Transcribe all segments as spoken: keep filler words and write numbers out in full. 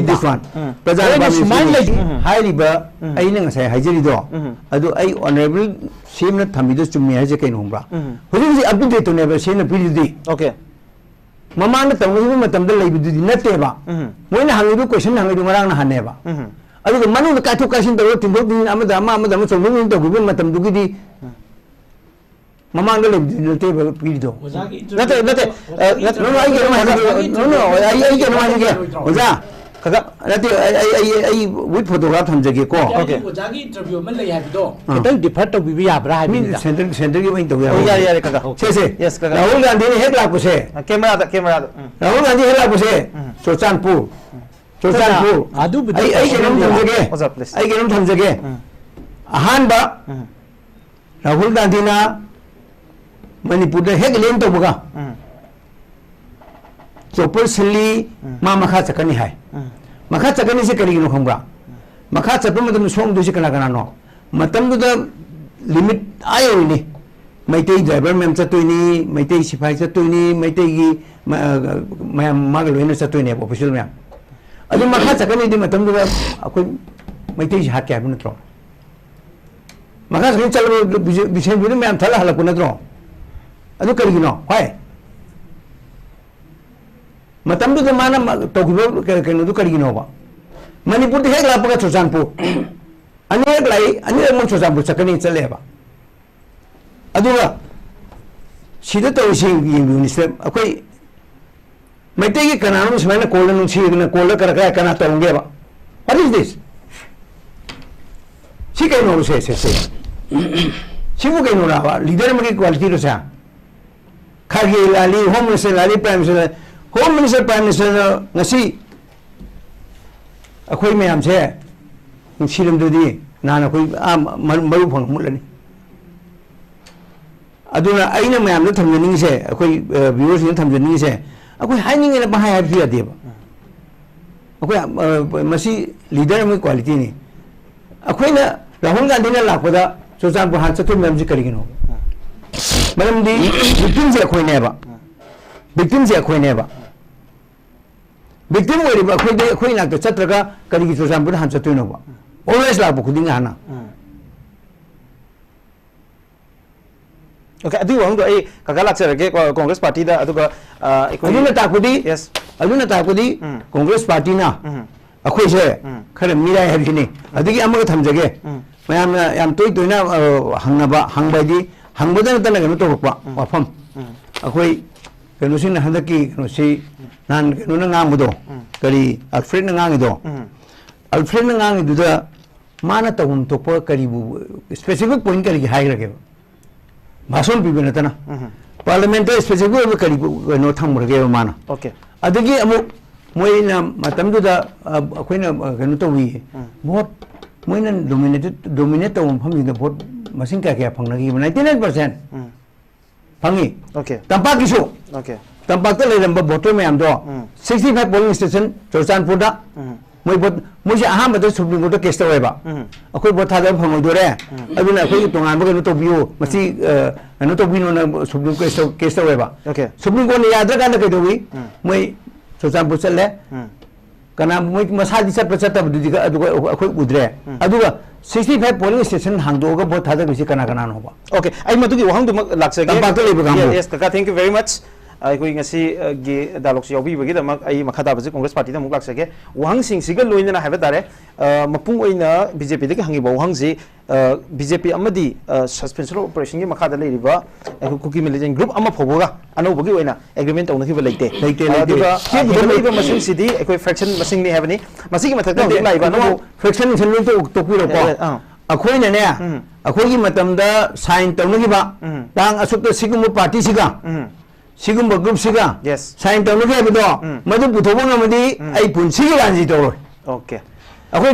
This one. ꯎꯝ꯫ ꯄ꯭ꯔꯖꯥꯅ ꯑꯩꯅ ꯄꯥꯝꯃꯤꯁꯤ ꯁꯨꯃꯥꯏꯅ ꯂꯩ-, ꯎꯝ꯫ ꯍꯥꯏꯔꯤꯕ ꯎꯝ꯫ ꯑꯩꯅ ꯉꯁꯥꯏ ꯍꯥꯏꯖꯔꯤꯗꯣ, ꯎꯝ꯫ ꯑꯗꯨ ꯑꯩ honourable ꯁꯤ ꯑꯦꯝꯅ ꯊꯝꯃꯤꯗꯣ ꯆꯨꯝꯃꯤ ꯍꯥꯏꯁꯦ ꯀꯩꯅꯣ ꯈꯪꯕ꯭ꯔꯥ? ꯎꯝ꯫ ꯍꯧꯖꯤꯛ ꯍꯧꯖꯤꯛ up to dateꯇꯨꯅꯦꯕ ꯁꯤ ꯑꯦꯝꯅ ꯄꯤꯔꯤꯗꯨꯗꯤ꯫ Okay꯫ ꯃꯃꯥꯡꯗ ꯇꯧꯅꯈꯤꯕ ꯃꯇꯝꯗ ꯂꯩꯕꯗꯨꯗꯤ ꯅꯠꯇꯦꯕ꯫ ꯎꯝ꯫ ꯃꯣꯏꯅ ꯍꯪꯉꯤꯗꯨ question ꯍꯪꯉꯤꯗꯨ ꯉꯔꯥꯡ ꯅꯍꯥꯟꯅꯦꯕ꯫ ꯎꯝ꯫ ꯑꯗꯨꯒ ꯃꯅꯨꯡꯗ ꯀꯥꯏꯊꯣꯛ ꯀꯥꯏꯁꯤꯟ ꯇꯧꯔꯒ ꯇꯤꯟꯊꯣꯛ ꯇꯤꯟꯁꯤꯟ ꯑꯃꯗ ꯑꯃ ꯑꯃꯗ ꯑꯃ ꯆꯣꯡꯊꯣꯛ ꯆꯣꯡꯁꯤꯟ ꯇꯧꯈꯤꯕ ꯃꯇꯝꯗꯨꯒꯤꯗꯤ ꯎꯝ꯫ ꯃꯃꯥꯡꯗ ꯂꯩꯕꯗꯨꯗꯤ ꯅꯠꯇꯦꯕ ꯄꯤꯔꯤꯗꯣ꯫ ꯑꯣꯖꯥꯒꯤ ꯅꯠꯇꯦ, ꯅꯠꯇꯦ, ꯑ, ꯅꯠꯇꯦ꯫ No, no, ꯑꯩ ꯀꯩꯅꯣꯝ ꯍꯥꯏꯖꯒꯦ꯫ No, no, ꯑꯩ, ꯑꯩ ꯀꯩꯅꯣꯝ ꯍꯥꯏꯖꯒꯦ꯫ ꯑꯣꯖꯥ꯫ ꯀꯀꯥ꯫ ꯅꯠꯇꯦ, ꯑꯩ, ꯑꯩ, ꯑꯩ, ꯑꯩ with photograph ꯊꯝꯖꯒꯦꯀꯣ꯫ ꯑꯣꯖꯥꯒꯤ, Okay꯫ ꯑꯣꯖꯥꯒꯤ interview ꯑꯃ ꯂꯩ ꯍꯥꯏꯕꯗꯣ꯫ ꯑꯥ꯫ ꯈꯤꯇꯪ defer ꯇꯧꯕꯤꯕ ꯌꯥꯕ꯭ꯔꯥ ꯃꯤ ꯍꯥꯏꯕꯅꯤꯗ꯫ Center, centerꯒꯤ ꯑꯃ interview ꯑꯣ, ꯍꯥꯏꯕ꯫ ꯌꯥꯔꯦ, ꯌꯥꯔꯦ, ꯀꯀꯥ꯫ Okay꯫ ꯁꯦ, ꯁꯦ꯫ Yes, ꯀꯀꯥ꯫ ꯔꯥꯍꯨꯜ ꯒꯥꯟꯙꯤꯅ ꯍꯦꯛ ꯂꯥꯛꯄꯁꯦ꯫ ꯑ, cameraꯗ, cameraꯗ꯫ ꯎꯝ꯫ ꯔꯥꯍꯨꯜ ꯒꯥꯟꯙꯤ ꯍꯦꯛ ꯂꯥꯛꯄꯁꯦ, ꯎꯝ꯫ ꯆꯨꯔꯆꯥꯟꯄꯨꯔ꯫ ꯎꯝ꯫ ꯆꯨꯔꯆꯥꯟꯄꯨꯔ꯫ ꯑꯗꯨꯕꯨꯗꯤ ꯑꯩ, ꯑꯩ ꯀꯩꯅꯣꯝ ꯊꯝꯖꯒꯦ꯫ ꯑꯣꯖꯥ, please꯫ ꯑꯩ ꯀꯩꯅꯣꯝ ꯊꯝꯖꯒꯦ꯫ ꯎꯝ꯫ ꯑꯍꯥꯟꯕ ꯎꯝ꯫ ꯔꯥꯍꯨꯜ ꯒꯥꯟꯙꯤꯅ ꯃꯅꯤꯄꯨꯔꯗ ꯍꯦꯛ land ꯇꯧꯕꯒ ꯎꯝ꯫ ꯆꯣꯄꯔ ꯁꯤꯜꯂꯤ, ꯎꯝ꯫ ꯃꯥ ꯃꯈꯥ ꯆꯠꯀꯅꯤ ꯍꯥꯏ꯫ ꯎꯝ꯫ ꯃꯈꯥ ꯆꯠꯀꯅꯤꯁꯦ ꯀꯔꯤꯒꯤꯅꯣ ꯈꯪꯕ꯭ꯔꯥ? ꯃꯈꯥ ꯆꯠꯄ ꯃꯇꯝꯗ ꯁꯣꯛꯑꯝꯗꯣꯏꯁꯦ ꯀꯅꯥ ꯀꯅꯥꯅꯣ? ꯃꯇꯝꯗꯨꯗ limit ꯑꯥ ꯌꯧꯔꯤꯅꯤ꯫ ꯃꯩꯇꯩ driver ꯃꯌꯥꯝ ꯆꯠꯇꯣꯏꯅꯤ, ꯃꯩꯇꯩ ꯁꯤꯐꯥꯏ ꯆꯠꯇꯣꯏꯅꯤ, ꯃꯩꯇꯩꯒꯤ ꯃ-, ꯃꯌꯥꯝ ꯃꯥꯒ ꯂꯣꯏꯅ ꯆꯠꯇꯣꯏꯅꯦꯕ, official ꯃꯌꯥꯝ꯫ ꯑꯗꯨ ꯃꯈꯥ ꯆꯠꯀꯅꯤꯗꯤ ꯃꯇꯝꯗꯨꯗ ꯑꯩꯈꯣꯏ ꯃꯩꯇꯩꯁꯤ ꯍꯥꯠꯀꯦ ꯍꯥꯏꯕ ꯅꯠꯇ꯭ꯔꯣ? ꯃꯈꯥ ꯆꯠꯈꯤꯕ ꯆꯠꯂꯕ ꯕꯤꯖꯦ-, ꯕꯤꯁꯦꯟꯄꯨꯔꯗ ꯃꯌꯥꯝ ꯊꯠꯂ ꯍꯜꯂꯛꯄ ꯅꯠꯇ꯭ꯔꯣ? ꯑꯗꯨ ꯀꯔꯤꯒꯤꯅꯣ? Why? ꯃꯇꯝꯗꯨꯗ ꯃꯥꯅ ꯃ-, ꯇꯧꯈꯤꯕ ꯀ-, ꯀꯩꯅꯣꯗꯨ ꯀꯔꯤꯒꯤꯅꯣꯕ? ꯃꯅꯤꯄꯨꯔꯗ ꯍꯦꯛ ꯂꯥꯛꯄꯒ ꯆꯨꯔꯆꯥꯟꯄꯨꯔ꯫ ꯑꯅꯤꯔꯛ ꯂꯥꯛꯏ, ꯑꯅꯤꯔꯛꯃꯛ ꯆꯨꯔꯆꯥꯟꯄꯨꯔ ꯆꯠꯀꯅꯤ ꯆꯠꯂꯦꯕ꯫ ꯑꯗꯨꯒ ꯁꯤꯗ ꯇꯧꯔꯤꯁꯤ ꯌꯦꯡꯕꯤꯌꯨꯅꯦ, ꯁꯤꯗ ꯑꯩꯈꯣꯏ ꯃꯩꯇꯩꯒꯤ ꯀꯅꯥꯅꯣꯝ ꯁꯨꯃꯥꯏꯅ callꯗ ꯅꯨꯡꯁꯤꯗꯅ callꯗ ꯀꯔ-, ꯀꯔ-, ꯀꯅꯥ ꯇꯧꯔꯝꯒꯦꯕ? What is this? ꯁꯤ ꯀꯩꯅꯣ? ꯁꯦ, ꯁꯦ, ꯁꯦ꯫ ꯁꯤꯕꯨ ꯀꯩꯅꯣꯔꯕ? Leader ꯑꯃꯒꯤ qualityꯔꯣ ꯁꯦ? ꯈꯥꯒꯦ ꯂꯥꯜꯂꯤ, Home Minister ꯂꯥꯜꯂꯤ, Prime Minister ꯂꯥꯜꯂꯤ꯫ Home Minister, Prime Minister ꯉꯁꯤ ꯑꯩꯈꯣꯏ ꯃꯌꯥꯝꯁꯦ ꯅꯨꯡꯁꯤꯔꯝꯗ꯭ꯔꯗꯤ ꯅꯍꯥꯟ ꯑꯩꯈꯣꯏ ꯑꯥ ꯃ-, ꯃꯔꯨ ꯐꯪ ꯃꯨꯠꯂꯅꯤ꯫ ꯑꯗꯨꯅ ꯑꯩꯅ ꯃꯌꯥꯝꯗ ꯊꯝꯖꯅꯤꯡꯉꯤꯁꯦ, ꯑꯩꯈꯣꯏ, ꯑ, viewersꯁꯤꯡꯗ ꯊꯝꯖꯅꯤꯡꯉꯤꯁꯦ, ꯑꯩꯈꯣꯏ ꯍꯥꯏꯅꯤꯡꯉꯦꯅ ꯄꯪꯍꯥꯏ ꯍꯥꯏꯕꯁꯨ ꯌꯥꯗꯦꯕ꯫ ꯑꯩꯈꯣꯏ, ꯑ, ꯃꯁꯤ leader ꯑꯃꯒꯤ qualityꯅꯤ꯫ ꯑꯩꯈꯣꯏꯅ ꯔꯥꯍꯨꯜ ꯒꯥꯟꯙꯤꯅ ꯂꯥꯛꯄꯗ ꯆꯨꯔꯆꯥꯟꯄꯨꯔ ꯍꯥꯟꯅ ꯆꯠꯊꯣꯛꯏ ꯃꯔꯝꯁꯤ ꯀꯔꯤꯒꯤꯅꯣ? ꯃꯔꯝꯗꯤ victimꯁꯦ ꯑꯩꯈꯣꯏꯅꯦꯕ꯫ Victimꯁꯦ ꯑꯩꯈꯣꯏꯅꯦꯕ꯫ ꯕꯤꯛꯇꯤꯝ ꯑꯣꯏꯔꯤꯕ ꯑꯩꯈꯣꯏꯗ, ꯑꯩꯈꯣꯏ ꯏꯅꯥꯛꯇ ꯆꯠꯇ꯭ꯔꯒ ꯀꯔꯤꯒꯤ ꯆꯨꯔꯆꯥꯟꯄꯨꯔꯗ ꯍꯥꯟꯅ ꯆꯠꯇꯣꯏꯅꯣꯕ? ꯑꯣꯜꯋꯦꯁ ꯂꯥꯛꯄ ꯈꯨꯗꯤꯡꯒꯤ ꯍꯥꯟꯅ. ꯑꯣꯀꯦ, ꯑꯗꯨꯒꯤ ꯋꯥꯍꯪꯗꯣ ꯑꯩ ꯀꯀꯥ ꯂꯥꯛꯆꯔꯒꯦ ꯀꯣ- ꯀꯣꯡꯒ꯭ꯔꯦꯁ ꯄꯥꯔꯇꯤꯗ, ꯑꯗꯨꯒ ꯑ, ꯑꯩꯈꯣꯏ ꯑꯗꯨꯅ ꯇꯥꯛꯄꯗꯤ, ꯌꯦꯁ. ꯑꯗꯨꯅ ꯇꯥꯛꯄꯗꯤ ꯎꯝ. ꯀꯣꯡꯒ꯭ꯔꯦꯁ ꯄꯥꯔꯇꯤꯅ ꯎꯝ. ꯑꯩꯈꯣꯏꯁꯦ ꯎꯝ. ꯈꯔ ꯃꯤꯔꯥꯏ ꯍꯥꯏꯕꯁꯤꯅꯤ. ꯑꯗꯒꯤ ꯑꯃꯒ ꯊꯝꯖꯒꯦ. ꯎꯝ. ꯃꯌꯥꯝꯅ ꯌꯥꯝ ꯇꯣꯏ ꯇꯣꯏꯅ ꯑ, ꯍꯪꯅꯕ, ꯍꯪꯕ ꯍꯥꯏꯗꯤ ꯍꯪꯕꯗ ꯅꯠꯇꯅ ꯀꯩꯅꯣ ꯇꯧꯔꯛꯄ ꯋꯥꯐꯝ. ꯎꯝ. ꯑꯩꯈꯣꯏ ꯀꯩꯅꯣꯁꯤꯡꯅ ꯍꯟꯗꯛꯀꯤ ꯀꯩꯅꯣꯁꯤ ꯅꯍꯥꯟ ꯀꯩꯅꯣꯅ ꯉꯥꯡꯕꯗꯣ, ꯎꯝ. ꯀꯔꯤ ꯑꯜꯐ꯭ꯔꯦꯗꯅ ꯉꯥꯡꯉꯤꯗꯣ, ꯎꯝ. ꯑꯜꯐ꯭ꯔꯦꯗꯅ ꯉꯥꯡꯉꯤꯗꯨꯗ ꯃꯥꯅ ꯇꯧꯐꯝ ꯊꯣꯛꯄ ꯀꯔꯤꯕꯨ specific point ꯀꯔꯤꯒꯤ ꯍꯥꯏꯈ꯭ꯔꯒꯦꯕ? ꯚꯥꯁꯣꯟ ꯄꯤꯕ ꯅꯠꯇꯅ ꯎꯝ. ꯄꯥꯔꯂꯤꯌꯥꯃꯦꯟꯇ specific ꯑꯣꯏꯕ ꯀꯔꯤꯕꯨ ꯀꯩꯅꯣ ꯊꯝꯈ꯭ꯔꯒꯦꯕ ꯃꯥꯅ? ꯑꯣꯀꯦ. ꯑꯗꯒꯤ ꯑꯃꯨꯛ ꯃꯣꯏꯅ ꯃꯇꯝꯗꯨꯗ ꯑ, ꯑꯩꯈꯣꯏꯅ ꯑ, ꯀꯩꯅꯣ ꯇꯧꯏ, ꯎꯝ. ꯚꯣꯠ ꯃꯣꯏꯅ ꯗꯣꯃꯤꯅꯦꯇꯦꯠ ꯗꯣꯃꯤꯅꯦꯠ ꯇꯧꯕ ꯃꯐꯝꯁꯤꯡꯗ ꯚꯣꯠ ꯃꯁꯤꯡ ꯀꯌꯥ ꯀꯌꯥ ꯐꯪꯅꯈꯤꯕ? ꯅꯥꯏꯟꯇꯤ ꯅꯥꯏꯟ ꯄꯥꯔꯁꯦꯟ ꯎꯝ. ꯐꯪꯉꯤ. ꯑꯣꯀꯦ. ꯇꯝꯄꯥꯛꯀꯤꯁꯨ, ꯑꯣꯀꯦ. ꯇꯝꯄꯥꯛꯇ ꯂꯩꯔꯝꯕ ꯚꯣꯇꯔ ꯃꯌꯥꯝꯗꯣ ꯎꯝ. ꯁꯤꯛꯁꯇꯤ ꯐꯥꯏꯚ ꯄꯣꯂꯤꯡ ꯁ꯭ꯇꯦꯁꯟ ꯆꯨꯔꯆꯥꯟꯄꯨꯔꯗ ꯎꯝ. ꯃꯣꯏ ꯚꯣꯠ, ꯃꯣꯏꯁꯦ ꯑꯍꯥꯟꯕꯗ ꯁꯨꯄ꯭ꯔꯤꯝ ꯀꯣꯔꯠꯇ ꯀꯦꯁ ꯇꯧꯋꯦꯕ, ꯎꯝ. ꯑꯩꯈꯣꯏ ꯚꯣꯠ ꯊꯥꯗꯕ ꯐꯪꯉꯣꯏꯗꯣꯔꯦ, ꯎꯝ. ꯑꯗꯨꯅ ꯑꯩꯈꯣꯏꯒꯤ ꯇꯣꯉꯥꯟꯕ ꯀꯩꯅꯣ ꯇꯧꯕꯤꯌꯨ, ꯃꯁꯤ ꯑ, ꯀꯩꯅꯣ ꯇꯧꯕꯤꯅꯣꯅ ꯁꯨꯄ꯭ꯔꯤꯝ ꯀꯣꯔꯠ ꯀꯦꯁ ꯇꯧꯋꯦꯕ. ꯑꯣꯀꯦ. ꯁꯨꯄ꯭ꯔꯤꯝ ꯀꯣꯔꯠꯅ ꯌꯥꯗ꯭ꯔꯀꯥꯟꯗ ꯀꯩꯗꯧꯏ? ꯎꯝ. ꯃꯣꯏ ꯆꯨꯔꯆꯥꯟꯄꯨꯔ ꯆꯠꯂꯦ. ꯎꯝ. ꯀꯅꯥ ꯃꯣꯏ ꯃꯁꯥꯗꯤ ꯆꯠꯄ ꯆꯠꯇꯕꯗꯨꯗꯤ ꯑꯗꯨꯒ ꯑꯩꯈꯣꯏ ꯎꯗ꯭ꯔꯦ. ꯎꯝ. ꯑꯗꯨꯒ ꯁꯤꯛꯁꯇꯤ ꯐꯥꯏꯚ ꯄꯣꯂꯤꯡ ꯁ꯭ꯇꯦꯁꯟ ꯍꯥꯡꯗꯣꯛꯑꯒ ꯚꯣꯠ ꯊꯥꯗꯕꯤꯁꯤ ꯀꯅꯥ ꯀꯅꯥꯅꯣꯕ? ꯑꯣꯀꯦ, ꯑꯩ ꯃꯗꯨꯒꯤ ꯋꯥꯍꯪꯗꯨꯃꯛ ꯂꯥꯛꯆꯒꯦ. ꯇꯝꯄꯥꯛꯇ ꯂꯩꯕ ꯀꯥꯡꯕꯨ꯫ ꯌꯦꯁ, ꯀꯀꯥ, thank you very much. ꯑꯩꯈꯣꯏ ꯉꯁꯤꯒꯤ ꯗꯥꯏꯂꯣꯒꯁꯤ ꯌꯥꯎꯕꯤꯕꯒꯤꯗꯃꯛ ꯑꯩ ꯃꯈꯥ ꯇꯥꯕꯁꯤ ꯀꯣꯡꯒ꯭ꯔꯦꯁ ꯄꯥꯔꯇꯤꯗ ꯑꯃꯨꯛ ꯂꯥꯛꯆꯒꯦ꯫ ꯋꯥꯍꯪꯁꯤꯡꯁꯤꯒ ꯂꯣꯏꯅꯅ ꯍꯥꯏꯕ ꯇꯥꯔꯦ, ꯑ, ꯃꯄꯨꯡ ꯑꯣꯏꯅ ꯕꯤ ꯖꯦ ꯄꯤꯗꯒꯤ ꯍꯪꯉꯤꯕ ꯋꯥꯍꯪꯁꯤ, ꯑ, ꯕꯤ ꯖꯦ ꯄꯤ ꯑꯃꯗꯤ, ꯑ, suspension of operation ꯒꯤ ꯃꯈꯥꯗ ꯂꯩꯔꯤꯕ ꯑꯩꯈꯣꯏ ꯀꯨꯀꯤ ꯃꯤꯂꯤꯇꯦꯟ ꯒ꯭ꯔꯨꯞ ꯑꯃ ꯐꯥꯎꯕꯒ ꯑꯅꯧꯕꯒꯤ ꯑꯣꯏꯅ ꯑꯦꯒ꯭ꯔꯤꯃꯦꯟ ꯇꯧꯅꯈꯤꯕ ꯂꯩꯇꯦ꯫ ꯂꯩꯇꯦ, ꯑ, ꯂꯩꯇꯦ꯫ ꯑꯗꯨꯒ ꯁꯤ ꯄꯨꯊꯣꯛ- ꯍꯦꯟꯒꯠꯂꯛꯂꯤꯕ ꯃꯁꯤꯡꯁꯤꯗꯤ ꯑꯩꯈꯣꯏ ꯐ꯭ꯔꯦꯛꯁꯟ ꯃꯁꯤꯡꯅꯤ ꯍꯥꯏꯕꯅꯤ꯫ ꯃꯁꯤꯒꯤ ꯃꯊꯛꯇ ꯍꯧꯖꯤꯛ ꯂꯥꯛꯏꯕ ꯑꯅꯧꯕ ꯐ꯭ꯔꯦꯛꯁꯟ ꯅꯨꯡꯁꯟ ꯂꯣꯏ ꯇꯣꯛ- ꯇꯣꯛꯄꯤꯔꯣꯀꯣ꯫ ꯑ, ꯑ. ꯑꯩꯈꯣꯏꯅꯅꯦ, ꯎꯝ. ꯑꯩꯈꯣꯏꯒꯤ ꯃꯇꯝꯗ ꯁꯥꯏꯟ ꯇꯧꯅꯈꯤꯕ ꯎꯝ. ꯇꯥꯡ ꯑꯁꯨꯛꯇ ꯁꯤꯒꯨꯝꯕ ꯄꯥꯔꯇꯤꯁꯤꯒ ꯎꯝ. ꯁꯤꯒꯨꯝꯕ ꯒ꯭ꯔꯨꯞꯁꯤꯒ ꯌꯦꯁ. ꯁꯥꯏꯟ ꯇꯧꯅꯈꯤ ꯍꯥꯏꯕꯗꯣ, ꯎꯝ. ꯃꯗꯨ ꯄꯨꯊꯣꯛꯄ ꯉꯝꯃꯗꯤ ꯎꯝ. ꯑꯩ ꯄꯨꯟꯁꯤꯒꯤ ꯂꯥꯟꯁꯤ ꯇꯧꯔꯣꯏ꯫ ꯑꯣꯀꯦ. ꯑꯩꯈꯣꯏ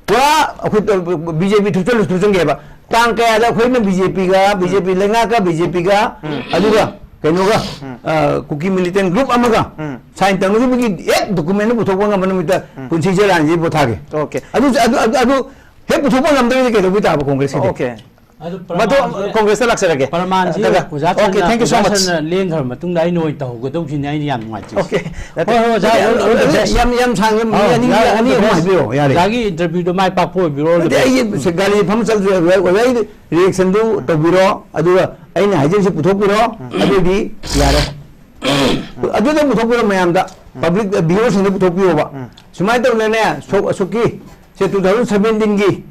ꯄꯨꯔꯥ ꯑꯩꯈꯣꯏ ꯕꯤ ꯖꯦ ꯄꯤ ꯊꯨꯞꯆꯜꯂꯨ ꯊꯨꯞꯆꯟꯒꯦꯕ꯫ ꯇꯥꯡ ꯀꯌꯥꯗ ꯑꯩꯈꯣꯏꯅ ꯕꯤ ꯖꯦ ꯄꯤꯒ, ꯕꯤ ꯖꯦ ꯄꯤ ꯂꯩꯉꯥꯛꯀ ꯕꯤ ꯖꯦ ꯄꯤꯒ, ꯎꯝ. ꯑꯗꯨꯒ ꯀꯩꯅꯣꯒ, ꯎꯝ. ꯑ, ꯀꯨꯀꯤ ꯃꯤꯂꯤꯇꯦꯟ ꯒ꯭ꯔꯨꯞ ꯑꯃꯒ ꯎꯝ. ꯁꯥꯏꯟ ꯇꯧꯅꯈꯤꯕꯒꯤ ꯍꯦꯛ ꯗꯣꯀꯨꯃꯦꯟꯗꯨ ꯄꯨꯊꯣꯛꯄ ꯉꯝꯕ ꯅꯨꯃꯤꯠꯇ ꯎꯝ. ꯄꯨꯟꯁꯤꯁꯦ ꯂꯥꯟꯁꯤ ꯄꯣꯊꯥꯒꯦ꯫ ꯑꯣꯀꯦ. ꯑꯗꯨ, ꯑꯗꯨ, ꯑꯗꯨ, ꯑꯗꯨ ꯍꯦꯛ ꯄꯨꯊꯣꯛꯄ ꯉꯝꯗ꯭ꯔꯒꯗꯤ ꯀꯩꯗꯧꯕꯩ ꯇꯥꯕ ꯀꯣꯡꯒ꯭ꯔꯦꯁꯀꯤꯗꯤ? ꯑꯣꯀꯦ. ꯃꯗꯨ ꯄ꯭ꯔꯃꯥꯟꯁꯦ, ꯀꯣꯡꯒ꯭ꯔꯦꯁꯇ ꯂꯥꯛꯆꯔꯒꯦ꯫ ꯄ꯭ꯔꯃꯥꯟꯁꯦ ꯀꯀꯥ꯫ ꯑꯣꯖꯥ Okay, ꯆꯟꯅ, thank you so ꯑꯣꯖꯥ much꯫ ꯆꯟꯅ ꯂꯦꯡꯈ꯭ꯔ ꯃꯇꯨꯡꯗ ꯑꯩꯅ ꯑꯣꯏꯅ ꯇꯧꯍꯧꯒꯗꯧꯕꯁꯤꯅꯦ ꯑꯩꯅ ꯌꯥꯝ ꯅꯨꯡꯉꯥꯏꯇ꯭ꯔꯤꯁꯦ꯫ Okay꯫ ꯍꯣꯏ, ꯍꯣꯏ, ꯑꯣꯖꯥ, all the best꯫ ꯌꯥꯝ, ꯌꯥꯝ ꯁꯥꯡꯅ ꯃꯤ ꯑꯥ, ꯑꯅꯤ, ꯑꯣꯖꯥ, all the ꯑꯅꯤ ꯑꯍꯨꯝ best꯫ ꯍꯥꯏꯕꯤꯔꯣ, ꯌꯥꯔꯦ꯫ ꯑꯣꯖꯥꯒꯤ interviewꯗꯣ ꯃꯥꯏ ꯄꯥꯛꯄ ꯑꯣꯏꯕꯤꯔꯣ, all the ꯅꯠꯇꯦ, best꯫ ꯑꯩ ꯒꯥꯔꯤ ꯐꯝ ꯆꯠꯇ꯭ꯔꯦ, ꯑꯣꯖꯥꯒꯤ reactionꯗꯨ ꯇꯧꯕꯤꯔꯣ, ꯑꯗꯨꯒ ꯑꯩꯅ ꯍꯥꯏꯖꯔꯤꯁꯦ ꯄꯨꯊꯣꯛꯄꯤꯔꯣ, ꯑꯗꯨꯗꯤ ꯌꯥꯔꯦ꯫ ꯑꯗꯨꯗ ꯄꯨꯊꯣꯛꯄꯤꯔꯣ ꯃꯌꯥꯝꯗ, public, viewers ꯁꯤꯡꯗ ꯄꯨꯊꯣꯛꯄꯤꯌꯣꯕ꯫ ꯁꯨꯃꯥꯏꯅ ꯇꯧꯗꯅꯅꯦ, ꯁꯣꯛ ꯑꯁꯨꯛꯀꯤ, ꯁꯦ two thousand seventeen ꯒꯤ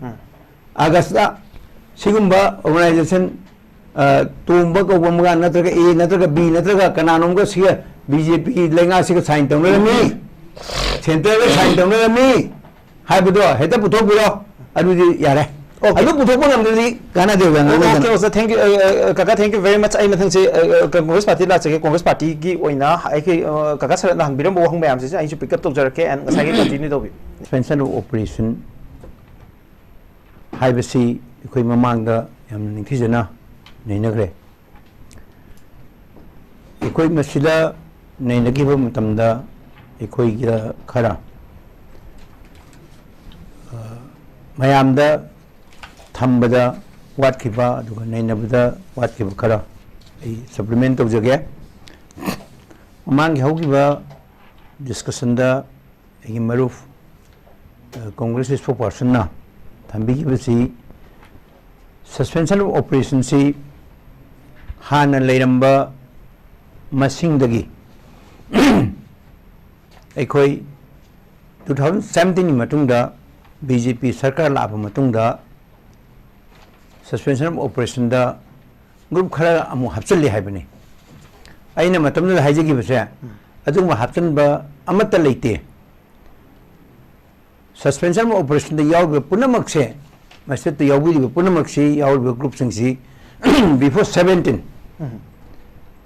August ꯇ ꯁꯤꯒꯨꯝꯕ organization, ꯑ, ꯇꯣꯝꯕ ꯀꯧꯕ ꯑꯃꯒ ꯅꯠꯇ꯭ꯔꯒ A ꯅꯠꯇ꯭ꯔꯒ B ꯅꯠꯇ꯭ꯔꯒ ꯀꯅꯥꯅꯣꯝꯒ ꯁꯤꯒ B J P ꯂꯩꯉꯥꯛꯁꯤꯒ sign ꯇꯧꯅꯔꯝꯃꯤ, centre ꯗ sign ꯇꯧꯅꯔꯝꯃꯤ ꯍꯥꯏꯕꯗꯣ ꯍꯦꯛꯇ ꯄꯨꯊꯣꯛꯄꯤꯔꯣ, ꯑꯗꯨꯗꯤ ꯌꯥꯔꯦ꯫ Okay꯫ ꯑꯗꯨ ꯄꯨꯊꯣꯛꯄ ꯉꯝꯗ꯭ꯔꯗꯤ ꯀꯥꯟꯅꯗꯦꯕ, ꯉꯥꯡꯅꯗꯅ꯫ Okay, okay, thank you, ꯑ, ꯑ, ꯀꯀꯥ, thank you very much꯫ ꯑꯩ ꯃꯊꯪꯁꯦ, ꯑ, ꯑ, Congress Party ꯂꯥꯛꯆꯒꯦ, Congress Party ꯒꯤ ꯑꯣꯏꯅ ꯑꯩꯒꯤ, ꯑ, ꯀꯀꯥ ꯁꯔꯠꯅ ꯍꯪꯕꯤꯔꯝꯕ ꯋꯥꯍꯪ ꯃꯌꯥꯝꯁꯤꯁꯨ ꯑꯩꯁꯨ pick up ꯇꯧꯖꯔꯛꯀꯦ and ꯉꯁꯥꯏꯒꯤ continue ꯇꯧꯕꯤꯌꯨ꯫ Suspension of operation ꯍꯥꯏꯕꯁꯤ ꯑꯩꯈꯣꯏ ꯃꯃꯥꯡꯗ ꯌꯥꯝꯅ ꯅꯤꯡꯊꯤꯖꯅ ꯅꯩꯅꯈ꯭ꯔꯦ꯫ ꯑꯩꯈꯣꯏ ꯃꯁꯤꯗ ꯅꯩꯅꯈꯤꯕ ꯃꯇꯝꯗ ꯑꯩꯈꯣꯏꯒ ꯈꯔ, ꯑ, ꯃꯌꯥꯝꯗ ꯊꯝꯕꯗ ꯋꯥꯠꯈꯤꯕ ꯑꯗꯨꯒ ꯅꯩꯅꯕꯗ ꯋꯥꯠꯈꯤꯕ ꯈꯔ ꯑꯩ supplement ꯇꯧꯖꯒꯦ꯫ ꯃꯃꯥꯡꯒꯤ ꯍꯧꯈꯤꯕ discussion ꯗ ꯑꯩꯒꯤ ꯃꯔꯨꯞ, ꯑ, Congress spokesperson ꯅ ꯊꯝꯕꯤꯈꯤꯕꯁꯤ suspension of operation ꯁꯤ ꯍꯥꯟꯅ ꯂꯩꯔꯝꯕ ꯃꯁꯤꯡꯗꯒꯤ ꯑꯩꯈꯣꯏ two thousand seventeen ꯒꯤ ꯃꯇꯨꯡꯗ B J P ꯁꯔꯀꯥꯔ ꯂꯥꯛꯑꯕ ꯃꯇꯨꯡꯗ suspension of operation the group ꯈꯔ ꯑꯃꯨꯛ ꯍꯥꯞꯆꯤꯜꯂꯤ ꯍꯥꯏꯕꯅꯤ꯫ ꯑꯩꯅ ꯃꯇꯝꯗꯨꯗ ꯍꯥꯏꯖꯈꯤꯕꯁꯦ, ꯑꯗꯨꯒꯨꯝꯕ ꯍꯥꯞꯆꯤꯟꯕ ꯑꯃꯠꯇ ꯂꯩꯇꯦ꯫ Suspension of operation ꯗ ꯌꯥꯎꯔꯤꯕ ꯄꯨꯝꯅꯃꯛꯁꯦ, ꯃꯁꯤꯗ ꯌꯥꯎꯕꯤꯔꯤꯕ ꯄꯨꯝꯅꯃꯛꯁꯤ, ꯌꯥꯎꯔꯤꯕ group ꯁꯤꯡꯁꯤ before seventeen,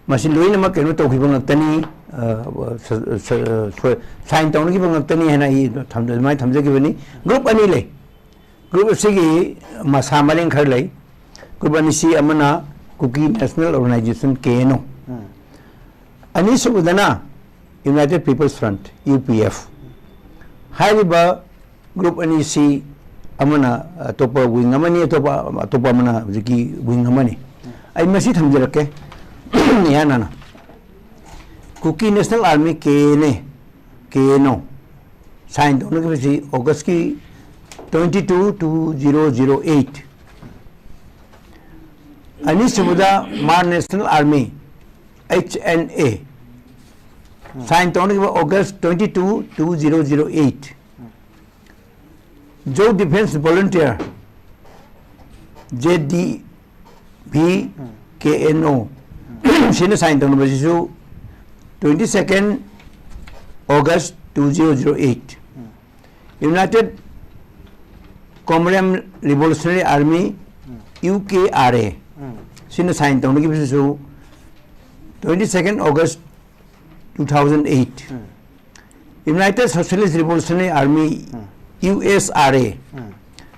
ꯃꯁꯤ ꯂꯣꯏꯅꯃꯛ ꯀꯩꯅꯣ ꯇꯧꯈꯤꯕ ꯉꯥꯛꯇꯅꯤ, ꯑ, ꯁ-, ꯁ-, ꯁ-, sign ꯇꯧꯅꯈꯤꯕ ꯉꯥꯛꯇꯅꯤ ꯍꯥꯏꯅ ꯑꯩ ꯊꯝ-, ꯑꯗꯨꯃꯥꯏꯅ ꯊꯝꯖꯈꯤꯕꯅꯤ꯫ Group ꯑꯅꯤ ꯂꯩ꯫ Group ꯑꯁꯤꯒꯤ ꯃꯁꯥ ꯃꯔꯦꯡ ꯈꯔ ꯂꯩ꯫ Group ꯑꯅꯤꯁꯤ ꯑꯃꯅ Kuki National Organisation, K N O, ꯑꯅꯤꯁꯨꯕꯗꯅ United People's Front, U P F꯫ ꯍꯥꯏꯔꯤꯕ group ꯑꯅꯤꯁꯤ ꯑꯃꯅ ꯑꯇꯣꯞꯄ wing ꯑꯃꯅꯤ, ꯑꯇꯣꯞꯄ, ꯑꯇꯣꯞꯄ ꯑꯃꯅ ꯍꯧꯖꯤꯛꯀꯤ wing ꯑꯃꯅꯤ꯫ ꯑꯩ ꯃꯁꯤ ꯊꯝꯖꯔꯛꯀꯦ꯫ ꯏꯍꯥꯟ ꯍꯥꯟꯅ Kuki National Army, K N A, K N O, sign ꯇꯧꯅꯈꯤꯕꯁꯤ August ꯀꯤ twenty two, two zero zero eight꯫ ꯑꯅꯤꯁꯨꯕꯗ Hmar National Army, H N A, sign ꯇꯧꯅꯈꯤꯕ August twenty two, two zero zero eight꯫ Zo Defense Volunteer, Z D V K N O, ꯁꯤꯅ sign ꯇꯧꯅꯕꯁꯤꯁꯨ twenty second August two zero zero eight꯫ United Comoran Revolutionary Army, U K R A, ꯁꯤꯅ sign ꯇꯧꯅꯈꯤꯕꯁꯤꯁꯨ twenty second August two thousand eight꯫ United Socialist Revolutionary Army, U S R A,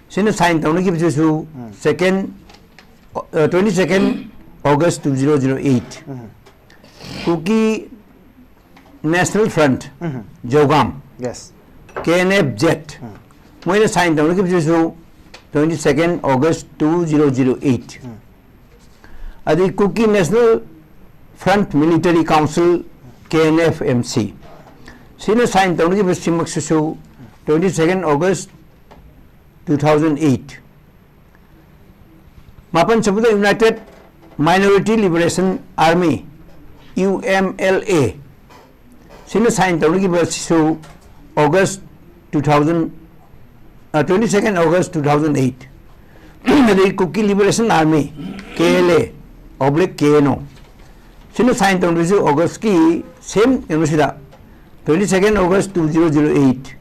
ꯁꯤꯅ sign ꯇꯧꯅꯈꯤꯕꯁꯤꯁꯨ second, uh, twenty second August two zero zero eight꯫ Kuki National Front, Zhoukham, Yes. K N F Z, ꯃꯣꯏꯅ sign ꯇꯧꯅꯈꯤꯕꯁꯤꯁꯨ twenty second August two zero zero eight꯫ ꯑꯗꯩ Kuki National Front Military Council, K N F M C, ꯁꯤꯅ sign ꯇꯧꯅꯈꯤꯕꯁꯤꯃꯛꯁꯤꯁꯨ twenty second August two thousand eight꯫ ꯃꯥꯄꯟ ꯁꯨꯕꯗ United Minority Liberation Army, U M L A, ꯁꯤꯅ sign ꯇꯧꯅꯈꯤꯕꯁꯤꯁꯨ August two thousand, twenty second August two thousand eight꯫ ꯑꯗꯩ Kuki Liberation Army, K L A oblique K N O, ꯁꯤꯅ sign ꯇꯧꯅꯔꯤꯁꯤ August ꯀꯤ same ꯀꯩꯅꯣꯁꯤꯗ, twenty second August two zero zero eight꯫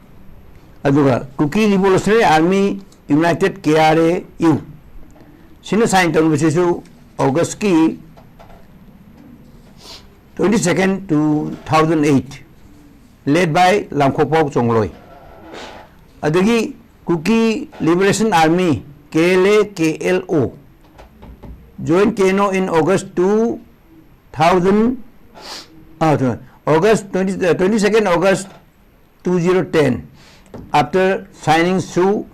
ꯑꯗꯨꯒ Kuki Revolutionary Army, United K R A U, ꯁꯤꯅ sign ꯇꯧꯅꯕꯁꯤꯁꯨ August ꯀꯤ twenty second two thousand eight, led by ꯂꯥꯡꯈꯣꯛꯄꯥꯎ ꯆꯣꯡꯂꯣꯏ꯫ ꯑꯗꯒꯤ Kuki Liberation Army, K L A K L O, join K N O in August two thousand, uh, August twenty, uh, twenty second August two zero ten, after signing Shu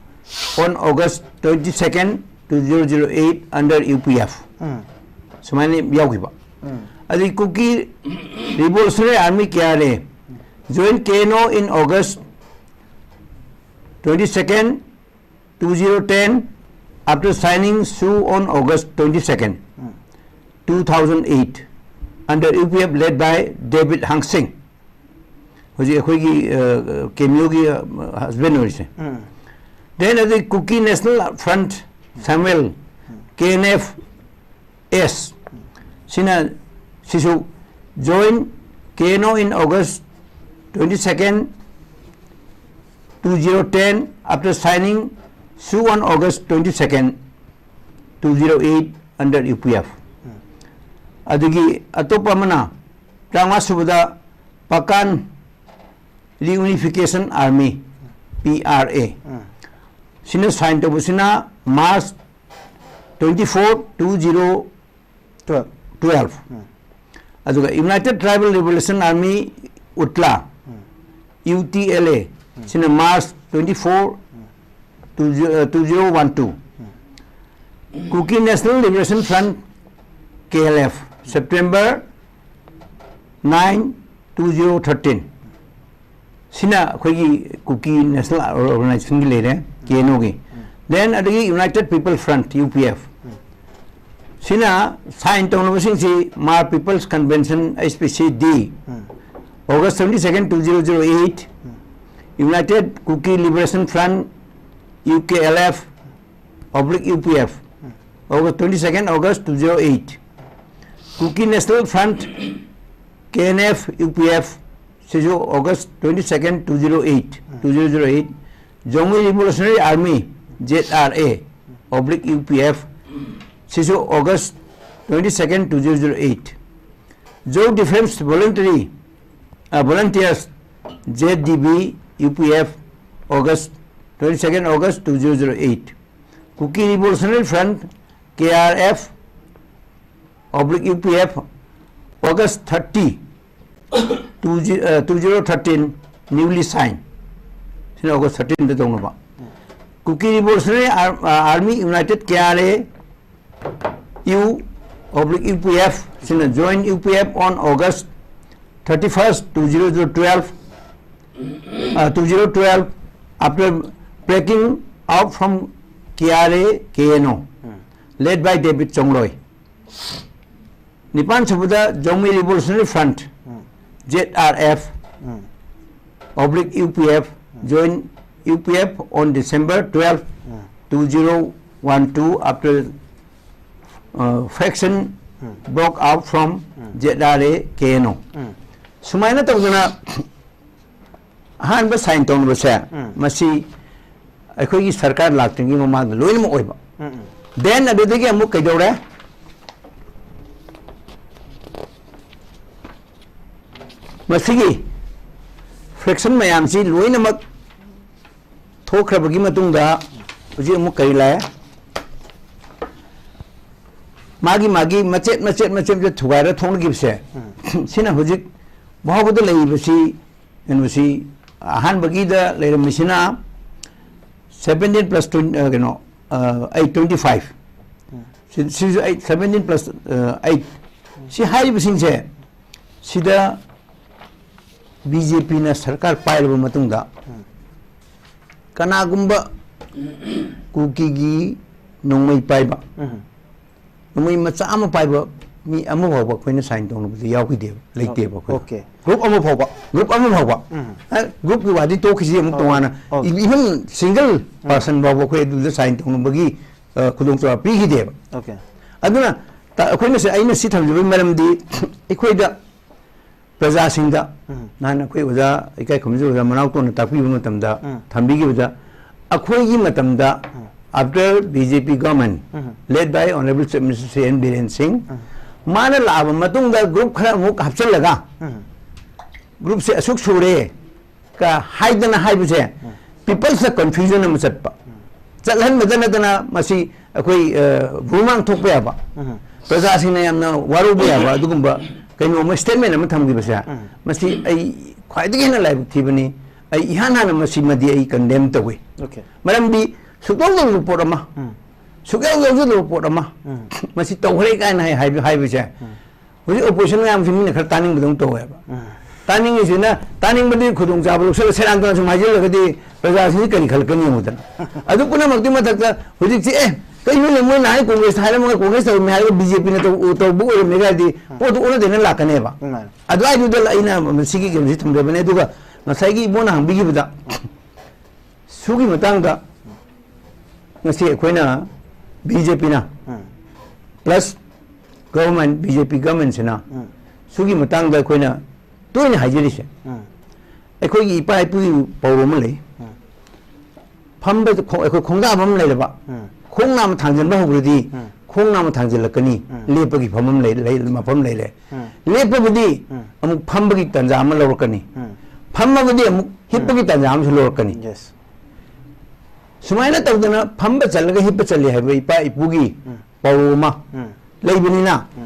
on August twenty-second, two thousand eight under U P F. ꯎꯝ ꯁꯨꯃꯥꯏꯅ ꯌꯥꯎꯈꯤꯕ꯫ ꯎꯝ ꯑꯗꯩ Kuki Revolutionary Army, K R A, joined K N O in August twenty-second, two thousand ten, after signing S O O on August twenty-second, two thousand eight, under U P F led by David Hangsing, ꯍꯧꯖꯤꯛ ꯑꯩꯈꯣꯏꯒꯤ ꯀꯦꯃꯤꯌꯣꯒꯤ ꯍꯁꯕꯦꯟ ꯑꯣꯏꯔꯤꯁꯦ꯫ ꯎꯝ Then ꯑꯗꯩ Kuki National Front, Samuel, K N F S, ꯁꯤꯅ, ꯁꯤꯁꯨ join K N O in August twenty-second, two thousand ten, after signing S O O on August twenty-second, two thousand eight, under U P F. ꯑꯗꯒꯤ ꯑꯇꯣꯞꯄ ꯑꯃꯅ ꯇꯔꯥꯃꯉꯥ ꯁꯨꯕꯗ Pakan Reunification Army, P R A, ꯎꯝ ꯁꯤꯅ sign ꯇꯧꯕꯁꯤꯅ March twenty-four, two thousand twelve twelve꯫ ꯑꯗꯨꯒ United Tribal Liberation Army, UTLA, U T L A, ꯁꯤꯅ March twenty-four, two thousand one two꯫ Kuki National Liberation Front, K L F, September nine, two thousand thirteen꯫ ꯁꯤꯅ ꯑꯩꯈꯣꯏꯒꯤ Kuki National Organizationꯒꯤ ꯂꯩꯔꯦ, K N Oꯒꯤ꯫ Then ꯑꯗꯒꯤ United People Front, U P F, ꯁꯤꯅ sign ꯇꯧꯅꯕꯁꯤꯡꯁꯤ Hmar People's Convention, H P C D, August twenty-second, two thousand eight, United Kuki Liberation Front, U K L F, oblique U P F, August twenty-second, August two thousand eight, Kuki National Front, K N F, U P F, ꯁꯤꯁꯨ August twenty-second, two thousand eight, two thousand eight, Zomi Revolutionary Army, Z R A, oblique U P F, ꯁꯤꯁꯨ August twenty-second, two thousand eight, Zou Defense Voluntary, uh, Volunteers, Z D V, U P F, August, twenty-second August two thousand eight, Kuki Revolutionary Front, K R F, oblique U P F, August thirty, two thousand thirteen, newly signed. ꯁꯤꯅ August thirteenꯗ ꯇꯧꯅꯕ꯫ Kuki Revolutionary Ar- uh, Army United, K R A U oblique U P F ꯁꯤꯅ join U P F on August thirty-first, two thousand twelve, uh, two thousand twelve, after breaking out from K R A K N O, led by David Chongloi. ꯅꯤꯄꯥꯟ ꯁꯨꯕꯗ Zomi Revolutionary Front, Z R F oblique U P F, join U P F on December twelve, two thousand twelve, after uh, faction broke out from Z R A K N O. ꯁꯨꯃꯥꯏꯅ ꯇꯧꯗꯅ ꯑꯍꯥꯟꯕ sign ꯇꯧꯅꯕꯁꯦ, ꯎꯝ꯫ ꯃꯁꯤ ꯑꯩꯈꯣꯏꯒꯤ ꯁꯔꯀꯥꯔ ꯂꯥꯛꯇ꯭ꯔꯤꯉꯩ ꯃꯃꯥꯡꯗ ꯂꯣꯏꯅꯃꯛ ꯑꯣꯏꯕ꯫ ꯎꯝ, ꯎꯝ꯫ Then ꯑꯗꯨꯗꯒꯤ ꯑꯃꯨꯛ ꯀꯩꯗꯧꯔꯦ? ꯃꯁꯤꯒꯤ faction ꯃꯌꯥꯝꯁꯤ ꯂꯣꯏꯅꯃꯛ ꯊꯣꯛꯈ꯭ꯔꯕꯒꯤ ꯃꯇꯨꯡꯗ ꯍꯧꯖꯤꯛ ꯑꯃꯨꯛ ꯀꯔꯤ ꯂꯥꯛꯑꯦ? ꯃꯥꯒꯤ, ꯃꯥꯒꯤ ꯃꯆꯦꯠ, ꯃꯆꯦꯠ, ꯃꯆꯦꯠ, ꯃꯆꯦꯠ ꯊꯨꯒꯥꯏꯔ ꯊꯣꯛꯅꯈꯤꯕꯁꯦ, ꯎꯝ꯫ ꯁꯤꯅ ꯍꯧꯖꯤꯛ ꯐꯥꯎꯕꯗ ꯂꯩꯔꯤꯕꯁꯤ, ꯀꯩꯅꯣꯁꯤ, ꯑꯍꯥꯟꯕꯒꯤꯗ ꯂꯩꯔꯝꯃꯤꯁꯤꯅ seventeen plus twenty, ꯑ, ꯀꯩꯅꯣ, ꯑ, eight, twenty-five꯫ ꯎꯝ꯫ ꯁꯤ-, ꯁꯤꯁꯨ eight, seventeen plus, ꯑ, eight꯫ ꯁꯤ ꯍꯥꯏꯔꯤꯕꯁꯤꯡꯁꯦ, ꯁꯤꯗ B J P ꯅ ꯁꯔꯀꯥꯔ ꯄꯥꯏꯔꯕ ꯃꯇꯨꯡꯗ, ꯎꯝ꯫ ꯀꯅꯥꯒꯨꯝꯕ ꯀꯨꯀꯤꯒꯤ ꯅꯣꯡꯃꯩ ꯄꯥꯏꯕ, ꯎꯝ꯫ ꯅꯣꯡꯃꯩ ꯃꯆꯥ ꯑꯃ ꯄꯥꯏꯕ ꯃꯤ ꯑꯃ ꯐꯥꯎꯕ ꯑꯩꯈꯣꯏꯅ sign ꯇꯧꯅꯕꯗ ꯌꯥꯎꯈꯤꯗꯦꯕ, ꯂꯩꯇꯦꯕ ꯑꯩꯈꯣꯏ꯫ Okay꯫ Group ꯑꯃ ꯐꯥꯎꯕ? Group ꯑꯃ ꯐꯥꯎꯕ꯫ ꯎꯝ꯫ ꯑ, group ꯀꯤ ꯋꯥꯗꯤ ꯇꯣꯛꯈꯤꯁꯤ ꯑꯃꯨꯛ ꯑꯣ, ꯇꯣꯉꯥꯟꯅ꯫ ꯑꯣ꯫ Even single ꯎꯝ꯫ Person ꯐꯥꯎꯕ ꯑꯩꯈꯣꯏ ꯑꯗꯨꯗ sign ꯇꯧꯅꯕꯒꯤ, ꯑ, ꯈꯨꯗꯣꯡꯆꯥꯕ ꯄꯤꯈꯤꯗꯦꯕ꯫ Okay꯫ ꯑꯗꯨꯅ ꯇ-, ꯑꯩꯈꯣꯏꯅ ꯁꯤ, ꯑꯩꯅ ꯁꯤ ꯊꯝꯖꯕꯒꯤ ꯃꯔꯝꯗꯤ ꯑꯩꯈꯣꯏꯗ ꯄ꯭ꯔꯖꯥꯁꯤꯡꯗ ꯎꯝ꯫ ꯅꯍꯥꯟ ꯑꯩꯈꯣꯏ ꯑꯣꯖꯥ ꯏꯀꯥꯏ ꯈꯨꯝꯅꯖ ꯑꯣꯖꯥ ꯃꯅꯥꯎꯇꯣꯟꯅ ꯇꯥꯛꯄꯤꯕ ꯃꯇꯝꯗ ꯎꯝ꯫ ꯊꯝꯕꯤꯈꯤꯕꯗ, ꯑꯩꯈꯣꯏꯒꯤ ꯃꯇꯝꯗ ꯎꯝ꯫ After B J P government um. Led by Honorable Chief Minister Shri N Biren Singh, ꯎꯝ꯫ ꯃꯥꯅ ꯂꯥꯛꯑꯕ ꯃꯇꯨꯡꯗ group ꯈꯔ ꯑꯃꯨꯛ ꯍꯥꯞꯆꯤꯜꯂꯒ ꯎꯝ꯫ Group ꯁꯦ ꯑꯁꯨꯛ ꯁꯨꯔꯦ ꯀ ꯍꯥꯏꯗꯅ ꯍꯥꯏꯕꯁꯦ ꯎꯝ꯫ People ꯁꯤꯗ confusion ꯑꯃ ꯆꯠꯄ꯫ ꯎꯝ꯫ ꯆꯠꯍꯟꯕꯗ ꯅꯠꯇꯅ ꯃꯁꯤ ꯑꯩꯈꯣꯏ, ꯑ, ꯕꯨꯃꯥꯡ ꯊꯣꯛꯄ ꯌꯥꯕ, ꯎꯝ꯫ ꯄ꯭ꯔꯖꯥꯁꯤꯡꯅ ꯌꯥꯝꯅ ꯋꯥꯔꯧꯕ ꯌꯥꯕ ꯑꯗꯨꯒꯨꯝꯕ ꯀꯩꯅꯣ ꯑꯃ, statement ꯑꯃ ꯊꯝꯈꯤꯕꯁꯦ, ꯎꯝ꯫ ꯃꯁꯤ ꯑꯩ ꯈ꯭ꯋꯥꯏꯗꯒꯤ ꯍꯦꯟꯅ ꯂꯥꯏꯕꯛ ꯊꯤꯕꯅꯤ꯫ ꯑꯩ ꯏꯍꯥꯟ ꯍꯥꯟꯅ ꯃꯁꯤꯃꯗꯤ ꯑꯩ ꯀꯟꯗꯦꯝ ꯇꯧꯏ꯫ Okay. ꯃꯔꯝꯗꯤ ꯁꯨꯛꯇꯧ ꯇꯧꯗꯕ ꯄꯣꯠ ꯑꯃ, ꯎꯝ. ꯁꯨꯛꯌꯥꯎ ꯌꯥꯎꯖꯗꯕ ꯄꯣꯠ ꯑꯃ, ꯎꯝ. ꯃꯁꯤ ꯇꯧꯈ꯭ꯔꯦ ꯀꯥꯏꯅ ꯍꯥꯏ- ꯍꯥꯏꯕ- ꯍꯥꯏꯕꯁꯦ, ꯎꯝ. ꯍꯧꯖꯤꯛ opposition ꯃꯌꯥꯝꯁꯤ ꯃꯤꯅ ꯈꯔ ꯇꯥꯅꯤꯡꯕꯗꯧꯅ ꯇꯧꯋꯦꯕ꯫ ꯎꯝ. ꯇꯥꯅꯤꯡꯉꯤꯁꯤꯅ, ꯇꯥꯅꯤꯡꯕꯗꯤ ꯈꯨꯗꯣꯡꯆꯥꯕ ꯂꯧꯁꯜꯂ ꯁꯦꯔꯥꯟ ꯇꯨꯔꯥꯟ ꯁꯨꯝ ꯍꯥꯏꯖꯤꯜꯂꯒꯗꯤ ꯄ꯭ꯔꯖꯥꯁꯤꯡꯁꯤ ꯀꯔꯤ ꯈꯜꯂꯛꯀꯅꯤ ꯌꯦꯡꯉꯨꯗꯅ꯫ ꯑꯗꯨ ꯄꯨꯝꯅꯃꯛꯇꯤ ꯃꯊꯛꯇ ꯍꯧꯖꯤꯛꯁꯤ, "ꯑꯦ, ꯀꯩꯅꯣꯅꯦ, ꯃꯣꯏ ꯅꯍꯥꯟ ꯀꯣꯡꯒ꯭ꯔꯦꯁꯇ ꯍꯥꯏꯔꯝꯃꯒ ꯀꯣꯡꯒ꯭ꯔꯦꯁ ꯇꯧꯔꯝꯃꯦ ꯍꯥꯏꯔꯒ ꯕꯤ ꯖꯦ ꯄꯤꯅ ꯇꯧ- ꯇꯧꯕ ꯑꯣꯏꯔꯝꯃꯦ" ꯀꯥꯏꯗꯤ ꯄꯣꯠꯇꯨ ꯑꯣꯟꯅ ꯇꯩꯅ ꯂꯥꯛꯀꯅꯦꯕ꯫ ꯃꯥꯅꯦ꯫ ꯑꯗꯨꯋꯥꯏꯗꯨꯗ ꯑꯩꯅ ꯃꯁꯤꯒꯤ ꯀꯩꯅꯣꯁꯤ ꯊꯝꯖꯕꯅꯦ꯫ ꯑꯗꯨꯒ ꯉꯁꯥꯏꯒꯤ ꯏꯕꯣꯅ ꯍꯪꯕꯤꯈꯤꯕꯗ, ꯁꯨꯒꯤ ꯃꯇꯥꯡꯗ ꯉꯁꯤ ꯑꯩꯈꯣꯏꯅ ꯕꯤ ꯖꯦ ꯄꯤꯅ ꯎꯝ. plus government, ꯕꯤ ꯖꯦ ꯄꯤ government ꯁꯤꯅ ꯎꯝ. ꯁꯨꯒꯤ ꯃꯇꯥꯡꯗ ꯑꯩꯈꯣꯏꯅ ꯇꯣꯏꯅ ꯍꯥꯏꯖꯔꯤꯁꯦ, ꯎꯝ. ꯑꯩꯈꯣꯏꯒꯤ ꯏꯄꯥ ꯏꯄꯨꯒꯤ ꯄꯥꯎꯔꯧ ꯑꯃ ꯂꯩ, ꯎꯝ. ꯐꯝꯕ ꯈꯣ- ꯑꯩꯈꯣꯏ ꯈꯣꯡꯗꯥꯕ ꯑꯃ ꯂꯩꯔꯕ, ꯎꯝ. ꯈꯣꯡ ꯅꯥꯝꯃ ꯊꯥꯡꯖꯟꯕ ꯍꯧꯈ꯭ꯔꯗꯤ ꯎꯝ. ꯈꯣꯡ ꯅꯥꯝꯃ ꯊꯥꯡꯖꯜꯂꯛꯀꯅꯤ, ꯎꯝ. ꯂꯦꯞꯄꯒꯤ ꯐꯝꯐꯝ ꯂꯩ- ꯂꯩ- ꯃꯐꯝ ꯂꯩꯔꯦ꯫ ꯎꯝ. ꯂꯦꯞꯄꯕꯗꯤ ꯎꯝ. ꯑꯃꯨꯛ ꯐꯝꯕꯒꯤ ꯇꯥꯟꯖꯥ ꯑꯃ ꯂꯧꯔꯛꯀꯅꯤ, ꯎꯝ. ꯐꯝꯃꯕꯗꯤ ꯑꯃꯨꯛ ꯍꯤꯞꯄꯒꯤ ꯇꯥꯟꯖꯥ ꯑꯃꯁꯨ ꯂꯧꯔꯛꯀꯅꯤ꯫ Yes. ꯁꯨꯃꯥꯏꯅ ꯇꯧꯗꯅ ꯐꯝꯕ ꯆꯠꯂꯒ ꯍꯤꯞꯄ ꯆꯠꯂꯤ ꯍꯥꯏꯕ ꯏꯄꯥ ꯏꯄꯨꯒꯤ ꯎꯝ. ꯄꯥꯎꯔꯧ ꯑꯃ ꯎꯝ. ꯂꯩꯕꯅꯤꯅ, ꯎꯝ.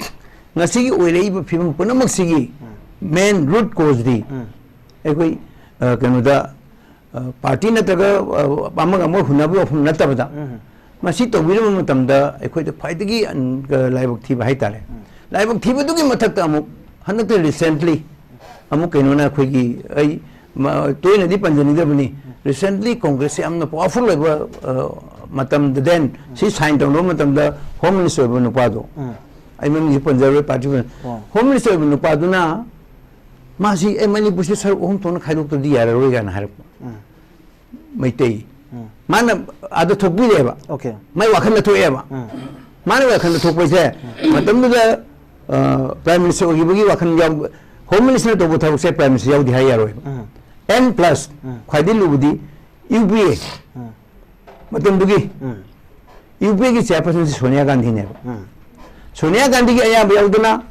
ꯉꯁꯤꯒꯤ ꯑꯣꯏꯔꯛꯏꯕ ꯐꯤꯕꯝ ꯄꯨꯝꯅꯃꯛꯁꯤꯒꯤ main root cause ꯗꯤ ꯎꯝ. ꯑꯩꯈꯣꯏ, ꯑ, ꯀꯩꯅꯣꯗ, ꯑ, party ꯅꯠꯇ꯭ꯔꯒ, ꯑ, ꯑꯃꯒ ꯑꯃꯒ ꯍꯨꯟꯅꯕꯒꯤ ꯋꯥꯐꯝ ꯅꯠꯇꯕꯗ, ꯎꯝ. ꯃꯁꯤ ꯇꯧꯕꯤꯔꯕ ꯃꯇꯝꯗ ꯑꯩꯈꯣꯏꯗ ꯈ꯭ꯋꯥꯏꯗꯒꯤ, ꯑ, ꯂꯥꯏꯕꯛ ꯊꯤꯕ ꯍꯥꯏꯇꯥꯔꯦ꯫ ꯂꯥꯏꯕꯛ ꯊꯤꯕꯗꯨꯒꯤ ꯃꯊꯛꯇ ꯑꯃꯨꯛ ꯍꯟꯗꯛꯇ recently ꯑꯃꯨꯛ ꯀꯩꯅꯣꯅ ꯑꯩꯈꯣꯏꯒꯤ, ꯑꯩ ꯃ-, ꯇꯣꯏꯅꯗꯤ ꯄꯟꯖꯅꯤꯡꯗꯕꯅꯤ, recently ꯀꯣꯡꯒ꯭ꯔꯦꯁꯁꯦ ꯌꯥꯝꯅ powerful ꯑꯣꯏꯕ, ꯑ, ꯃꯇꯝꯗ, then ꯁꯤ sign ꯇꯧꯅꯕ ꯃꯇꯝꯗ home minister ꯑꯣꯏꯕ ꯅꯨꯄꯥꯗꯣ, ꯎꯝ. ꯑꯩ ꯃꯃꯤꯡꯁꯤ ꯄꯟꯖꯔꯣꯏ, party ꯄꯟ- ꯑꯣ. home minister ꯑꯣꯏꯕ ꯅꯨꯄꯥꯗꯨꯅ ꯃꯥꯁꯤ, "ꯑꯦ, ꯃꯅꯤꯄꯨꯔꯁꯤ ꯁꯔꯨꯛ ꯑꯍꯨꯝ ꯊꯣꯛꯅ ꯈꯥꯏꯗꯣꯛꯇ꯭ꯔꯗꯤ ꯌꯥꯔꯔꯣꯏ" ꯀꯥꯏꯅ ꯍꯥꯏꯔꯛꯄ꯫ ꯎꯝ. ꯃꯩꯇꯩ꯫ ꯎꯝ. ꯃꯥꯅ ꯑꯥꯗ ꯊꯣꯛꯄꯤꯔꯦꯕ꯫ Okay. ꯃꯥꯏ ꯋꯥꯈꯜꯗ ꯊꯣꯛꯑꯦꯕ꯫ ꯎꯝ. ꯃꯥꯅ ꯋꯥꯈꯜꯗ ꯊꯣꯛꯄꯁꯦ, ꯃꯇꯝꯗꯨꯗ, ꯑ, prime minister ꯑꯣꯏꯈꯤꯕꯒꯤ ꯋꯥꯈꯜ ꯌꯥꯎ-, home minister ꯇꯧꯕ ꯊꯕꯛꯁꯦ prime minister ꯌꯥꯎꯗꯦ ꯍꯥꯏ ꯌꯥꯔꯣꯏꯕ꯫ ꯎꯝ. And plus, ꯎꯝ. ꯈ꯭ꯋꯥꯏꯗꯒꯤ ꯂꯨꯕꯗꯤ ꯌꯨ ꯄꯤ ꯑꯦ꯫ ꯎꯝ. ꯃꯇꯝꯗꯨꯒꯤ ꯎꯝ. ꯌꯨ ꯄꯤ ꯑꯦꯒꯤ chairperson ꯁꯤ ꯁꯣꯅꯤꯌꯥ ꯒꯥꯟꯙꯤꯅꯦꯕ꯫ ꯎꯝ. ꯁꯣꯅꯤꯌꯥ ꯒꯥꯟꯙꯤꯒꯤ ꯑꯌꯥꯕ ꯌꯥꯎꯗꯅ,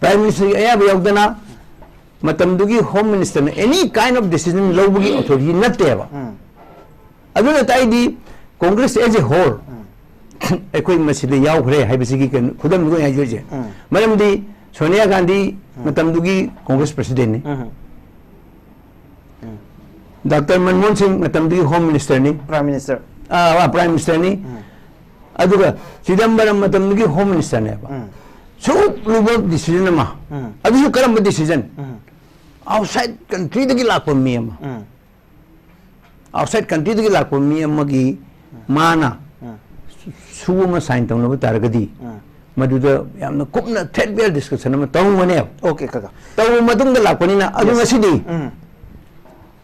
prime ministerꯒꯤ ꯑꯌꯥꯕ ꯌꯥꯎꯗꯅ, ꯃꯇꯝꯗꯨꯒꯤ home ministerꯅ any kind of decision ꯂꯧꯕꯒꯤ authority ꯅꯠꯇꯦꯕ꯫ ꯎꯝ. ꯑꯗꯨꯅ ꯇꯥꯛꯏꯗꯤ Congress as a whole, ꯑꯩꯈꯣꯏ ꯃꯁꯤꯗ ꯌꯥꯎꯈ꯭ꯔꯦ ꯍꯥꯏꯕꯁꯤꯒꯤ ꯀꯩꯅꯣ, ꯈꯨꯗꯝꯗꯨ ꯑꯣꯏꯅ ꯍꯥꯏꯖꯔꯤꯁꯦ꯫ ꯎꯝ. ꯃꯔꯝꯗꯤ ꯁꯣꯅꯤꯌꯥ ꯒꯥꯟꯙꯤ ꯃꯇꯝꯗꯨꯒꯤ Congress presidentꯅꯤ꯫ ꯎꯝ. ꯗꯥꯛꯇꯔ ꯃꯟꯃꯣꯍꯟ ꯁꯤꯡ ꯃꯇꯝꯗꯨꯒꯤ ꯍꯣꯝ ꯃꯤꯅꯤꯁꯇꯔꯅꯤ꯫ Prime minister. ꯑꯥ, ꯄ꯭ꯔꯥꯏꯝ ꯃꯤꯅꯤꯁꯇꯔꯅꯤ꯫ ꯑꯗꯨꯒ ꯆꯤꯗꯝꯕꯔꯝ ꯃꯇꯝꯗꯨꯒꯤ ꯍꯣꯝ ꯃꯤꯅꯤꯁꯇꯔꯅꯦꯕ꯫ ꯁꯨꯛ ꯂꯨꯕ ꯗꯤꯁꯤꯖꯟ ꯑꯃ꯫ ꯑꯗꯨꯁꯨ ꯀꯔꯝꯕ ꯗꯤꯁꯤꯖꯟ? ꯑꯥꯎꯠꯁꯥꯏꯠ ꯀꯟꯇ꯭ꯔꯤꯗꯒꯤ ꯂꯥꯛꯄ ꯃꯤ ꯑꯃ꯫ ꯑꯥꯎꯠꯁꯥꯏꯠ ꯀꯟꯇ꯭ꯔꯤꯗꯒꯤ ꯂꯥꯛꯄ ꯃꯤ ꯑꯃꯒꯤ ꯃꯥꯅ ꯁꯨ ꯑꯃ ꯁꯥꯏꯟ ꯇꯧꯅꯕ ꯇꯥꯔꯒꯗꯤ, ꯃꯗꯨꯗ ꯌꯥꯝꯅ ꯀꯨꯞꯅ ꯊ꯭ꯔꯦꯠꯕꯦꯜ ꯗꯤꯁꯀꯁꯟ ꯑꯃ ꯇꯧꯔꯝꯒꯅꯦꯕ꯫ ꯑꯣꯀꯦ, ꯀꯀꯥ꯫ ꯇꯧꯔꯕ ꯃꯇꯨꯡꯗ ꯂꯥꯛꯄꯅꯤꯅ, ꯑꯗꯨ Yes. ꯉꯁꯤꯗꯤ ꯎꯝ꯫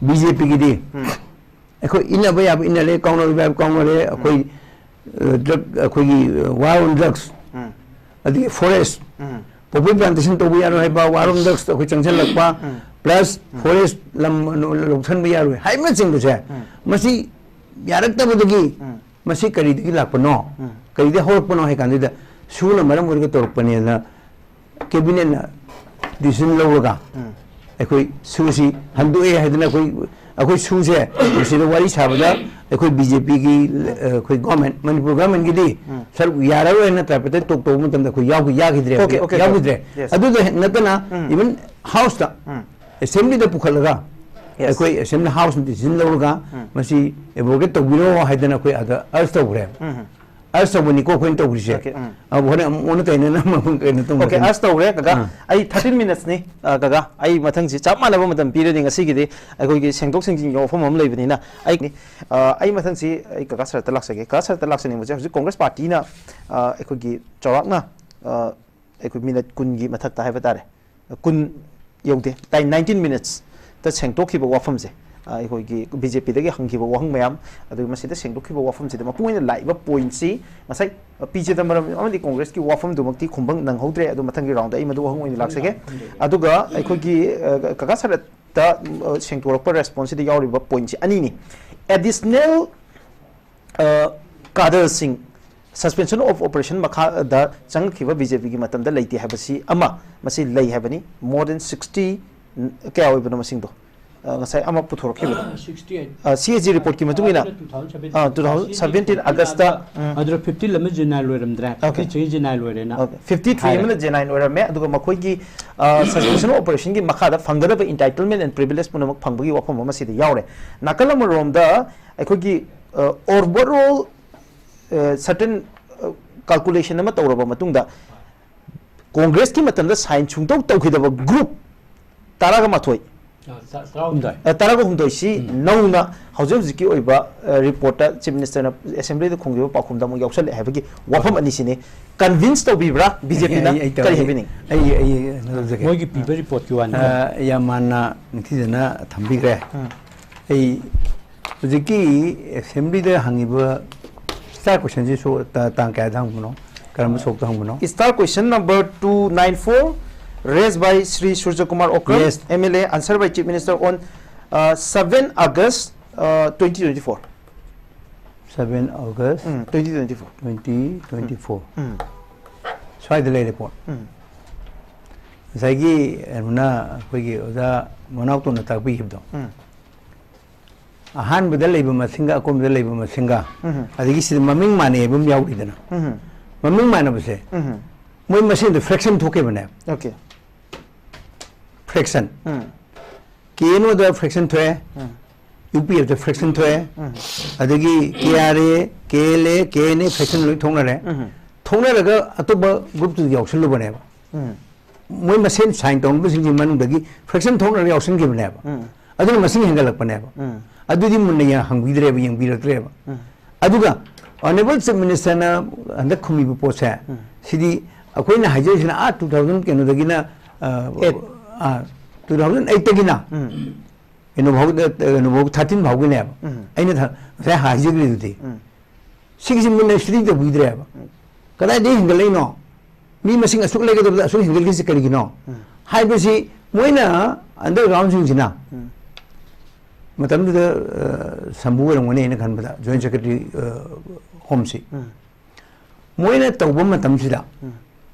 ꯕꯤ ꯖꯦ ꯄꯤꯒꯤꯗꯤ ꯑꯩꯈꯣꯏ ꯏꯟꯅꯕ ꯌꯥꯕ ꯏꯟꯅꯔꯦ, ꯀꯥꯎꯅꯕ ꯌꯥꯕ ꯀꯥꯎꯅꯔꯦ, ꯑꯩꯈꯣꯏ, ꯑ, ꯗ꯭ꯔꯒ, ꯑꯩꯈꯣꯏꯒꯤ, ꯑ, ꯋꯥꯔ ꯑꯣꯟ ꯗ꯭ꯔꯒꯁ, ꯎꯝ꯫ ꯑꯗꯒꯤ ꯐꯣꯔꯦꯁ, ꯎꯝ꯫ ꯄꯣꯄꯤ ꯄ꯭ꯂꯥꯟꯇꯦꯁꯟ ꯇꯧꯕ ꯌꯥꯔꯣꯏ ꯍꯥꯏꯕ, ꯋꯥꯔ ꯑꯣꯟ ꯗ꯭ꯔꯒꯁ ꯑꯩꯈꯣꯏ ꯆꯪꯁꯤꯜꯂꯛꯄ, ꯄ꯭ꯂꯁ ꯐꯣꯔꯦꯁ ꯂꯝ ꯂꯧꯁꯤꯟꯕ ꯌꯥꯔꯣꯏ ꯍꯥꯏꯕꯅꯆꯤꯡꯕꯁꯦ, ꯃꯁꯤ ꯌꯥꯔꯛꯇꯕꯗꯒꯤ ꯃꯁꯤ ꯀꯔꯤꯗꯒꯤ ꯂꯥꯛꯄꯅꯣ, ꯀꯔꯤꯗꯒꯤ ꯍꯧꯔꯛꯄꯅꯣ ꯍꯥꯏ ꯀꯥꯟꯗꯨꯗ ꯁꯨꯅ ꯃꯔꯝ ꯑꯣꯏꯔꯒ ꯇꯧꯔꯛꯄꯅꯦꯅ ꯀꯦꯕꯤꯅꯦꯠꯅ ꯗꯤꯁꯤꯖꯟ ꯂꯧꯔꯒ ꯑꯩꯈꯣꯏ ꯁꯨꯁꯤ ꯍꯟꯗꯣꯛꯑꯦ ꯍꯥꯏꯗꯅ ꯑꯩꯈꯣꯏ, ꯑꯩꯈꯣꯏ ꯁꯨꯁꯦ ꯃꯁꯤꯗ ꯋꯥꯔꯤ ꯁꯥꯕꯗ ꯑꯩꯈꯣꯏ ꯕꯤ ꯖꯦ ꯄꯤꯒꯤ ꯑꯩꯈꯣꯏ ꯒꯣꯔꯃꯦꯟ, ꯃꯅꯤꯄꯨꯔ ꯒꯣꯔꯃꯦꯟꯒꯤꯗꯤ ꯁꯔꯨꯛ ꯌꯥꯔꯔꯣꯏꯅ ꯇ꯭ꯔꯥꯏꯄꯦꯠꯇ ꯇꯣꯛ ꯇꯧꯕ ꯃꯇꯝꯗ ꯑꯩꯈꯣꯏ ꯌꯥꯎꯈꯤ, ꯌꯥꯈꯤꯗ꯭ꯔꯦ, Okay, okay, ꯌꯥꯎꯈꯤꯗ꯭ꯔꯦ꯫ Yes. ꯑꯗꯨꯗ ꯅꯠꯇꯅ ꯏꯚꯟ ꯍꯥꯎꯁꯇ, ꯑꯦꯁꯦꯝꯕ꯭ꯂꯤꯗ ꯄꯨꯈꯠꯂꯒ Yes. ꯑꯩꯈꯣꯏ ꯑꯦꯁꯦꯝꯕ꯭ꯂꯤ ꯍꯥꯎꯁꯅ ꯗꯤꯁꯤꯖꯟ ꯂꯧꯔꯒ ꯃꯁꯤ ꯑꯦꯕ꯭ꯔꯣꯒꯦꯠ ꯇꯧꯕꯤꯔꯣ ꯍꯥꯏꯗꯅ ꯑꯩꯈꯣꯏ ꯑꯗ ꯑꯔꯖ ꯇꯧꯈ꯭ꯔꯦ꯫ ꯑꯔꯖ ꯇꯧꯕꯅꯤꯀꯣ ꯑꯩꯈꯣꯏꯅ ꯇꯧꯔꯤꯁꯦ꯫ Okay, ꯎꯝ꯫ ꯑ, ꯍꯣꯔꯦꯟ ꯑꯃꯨꯛ ꯑꯣꯟꯅ ꯇꯩꯅꯅ ꯑꯃꯨꯛ ꯀꯩꯅꯣ ꯇꯧꯅ ꯑꯣꯀꯦ, ꯑꯔꯖ ꯇꯧꯔꯦ ꯀꯀꯥ꯫ ꯑꯥ꯫ ꯑꯩ ꯊꯥꯔꯇꯤꯟ ꯃꯤꯅꯠꯁꯅꯤ, ꯑ, ꯀꯀꯥ꯫ ꯑꯩ ꯃꯊꯪꯁꯤ ꯆꯞ ꯃꯥꯟꯅꯕ ꯃꯇꯝ ꯄꯤꯔꯅꯤ꯫ ꯉꯁꯤꯒꯤꯗꯤ ꯑꯩꯈꯣꯏꯒꯤ ꯁꯦꯡꯗꯣꯛ ꯁꯦꯡꯖꯤꯟꯒꯤ ꯋꯥꯐꯝ ꯑꯃ ꯂꯩꯕꯅꯤꯅ ꯑꯩ, ꯑ, ꯑꯩ ꯃꯊꯪꯁꯤ ꯑꯩ ꯀꯀꯥ ꯁꯔꯠꯇ ꯂꯥꯛꯆꯒꯦ꯫ ꯀꯀꯥ ꯁꯔꯠꯇ ꯂꯥꯛꯆꯅꯤꯡꯕꯁꯦ ꯍꯧꯖꯤꯛ ꯀꯣꯡꯒ꯭ꯔꯦꯁ ꯄꯥꯔꯇꯤꯅ, ꯑ, ꯑꯩꯈꯣꯏꯒꯤ ꯆꯥꯎꯔꯥꯛꯅ, ꯑ, ꯑꯩꯈꯣꯏ ꯃꯤꯅꯠ ꯀꯨꯟꯒꯤ ꯃꯊꯛꯇ ꯍꯥꯏꯕ ꯇꯥꯔꯦ, ꯀꯨꯟ ꯌꯧꯗꯦ, ꯇꯥꯏ ꯅꯥꯏꯟꯇꯤꯟ ꯃꯤꯅꯠꯁꯇ ꯁꯦꯡꯗꯣꯛꯈꯤꯕ ꯋꯥꯐꯝꯁꯦ, ꯑ, ꯑꯩꯈꯣꯏꯒꯤ ꯕꯤ ꯖꯦ ꯄꯤꯗꯒꯤ ꯍꯪꯈꯤꯕ ꯋꯥꯍꯪ ꯃꯌꯥꯝ, ꯑꯗꯨꯒ ꯃꯁꯤꯗ ꯁꯦꯡꯗꯣꯛꯈꯤꯕ ꯋꯥꯐꯝꯁꯤꯗ ꯃꯄꯨꯡ ꯑꯣꯏꯅ ꯂꯥꯛꯏꯕ ꯄꯣꯏꯟꯠꯁꯤ ꯉꯁꯥꯏ, ꯑ, ꯄꯤ ꯆꯤꯗꯝꯕꯔꯝ ꯑꯃꯗꯤ ꯀꯣꯡꯒ꯭ꯔꯦꯁꯀꯤ ꯋꯥꯐꯝꯗꯨꯃꯛꯇꯤ ꯈꯨꯝꯕ ꯅꯪꯍꯧꯗ꯭ꯔꯦ꯫ ꯑꯗꯨ ꯃꯊꯪꯒꯤ ꯔꯥꯎꯟꯗ ꯑꯩ ꯃꯗꯨ ꯋꯥꯍꯪ ꯑꯣꯏꯅ ꯂꯥꯛꯆꯒꯦ꯫ ꯑꯗꯨꯒ ꯑꯩꯈꯣꯏꯒꯤ, ꯑ, ꯀꯀꯥ ꯁꯔꯠꯇ, ꯑ, ꯁꯦꯡꯗꯣꯔꯛꯄ ꯔꯦꯁꯄꯣꯟꯁꯁꯤꯗ ꯌꯥꯎꯔꯤꯕ ꯄꯣꯏꯟꯠꯁꯤ ꯑꯅꯤꯅꯤ꯫ ꯑꯦꯗꯤꯁꯅꯦꯜ ꯑ, ꯀꯥꯗꯔꯁꯤꯡ ꯁꯁꯄꯦꯟꯁꯟ ꯑꯣꯐ ꯑꯣꯄꯔꯦꯁꯟ ꯃꯈꯥꯗ ꯆꯪꯉꯛꯈꯤꯕ ꯕꯤ ꯖꯦ ꯄꯤꯒꯤ ꯃꯇꯝꯗ ꯂꯩꯇꯦ ꯍꯥꯏꯕꯁꯤ ꯑꯃ, ꯃꯁꯤ ꯂꯩ ꯍꯥꯏꯕꯅꯤ꯫ More than sixty, ꯀꯌꯥ ꯑꯣꯏꯕꯅꯣ ꯃꯁꯤꯡꯗꯣ? ꯑ, ꯉꯁꯥꯏ ꯑꯃ ꯄꯨꯊꯣꯔꯛꯈꯤꯕ ꯁꯤꯛꯁꯇꯤ ꯑꯩꯠ ꯁꯤ ꯑꯦ ꯖꯤ ꯔꯤꯄꯣꯔꯠꯀꯤ ꯃꯇꯨꯡ ꯏꯟꯅ ꯇꯨ ꯊꯥꯎꯖꯟ ꯑ, ꯇꯨ ꯊꯥꯎꯖꯟ ꯁꯚꯦꯟꯇꯤꯟ ꯑꯥꯒꯁꯇ ꯎꯝ, ꯑꯗꯨꯗ ꯐꯤꯐꯇꯤꯟ ꯑꯃ ꯖꯦꯅꯥꯏꯟ ꯂꯣꯏꯔꯝꯗ꯭ꯔꯦ Okay. ꯐꯤꯐꯇꯤꯟ ꯖꯦꯅꯥꯏꯟ ꯂꯣꯏꯔꯦꯅ ꯐꯤꯐꯇꯤ ꯊ꯭ꯔꯤ ꯍꯥꯏꯔꯦ꯫ ꯑꯃꯅ ꯖꯦꯅꯥꯏꯟ ꯑꯣꯏꯔꯝꯃꯦ, ꯑꯗꯨꯒ ꯃꯈꯣꯏꯒꯤ ꯁꯁꯄꯦꯟꯁꯟ ꯑꯣꯄꯔꯦꯁꯟꯒꯤ ꯃꯈꯥꯗ ꯐꯪꯒꯗꯕ entitlement and privilege ꯄꯨꯝꯅꯃꯛ ꯐꯪꯕꯒꯤ ꯋꯥꯐꯝ ꯑꯃ ꯁꯤꯗ ꯌꯥꯎꯔꯦ꯫ ꯅꯥꯀꯜ ꯑꯃꯔꯣꯝꯗ ꯑꯩꯈꯣꯏꯒꯤ overall certain calculation ꯑꯃ ꯇꯧꯔꯕ ꯃꯇꯨꯡꯗ ꯀꯣꯡꯒ꯭ꯔꯦꯁꯀꯤ ꯃꯇꯝꯗ ꯁꯥꯏꯟ ꯁꯨꯡꯇꯧ ꯇꯧꯈꯤꯗꯕ ꯒ꯭ꯔꯨꯞ ꯇꯔꯥꯒ ꯃꯥꯊꯣꯏ ꯇꯔꯥꯍꯨꯝꯗꯣꯏ ꯑ, ꯇꯔꯥꯒ ꯍꯨꯝꯗꯣꯏꯁꯤ ꯅꯧꯅ ꯍꯧꯖꯤꯛ ꯍꯧꯖꯤꯛꯀꯤ ꯑꯣꯏꯕ ꯔꯤꯄꯣꯔꯠꯇ ꯆꯤꯐ ꯃꯤꯅꯤꯁꯇꯔꯅ ꯑꯦꯁꯦꯝꯕ꯭ꯂꯤꯗ ꯈꯨꯝꯈꯤꯕ ꯄꯥꯎꯈꯨꯝꯗ ꯑꯃꯨꯛ ꯌꯥꯎꯁꯜꯂꯛꯑꯦ ꯍꯥꯏꯕꯒꯤ ꯋꯥꯐꯝ ꯑꯅꯤꯁꯤꯅꯤ꯫ ꯀꯟꯚꯤꯟꯁ ꯇꯧꯕꯤꯕ꯭ꯔꯥ ꯕꯤ ꯖꯦ ꯄꯤꯅ? ꯑꯩ- ꯑꯩ ꯀꯔꯤ ꯇꯧꯔꯒꯦ꯫ ꯍꯥꯏꯕꯤꯅꯤꯡꯉꯤ? ꯑꯩ ꯑꯩ ꯀꯩꯅꯣ ꯇꯧꯖꯒꯦ꯫ ꯃꯣꯏꯒꯤ ꯄꯤꯕ ꯔꯤꯄꯣꯔꯠꯀꯤ ꯋꯥꯅꯤ ꯑ, ꯌꯥꯝ ꯃꯥꯟꯅ ꯅꯤꯡꯊꯤꯖꯅ ꯊꯝꯕꯤꯈ꯭ꯔꯦ꯫ ꯎꯝ. ꯑꯩ ꯍꯧꯖꯤꯛꯀꯤ ꯑꯦꯁꯦꯝꯕ꯭ꯂꯤꯗ ꯍꯪꯉꯤꯕ ꯁ꯭ꯇꯥꯔ ꯀꯣꯏꯁꯟꯁꯤ ꯁꯣ- ꯇ- ꯇꯥꯡ ꯀꯌꯥꯗ ꯍꯪꯕꯅꯣ? ꯀꯔꯝꯕ ꯁꯣꯛꯇ ꯍꯪꯕꯅꯣ? Star question number two nine four, raised by Shri Surjya Kumar Okram, Yes. M L A, answered by Chief Minister on uh, seven August uh, twenty twenty-four. seven August um, twenty twenty-four. twenty twenty-four꯫ ꯎꯝ, ꯁ꯭ꯋꯥꯏꯗ ꯂꯩꯔꯦ ꯄꯣꯠ꯫ ꯎꯝ, ꯉꯁꯥꯏꯒꯤ ꯀꯩꯅꯣꯅ ꯑꯩꯈꯣꯏꯒꯤ ꯑꯣꯖꯥ ꯃꯅꯥꯎꯇꯣꯟꯅ ꯇꯥꯛꯄꯤꯈꯤꯕꯗꯣ, ꯎꯝ, ꯑꯍꯥꯟꯕꯗ ꯂꯩꯕ ꯃꯁꯤꯡꯒ ꯑꯀꯣꯟꯕꯗ ꯂꯩꯕ ꯃꯁꯤꯡꯒ, ꯎꯝ, ꯑꯗꯒꯤ ꯁꯤꯗ ꯃꯃꯤꯡ ꯃꯥꯟꯅꯩ ꯍꯥꯏꯕ ꯑꯃ ꯌꯥꯎꯔꯤꯗꯅ, ꯎꯝ, ꯃꯃꯤꯡ ꯃꯥꯟꯅꯕꯁꯦ ꯎꯝ, ꯃꯣꯏ ꯃꯁꯦꯟꯗ ꯐ꯭ꯔꯦꯛꯁꯟ ꯊꯣꯛꯈꯤꯕꯅꯦꯕ꯫ okay. Faction um, K N ꯑꯣꯗ ꯐ꯭ꯔꯦꯛꯁꯟ ꯊꯣꯛꯑꯦ, ꯎꯝ, ꯌꯨ ꯄꯤ ꯑꯦꯐꯇ ꯐ꯭ꯔꯦꯛꯁꯟ ꯊꯣꯛꯑꯦ, ꯎꯝ, ꯑꯗꯒꯤ K R A, K L A, K N A faction ꯂꯣꯏ ꯊꯣꯛꯅꯔꯦ꯫ ꯎꯝ, ꯊꯣꯛꯅꯔꯒ ꯑꯇꯣꯞꯄ ꯒ꯭ꯔꯨꯞꯇꯨꯗ ꯌꯥꯎꯁꯜꯂꯨꯕꯅꯦꯕ꯫ ꯎꯝ, ꯃꯣꯏ ꯃꯁꯦꯟ ꯁꯥꯏꯟ ꯇꯧꯅꯕꯁꯤꯡꯒꯤ ꯃꯅꯨꯡꯗꯒꯤ ꯐ꯭ꯔꯦꯛꯁꯟ ꯊꯣꯛꯅꯔꯒ ꯌꯥꯎꯁꯟꯈꯤꯕꯅꯦꯕ꯫ ꯎꯝ, ꯑꯗꯨꯅ ꯃꯁꯤꯡ ꯍꯦꯟꯒꯠꯂꯛꯄꯅꯦꯕ꯫ ꯎꯝ, ꯑꯗꯨꯗꯤ ꯃꯨꯟꯅ ꯌꯦꯡ- ꯍꯪꯕꯤꯗ꯭ꯔꯦꯕ, ꯌꯦꯡꯕꯤꯔꯛꯇ꯭ꯔꯦꯕ꯫ ꯎꯝ, ꯑꯗꯨꯒ ꯑꯣꯅꯔꯦꯕꯜ ꯆꯤꯐ ꯃꯤꯅꯤꯁꯇꯔꯅ ꯍꯟꯗꯛ ꯈꯨꯝꯃꯤꯕ ꯄꯣꯠꯁꯦ, ꯎꯝ. ꯁꯤꯗꯤ ꯑꯩꯈꯣꯏꯅ ꯍꯥꯏꯖꯔꯤꯁꯤꯅ ꯑꯥ ꯇꯨ ꯊꯥꯎꯖꯟ ꯀꯩꯅꯣꯗꯒꯤꯅ, ꯑ, Eight. ꯑ, ꯇꯨ ꯊꯥꯎꯖꯟ ꯑꯩꯠꯇꯒꯤꯅ ꯎꯝ, ꯀꯩꯅꯣ ꯐꯥꯎ, ꯀꯩꯅꯣ ꯐꯥꯎ ꯊꯥꯔꯇꯤꯟ ꯐꯥꯎꯒꯤꯅꯦꯕ꯫ ꯎꯝ. ꯑꯩꯅ ꯊ- ꯉꯁꯥꯏ ꯍꯥꯏꯖꯈ꯭ꯔꯤꯗꯨꯗꯤ, ꯎꯝ, ꯁꯤꯒꯤꯁꯤ ꯃꯨꯟꯅ ꯁ꯭ꯇꯗꯤ ꯇꯧꯕꯤꯗ꯭ꯔꯦꯕ꯫ ꯀꯗꯥꯏꯗꯒꯤ ꯍꯦꯟꯒꯠꯂꯛꯏꯅꯣ? ꯃꯤ ꯃꯁꯤꯡ ꯑꯁꯨꯛ ꯂꯩꯒꯗꯕꯗ ꯑꯁꯨꯛ ꯍꯦꯟꯒꯠꯂꯤꯁꯤ ꯀꯔꯤꯒꯤꯅꯣ? ꯎꯝ. ꯍꯥꯏꯕꯁꯤ ꯃꯣꯏꯅ ꯑꯟꯗꯔꯒ꯭ꯔꯥꯎꯟꯁꯤꯡꯁꯤꯅ, ꯎꯝ. ꯃꯇꯝꯗꯨꯗ, ꯑ, ꯁꯝꯕꯨ ꯑꯣꯏꯔꯝꯒꯅꯤ ꯑꯩꯅ ꯈꯟꯕꯗ, ꯖꯣꯏꯟ ꯁꯦꯀ꯭ꯔꯦꯇꯔꯤ, ꯑ, ꯍꯣꯝꯁꯤ꯫ ꯎꯝ. ꯃꯣꯏꯅ ꯇꯧꯕ ꯃꯇꯝꯁꯤꯗ ꯎꯝ.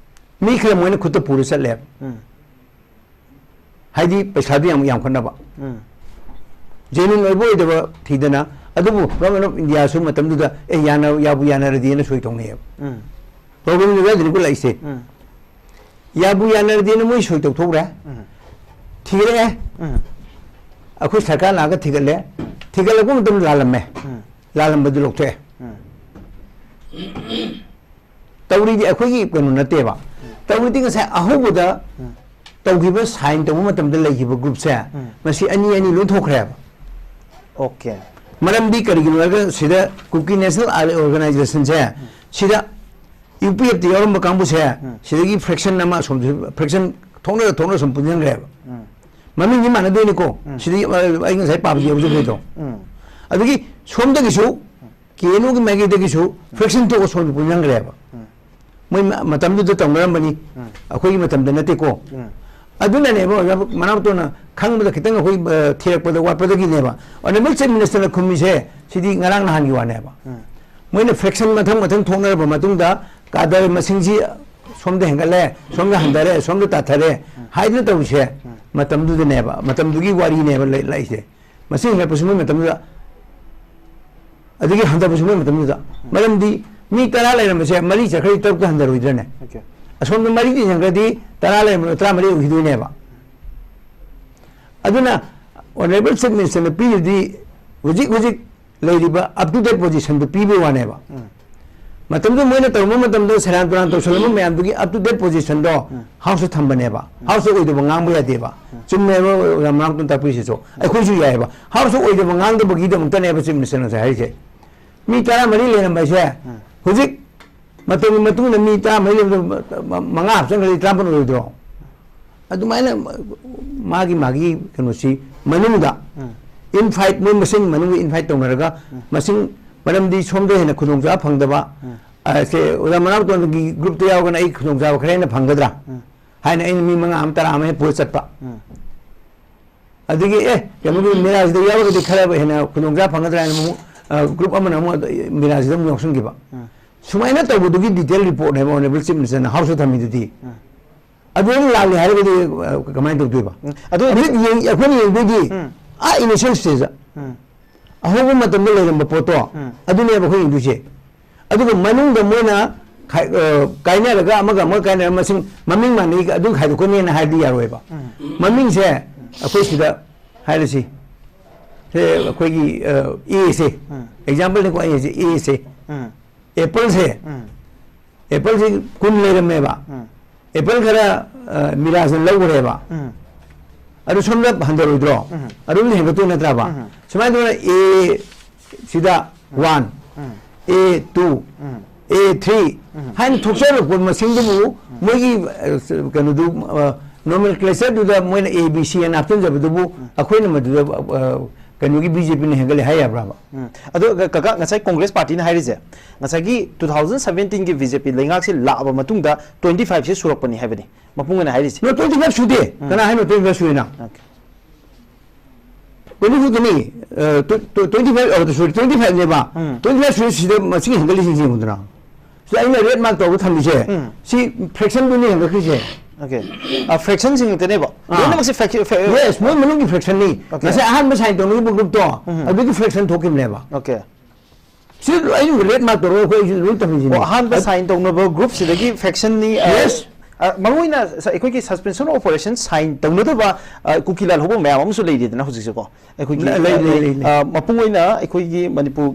ꯃꯤ ꯈꯔ ꯃꯣꯏꯅ ꯈꯨꯠꯇ ꯄꯨꯔ ꯆꯠꯂꯦꯕ꯫ ꯎꯝ. ꯍꯥꯏꯗꯤ ꯄꯩꯁꯥꯗꯨ ꯌꯥꯝ ꯌꯥꯝꯈꯠꯅꯕ꯫ ꯎꯝ. ꯖꯦꯅꯨꯏꯟ ꯑꯣꯏꯕ ꯑꯣꯏꯗꯕ ꯊꯤꯗꯅ, ꯑꯗꯨꯕꯨ ꯒꯚꯔꯟꯃꯦꯟ ꯑꯣꯐ ꯏꯟꯗꯤꯌꯥꯁꯨ ꯃꯇꯝꯗꯨꯗ ꯑꯦ ꯌꯥꯅ ꯌꯥꯕꯨ ꯌꯥꯅꯔꯗꯤꯅ ꯁꯣꯏ ꯇꯧꯅꯩꯌꯦꯕ꯫ ꯎꯝ ꯄ꯭ꯔꯣꯕ꯭ꯂꯦꯝꯗꯨ ꯑꯗꯨꯗꯥꯏꯗꯅꯤꯀꯣ ꯂꯥꯛꯏꯁꯦ꯫ ꯎꯝ ꯌꯥꯕꯨ ꯌꯥꯅꯔꯗꯤꯅ ꯃꯣꯏ ꯁꯣꯏ ꯇꯧꯊꯣꯛꯈ꯭ꯔꯦ꯫ ꯎꯝ ꯊꯤꯒꯠꯂꯛꯑꯦ꯫ ꯎꯝ ꯑꯩꯈꯣꯏ ꯁꯔꯀꯥꯔ ꯂꯥꯛꯑꯒ ꯊꯤꯒꯠꯂꯦ꯫ ꯊꯤꯒꯠꯂꯛꯄ ꯃꯇꯝꯗ ꯂꯥꯜꯂꯝꯃꯦ꯫ ꯎꯝ ꯂꯥꯜꯂꯝꯕꯗꯨ ꯂꯧꯊꯣꯛꯑꯦ꯫ ꯎꯝ ꯇꯧꯔꯤꯗꯤ ꯑꯩꯈꯣꯏꯒꯤ ꯀꯩꯅꯣ ꯅꯠꯇꯦꯕ꯫ ꯇꯧꯔꯤꯗꯤ ꯉꯁꯥꯏ ꯑꯍꯧꯕꯗ ꯎꯝ ꯇꯧꯈꯤꯕ, ꯁꯥꯏꯟ ꯇꯧꯕ ꯃꯇꯝꯗ ꯂꯩꯈꯤꯕ ꯒ꯭ꯔꯨꯞꯁꯦ, ꯎꯝ ꯃꯁꯤ ꯑꯅꯤ ꯑꯅꯤ ꯂꯣꯏ ꯊꯣꯛꯈ꯭ꯔꯦꯕ꯫ ꯑꯣꯀꯦ ꯃꯔꯝꯗꯤ ꯀꯔꯤꯒꯤꯅꯣ ꯍꯥꯏꯔꯒ ꯁꯤꯗ ꯀꯨꯀꯤ ꯅꯦꯁꯅꯦꯜ ꯑꯣꯔꯒꯅꯥꯏꯖꯦꯁꯟꯁꯦ, ꯁꯤꯗ ꯌꯨ ꯄꯤ ꯑꯦꯐꯇ ꯌꯥꯎꯔꯝꯕ ꯀꯥꯡꯕꯨꯁꯦ, ꯎꯝ ꯁꯤꯗꯒꯤ ꯐ꯭ꯔꯦꯛꯁꯟ ꯑꯃ ꯑꯁꯣꯝꯗ ꯐ꯭ꯔꯦꯛꯁꯟ ꯊꯣꯛꯅꯔ ꯊꯣꯛꯅꯔ ꯁꯨꯝ ꯄꯨꯟꯁꯤꯟꯈ꯭ꯔꯦꯕ꯫ ꯎꯝ ꯃꯃꯤꯡꯗꯤ ꯃꯥꯟꯅꯗꯣꯏꯅꯤꯀꯣ꯫ ꯎꯝ꯫ ꯁꯤꯗꯤ ꯑ, ꯑꯩ ꯉꯁꯥꯏ ꯄꯥꯕꯗꯤ ꯌꯥꯎꯖꯈ꯭ꯔꯦꯗꯣ꯫ ꯎꯝ ꯑꯗꯒꯤ ꯁꯣꯝꯗꯒꯤꯁꯨ, ꯀꯦ ꯑꯦꯟ ꯌꯨꯒꯤ ꯃꯥꯏꯀꯩꯗꯒꯤꯁꯨ ꯐ꯭ꯔꯦꯛꯁꯟ ꯊꯣꯛꯑ ꯁꯣꯝꯗ ꯄꯨꯟꯁꯤꯟꯈ꯭ꯔꯦꯕ꯫ ꯎꯝ ꯃꯣꯏ ꯃ-, ꯃꯇꯝꯗꯨꯗ ꯇꯧꯅꯔꯝꯕꯅꯤ꯫ ꯎꯝ꯫ ꯑꯩꯈꯣꯏꯒꯤ ꯃꯇꯝꯗ ꯅꯠꯇꯦꯀꯣ꯫ ꯎꯝ꯫ ꯑꯗꯨꯅꯅꯦꯕ ꯑꯣꯖꯥ ꯃꯅꯥꯎꯇꯣꯟꯅ ꯈꯪꯕꯗ ꯈꯤꯇꯪ ꯑꯩꯈꯣꯏ, ꯑ, ꯊꯤꯔꯛꯄꯗ ꯋꯥꯠꯄꯗꯒꯤꯅꯦꯕ꯫ ꯑꯣꯅꯔꯦꯕꯜ ꯆꯤꯐ ꯃꯤꯅꯤꯁꯇꯔꯅ ꯈꯨꯝꯃꯤꯁꯦ ꯁꯤꯗꯤ ꯉꯔꯥꯡ ꯅꯍꯥꯟꯒꯤ ꯋꯥꯅꯦꯕ꯫ ꯎꯝ꯫ ꯃꯣꯏꯅ ꯐ꯭ꯔꯦꯛꯁꯟ ꯃꯊꯪ ꯃꯊꯪ ꯊꯣꯛꯅꯔꯕ ꯃꯇꯨꯡꯗ ꯀꯥꯗꯔ ꯃꯁꯤꯡꯁꯤ ꯁꯣꯝꯗ ꯍꯦꯟꯒꯠꯂꯦ, ꯁꯣꯝꯗ ꯍꯟꯊꯔꯦ, ꯁꯣꯝꯗ ꯇꯥꯊꯔꯦ ꯍꯥꯏꯗꯅ ꯇꯧꯔꯤꯁꯦ ꯃꯇꯝꯗꯨꯗꯅꯦꯕ, ꯃꯇꯝꯗꯨꯒꯤ ꯋꯥꯔꯤꯅꯦꯕ ꯂꯩ-, ꯂꯥꯛꯏꯁꯦ꯫ ꯃꯁꯤꯡ ꯍꯦꯟꯒꯠꯄꯁꯨ ꯃꯣꯏ ꯃꯇꯝꯗꯨꯗ, ꯑꯗꯒꯤ ꯍꯟꯊꯕꯁꯨ ꯃꯣꯏ ꯃꯇꯝꯗꯨꯗ꯫ ꯃꯔꯝꯗꯤ ꯃꯤ ꯇꯔꯥ ꯂꯩꯔꯝꯕꯁꯦ ꯃꯔꯤ ꯆꯠꯈ꯭ꯔꯗꯤ ꯇꯔꯨꯛꯇ ꯍꯟꯊꯔꯣꯏꯗ꯭ꯔꯅꯦ? ꯑꯣꯀꯦ ꯑꯁꯣꯝꯗ ꯃꯔꯤꯗꯤ ꯍꯦꯟꯒꯠꯈ꯭ꯔꯗꯤ ꯇꯔꯥ ꯂꯩꯔꯝꯕꯗꯣ ꯇꯔꯥꯃꯔꯤ ꯑꯣꯏꯈꯤꯗꯣꯏꯅꯦꯕ꯫ ꯑꯗꯨꯅ ꯑꯣꯅꯔꯦꯕꯜ ꯆꯤꯐ ꯃꯤꯅꯤꯁꯇꯔꯅ ꯄꯤꯔꯤꯗꯤ ꯍꯧꯖꯤꯛ ꯍꯧꯖꯤꯛ ꯂꯩꯔꯤꯕ ꯑꯞ ꯇꯨ ꯗꯦꯠ ꯄꯣꯖꯤꯁꯟꯗꯨ ꯄꯤꯕꯒꯤ ꯋꯥꯅꯦꯕ꯫ ꯎꯝ ꯃꯇꯝꯗꯨꯗ ꯃꯣꯏꯅ ꯇꯧꯔꯝꯕ ꯃꯇꯝꯗ ꯁꯦꯔꯥꯟ ꯇꯨꯔꯥꯟ ꯇꯧꯁꯜꯂꯝꯕ ꯃꯌꯥꯝꯗꯨꯒꯤ ꯑꯞ ꯇꯨ ꯗꯦꯠ ꯄꯣꯖꯤꯁꯟꯗꯣ ꯎꯝ꯫ ꯍꯥꯎꯁꯇ ꯊꯝꯕꯅꯦꯕ꯫ ꯍꯥꯎꯁꯇ ꯑꯣꯏꯗꯕ ꯉꯥꯡꯕ ꯌꯥꯗꯦꯕ꯫ ꯆꯨꯝꯃꯦꯕ ꯑꯣꯖꯥ ꯃꯅꯥꯎꯇꯣꯟ ꯇꯥꯛꯄꯤꯔꯤꯁꯤꯁꯨ꯫ ꯑꯩꯈꯣꯏꯁꯨ ꯌꯥꯏꯑꯕ꯫ ꯍꯥꯎꯁꯇ ꯑꯣꯏꯗꯕ ꯉꯥꯡꯗꯕꯒꯤꯗꯃꯛꯇꯅꯦꯕ ꯆꯤꯐ ꯃꯤꯅꯤꯁꯇꯔꯅ ꯉꯁꯥꯏ ꯍꯥꯏꯔꯤꯁꯦ꯫ ꯃꯤ ꯇꯔꯥꯃꯔꯤ ꯂꯩꯔꯝꯕ ꯍꯥꯏꯁꯦ ꯎꯝ꯫ ꯍꯧꯖꯤꯛ ꯃꯇꯝꯒꯤ ꯃꯇꯨꯡ ꯏꯟꯅ ꯃꯤ ꯇꯔꯥꯃꯔꯤ ꯂꯩꯕꯗ ꯃ-, ꯃ-, ꯃꯉꯥ ꯍꯥꯞꯆꯤꯟꯈ꯭ꯔꯗꯤ ꯇꯔꯥꯃꯥꯄꯟ ꯑꯣꯏꯔꯣꯏꯗ꯭ꯔꯣ? ꯑꯗꯨꯃꯥꯏꯅ ꯃꯥꯒꯤ, ꯃꯥꯒꯤ ꯀꯩꯅꯣꯁꯤ ꯃꯅꯨꯡꯗ ꯎꯝ꯫ ꯏꯟꯐꯥꯏꯠ, ꯃꯣꯏ ꯃꯁꯦꯟꯒꯤ ꯃꯅꯨꯡꯗ ꯏꯟꯐꯥꯏꯠ ꯇꯧꯅꯔꯒ ꯎꯝ꯫ ꯃꯁꯤꯡ, ꯃꯔꯝꯗꯤ ꯁꯣꯝꯗ ꯍꯦꯟꯅ ꯈꯨꯗꯣꯡꯆꯥꯕ ꯐꯪꯗꯕ, ꯎꯝ꯫ ꯑ, ꯁꯦ, ꯑꯣꯖꯥ ꯃꯅꯥꯎꯇꯣꯟꯒꯤ ꯒ꯭ꯔꯨꯞꯇ ꯌꯥꯎꯔꯒꯅ ꯑꯩ ꯈꯨꯗꯣꯡꯆꯥꯕ ꯈꯔ ꯍꯦꯟꯅ ꯐꯪꯒꯗ꯭ꯔꯥ ꯎꯝ꯫ ꯍꯥꯏꯅ ꯑꯩꯅ ꯃꯤ ꯃꯉꯥ ꯑꯃ, ꯇꯔꯥ ꯑꯃ ꯍꯦꯛ ꯄꯨꯔ ꯆꯠꯄ꯫ ꯎꯝ꯫ ꯑꯗꯒꯤ ꯑꯦ, ꯀꯩꯅꯣꯒꯤ ꯃꯤꯔꯥꯖꯤꯗ ꯌꯥꯎꯔꯒꯗꯤ ꯈꯔ ꯍꯦꯟꯅ ꯈꯨꯗꯣꯡꯆꯥꯕ ꯐꯪꯒꯗ꯭ꯔꯥ ꯍꯥꯏꯅ ꯑꯃꯨꯛ, ꯑ, ꯒ꯭ꯔꯨꯞ ꯑꯃꯅ ꯑꯃꯨꯛ ꯃꯤꯔꯥꯖꯤꯗ ꯑꯃꯨꯛ ꯌꯥꯎꯁꯟꯈꯤꯕ꯫ ꯎꯝ꯫ ꯁꯨꯃꯥꯏꯅ ꯇꯧꯕꯗꯨꯒꯤ ꯗꯤꯇꯦꯜ ꯔꯤꯄꯣꯔꯠꯅꯦꯕ ꯑꯣꯅꯔꯦꯕꯜ ꯆꯤꯐ ꯃꯤꯅꯤꯁꯇꯔꯅ ꯍꯥꯎꯁꯇ ꯊꯝꯃꯤꯗꯨꯗꯤ꯫ ꯎꯝ꯫ ꯑꯗꯨ ꯑꯩꯅ ꯂꯥꯜꯂꯦ ꯍꯥꯏꯔꯒꯗꯤ, ꯑ, ꯀꯃꯥꯏꯅ ꯇꯧꯗꯣꯏꯕ? ꯎꯝ꯫ ꯑꯗꯨ ꯍꯧꯖꯤꯛ ꯌꯦꯡ-, ꯑꯩꯈꯣꯏꯅ ꯌꯦꯡꯗꯣꯏꯗꯤ ꯎꯝ꯫ ꯑꯥ initial stage, ꯎꯝ ꯑꯍꯧꯕ ꯃꯇꯝꯗ ꯂꯩꯔꯝꯕ ꯄꯣꯠꯇꯣ, ꯎꯝ ꯑꯗꯨꯅꯦꯕ ꯑꯩꯈꯣꯏ ꯌꯦꯡꯗꯣꯏꯁꯦ꯫ ꯑꯗꯨꯒ ꯃꯅꯨꯡꯗ ꯃꯣꯏꯅ ꯈꯥꯏ- ꯑ, ꯀꯥꯏꯅꯔꯒ ꯑꯃꯒ ꯑꯃꯒ ꯀꯥꯏꯅꯔꯒ ꯃꯁꯤꯡ, ꯃꯃꯤꯡ ꯃꯥꯟꯅꯩ ꯑꯗꯨꯝ ꯈꯥꯏꯗꯣꯛꯀꯅꯤꯅ ꯍꯥꯏꯕꯗꯤ ꯌꯥꯔꯣꯏꯕ꯫ ꯎꯝ ꯃꯃꯤꯡꯁꯦ ꯑꯩꯈꯣꯏ ꯁꯤꯗ ꯍꯥꯏꯔꯁꯤ, ꯁꯦ ꯑꯩꯈꯣꯏꯒꯤ, ꯑ, A ꯁꯦ, ꯎꯝ example ꯅꯤꯀꯣ ꯑꯩ ꯍꯥꯏꯁꯦ, A say, um apple say, um apple ꯁꯦ ꯀꯨꯟ ꯂꯩꯔꯝꯃꯦꯕ, ꯎꯝ apple ꯈꯔ, ꯑ, ꯃꯤꯔꯥꯖꯅ ꯂꯧꯈ꯭ꯔꯦꯕ, ꯎꯝ ꯑꯗꯨ ꯁꯣꯝꯗ ꯍꯟꯊꯔꯣꯏꯗ꯭ꯔꯣ? ꯎꯝ ꯑꯗꯨꯝꯗꯤ ꯍꯦꯟꯒꯠꯇꯣꯏ ꯅꯠꯇ꯭ꯔꯕ? ꯎꯝ ꯁꯨꯃꯥꯏꯅ ꯇꯧꯗꯅ A ꯁꯤꯗ one, um A two, um A three ꯎꯝ ꯍꯥꯏꯅ ꯊꯣꯛꯆꯔꯛꯄ ꯃꯁꯤꯡꯗꯨꯕꯨ ꯃꯣꯏꯒꯤ, ꯑ, ꯀꯩꯅꯣꯗꯨ, ꯑ, nomenclature ꯗꯨꯗ ꯃꯣꯏꯅ A B C ꯍꯥꯏꯅ ꯍꯥꯞꯆꯤꯟꯖꯕꯗꯨꯕꯨ ꯑꯩꯈꯣꯏꯅ ꯃꯗꯨꯗ, ꯑ, ꯀꯩꯅꯣꯒꯤ B J P ꯅ ꯍꯦꯟꯒꯠꯂꯦ ꯍꯥꯏ ꯌꯥꯕ꯭ꯔꯕ? ꯎꯝ꯫ ꯑꯗꯣ ꯀ- ꯀꯀꯥ, ꯉꯁꯥꯏ ꯀꯣꯡꯒ꯭ꯔꯦꯁ ꯄꯥꯔꯇꯤꯅ ꯍꯥꯏꯔꯤꯁꯦ, ꯉꯁꯥꯏꯒꯤ two thousand seventeen ꯒꯤ B J P ꯂꯩꯉꯥꯛꯁꯦ ꯂꯥꯛꯑꯕ ꯃꯇꯨꯡꯗ twenty five ꯁꯦ ꯁꯨꯔꯛꯄꯅꯤ ꯍꯥꯏꯕꯅꯤ ꯃꯄꯨꯡ ꯑꯣꯏꯅ ꯍꯥꯏꯔꯤꯁꯦ꯫ No, twenty five ꯁꯨꯗꯦ꯫ ꯀꯅꯥ ꯍꯥꯏꯅꯣ twenty five ꯁꯨꯏꯅ? Okay. Twenty five ꯗꯨꯅꯤ, ꯑ, tw- tw- twenty five, ꯑ, sorry, twenty five ꯅꯦꯕ꯫ ꯎꯝ꯫ Twenty five ꯁꯨꯏ ꯁꯤꯗ ꯃꯁꯤꯡ ꯍꯦꯟꯒꯠꯂꯤꯁꯤꯡꯁꯦ ꯌꯦꯡꯉꯨꯗꯅ꯫ ꯁꯤꯗ ꯑꯩꯅ red mark ꯇꯧꯔꯒ ꯊꯝꯃꯤꯁꯦ, ꯎꯝ꯫ ꯁꯤ fraction ꯗꯨꯅꯤ ꯍꯦꯟꯒꯠꯈ꯭ꯔꯤꯁꯦ꯫ Okay. ꯑ, fraction ꯁꯤꯡ ꯉꯥꯛꯇꯅꯦꯕ꯫ ꯑꯥ꯫ ꯂꯣꯏꯅꯃꯛꯁꯦ frac- fra- Yes, ꯃꯣꯏ ꯃꯅꯨꯡꯒꯤ fraction ꯅꯤ꯫ Okay. ꯉꯁꯥꯏ ꯑꯍꯥꯟꯕ sign ꯇꯧꯅꯈꯤꯕ group ꯇꯣ, ꯎꯝ꯫ ꯑꯗꯨꯒꯤ fraction ꯊꯣꯛꯈꯤꯕꯅꯦꯕ꯫ Okay. ꯁꯤ ꯑꯩꯅ red mark ꯇꯧꯔꯒ ꯑꯩꯈꯣꯏ ꯑꯩꯁꯨ ꯂꯣꯏ ꯊꯝꯃꯤꯁꯤꯅꯤ꯫ ꯑꯣ, ꯑꯍꯥꯟꯕ sign ꯇꯧꯅꯕ group ꯁꯤꯗꯒꯤ fraction ꯅꯤ, ꯑ, Yes. ꯑ, ꯃꯔꯨꯑꯣꯏꯅ ꯁ- ꯑꯩꯈꯣꯏꯒꯤ suspension of operation sign ꯇꯧꯅꯗꯕ, ꯑ, ꯀꯨꯀꯤ ꯂꯥꯜꯍꯧꯕ ꯃꯌꯥꯝ ꯑꯃꯁꯨ ꯂꯩꯔꯤꯗꯅ ꯍꯧꯖꯤꯛꯁꯦꯀꯣ꯫ ꯑꯩꯈꯣꯏꯒꯤ, ꯂꯩ, ꯂꯩ, ꯑ, ꯂꯩ, ꯂꯩ꯫ ꯑ, ꯃꯄꯨꯡ ꯑꯣꯏꯅ ꯑꯩꯈꯣꯏꯒꯤ ꯃꯅꯤꯄꯨꯔ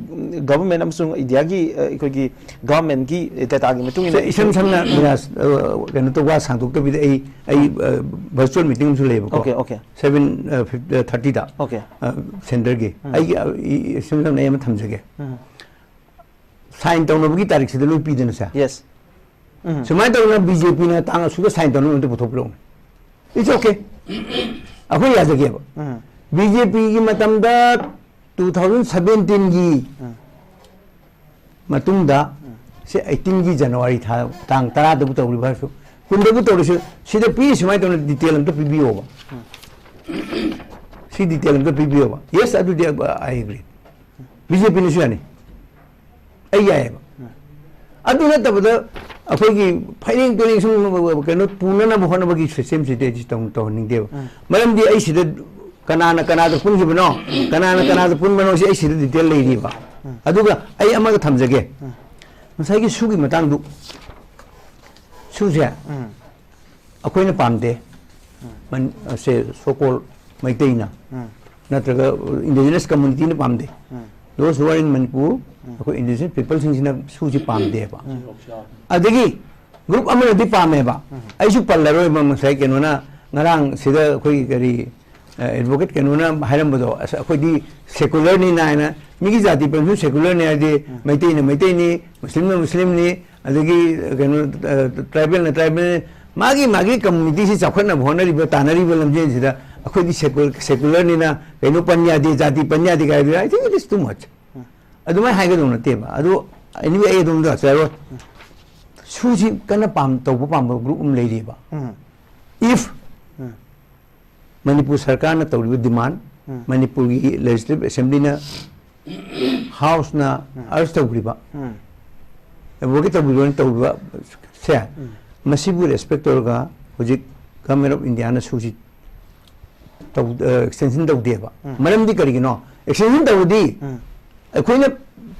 government ꯑꯃꯁꯨꯡ India ꯒꯤ, ꯑ, ꯑꯩꯈꯣꯏꯒꯤ government ꯒꯤ data ꯒꯤ ꯃꯇꯨꯡ ꯏꯟꯅ ꯁꯦ, ꯏꯁꯝ ꯁꯝꯅ ꯃꯤꯔꯥꯖ, ꯑ, ꯀꯩꯅꯣ ꯇꯧꯕ, ꯋꯥ ꯁꯥꯡꯗꯣꯛꯇꯕꯤꯗ ꯑꯩ, ꯑꯩ, ꯑ, virtual meeting ꯑꯃꯁꯨ ꯂꯩꯌꯦꯕꯀꯣ꯫ Okay, okay. Seven, ꯑ, fif-, ꯑ, thirty ꯗ, Okay. ꯑ, centre ꯒꯤ꯫ ꯎꯝ꯫ ꯑꯩꯒꯤ, ꯑ, ꯏ-, ꯏꯁꯝ ꯁꯝꯅ ꯑꯩ ꯑꯃ ꯊꯝꯖꯒꯦ꯫ ꯎꯝ꯫ Sign ꯇꯧꯅꯕꯒꯤ ꯇꯥꯔꯤꯛꯁꯤꯗ ꯂꯣꯏ ꯄꯤꯗꯅ ꯁꯦ꯫ Yes. ꯎꯝ꯫ ꯁꯨꯃꯥꯏꯅ ꯇꯧꯗꯅ B J P ꯅ ꯇꯥꯡ ꯑꯁꯨꯛꯇ sign ꯇꯧꯅꯕ ꯑꯝꯇ ꯄꯨꯊꯣꯛꯄꯤꯔꯛꯎꯅꯦ꯫ It's okay. ꯑꯩꯈꯣꯏ ꯌꯥꯖꯒꯦꯕ꯫ ꯎꯝ꯫ B J P ꯒꯤ ꯃꯇꯝꯗ two thousand seventeen ꯒꯤ ꯎꯝ꯫ ꯃꯇꯨꯡꯗ, ꯁꯦ eighteen ꯒꯤ January ꯊꯥ, ꯇꯥꯡ ꯇꯔꯥꯗꯕꯨ ꯇꯧꯔꯤꯕ ꯍꯥꯏꯔꯁꯨ, ꯀꯨꯟꯗꯕꯨ ꯇꯧꯔꯁꯨ, ꯁꯤꯗ ꯄꯤ ꯁꯨꯃꯥꯏꯅ ꯇꯧꯅ detail ꯑꯝꯇ ꯄꯤꯕꯤꯌꯣꯕ꯫ ꯁꯤ detail ꯑꯝꯇ ꯄꯤꯕꯤꯌꯣꯕ꯫ Yes, ꯑꯗꯨꯗꯤ I agree. B J P ꯅꯁꯨ ꯌꯥꯅꯤ꯫ ꯑꯩ ꯌꯥꯏꯌꯦꯕ꯫ ꯑꯗꯨ ꯅꯠꯇꯕꯗ ꯑꯩꯈꯣꯏꯒꯤ ꯐꯩꯔꯦꯡ ꯇꯨꯔꯦꯡ ꯁꯨꯝ ꯀꯩꯅꯣ ꯄꯨꯅꯅꯕ ꯍꯣꯠꯅꯕꯒꯤ system ꯁꯤꯗꯤ ꯑꯩ ꯇꯧ-, ꯇꯧꯍꯟꯅꯤꯡꯗꯦꯕ꯫ ꯎꯝ꯫ ꯃꯔꯝꯗꯤ ꯑꯩ ꯁꯤꯗ ꯀꯅꯥꯅ ꯀꯅꯥꯗ ꯄꯨꯟꯈꯤꯕꯅꯣ, ꯀꯅꯥꯅ ꯀꯅꯥꯗ ꯄꯨꯟꯕꯅꯣ, ꯁꯤ ꯑꯩ ꯁꯤꯗ ꯗꯤꯇꯦꯜ ꯂꯩꯔꯤꯕ꯫ ꯑꯗꯨꯒ ꯑꯩ ꯑꯃꯒ ꯊꯝꯖꯒꯦ꯫ ꯉꯁꯥꯏꯒꯤ ꯁꯨꯒꯤ ꯃꯇꯥꯡꯗꯨ, ꯁꯨꯁꯦ ꯑꯩꯈꯣꯏꯅ ꯄꯥꯝꯗꯦ꯫ ꯃꯟ-, ꯁꯦ, so called ꯃꯩꯇꯩꯅ ꯅꯠꯇ꯭ꯔꯒ indigenous communityꯅ ꯄꯥꯝꯗꯦ꯫ Those who are in Manipur, ꯑꯩꯈꯣꯏ indigenous peopleꯁꯤꯡꯁꯤꯅ ꯁꯨꯁꯤ ꯄꯥꯝꯗꯦꯕ꯫ ꯑꯗꯒꯤ group ꯑꯃꯅꯗꯤ ꯄꯥꯝꯃꯦꯕ꯫ ꯑꯩꯁꯨ ꯄꯜꯂꯔꯣꯏꯕ, ꯉꯁꯥꯏ ꯀꯩꯅꯣꯅ ꯉꯔꯥꯡ ꯁꯤꯗ ꯑꯩꯈꯣꯏꯒꯤ ꯀꯔꯤ, ꯑ, advocate ꯀꯩꯅꯣꯅ ꯍꯥꯏꯔꯝꯕꯗꯣ, "ꯑꯁ, ꯑꯩꯈꯣꯏꯗꯤ secularꯅꯤ" ꯍꯥꯏꯅ, ꯃꯤꯒꯤ ꯖꯥꯇꯤ ꯄꯟꯕꯁꯨ secularꯅꯤ ꯍꯥꯏꯔꯗꯤ, ꯃꯩꯇꯩꯅ ꯃꯩꯇꯩꯅꯤ, ꯃꯨꯁꯂꯤꯝꯅ ꯃꯨꯁꯂꯤꯝꯅꯤ, ꯑꯗꯒꯤ ꯀꯩꯅꯣ, ꯑ, tribalꯅ tribalꯅꯤ, ꯃꯥꯒꯤ ꯃꯥꯒꯤ communityꯁꯤ ꯆꯥꯎꯈꯠꯅꯕ ꯍꯣꯠꯅꯔꯤꯕ, ꯇꯥꯟꯅꯔꯤꯕ ꯂꯝꯖꯦꯜꯁꯤꯗ ꯑꯩꯈꯣꯏꯗꯤ secular, secularꯅꯤꯅ ꯀꯩꯅꯣ ꯄꯟ ꯌꯥꯗꯦ, ꯖꯥꯇꯤ ꯄꯟ ꯌꯥꯗꯦ ꯀꯥꯏꯕꯗꯨ, I think it is too much꯫ ꯑꯗꯨꯃꯥꯏꯅ ꯍꯥꯏꯒꯗꯧ ꯅꯠꯇꯦꯕ꯫ ꯑꯗꯨ anyway, ꯑꯩ ꯑꯗꯣꯝꯗ ꯂꯥꯛꯆꯔꯣꯏ꯫ ꯁꯨꯁꯤ ꯀꯟꯅ ꯄꯥꯝ-, ꯇꯧꯕ ꯄꯥꯝꯕ group ꯑꯃ ꯂꯩꯔꯤꯕ꯫ If ꯃꯅꯤꯄꯨꯔ ꯁꯔꯀꯥꯔꯅ ꯇꯧꯔꯤꯕ demand, ꯃꯅꯤꯄꯨꯔꯒꯤ Legislative Assemblyꯅ, Houseꯅ urge ꯇꯧꯈ꯭ꯔꯤꯕ, advocate ꯇꯧꯕꯤꯔꯣꯅ ꯇꯧꯔꯤꯕ ꯁꯦ, ꯃꯁꯤꯕꯨ respect ꯇꯧꯔꯒ ꯍꯧꯖꯤꯛ Government of Indiaꯅ ꯁꯨꯁꯤ ꯇꯧ-, ꯑ, extension ꯇꯧꯗꯦꯕ꯫ ꯃꯔꯝꯗꯤ ꯀꯔꯤꯒꯤꯅꯣ? Extension ꯇꯧꯔꯗꯤ ꯑꯩꯈꯣꯏꯅ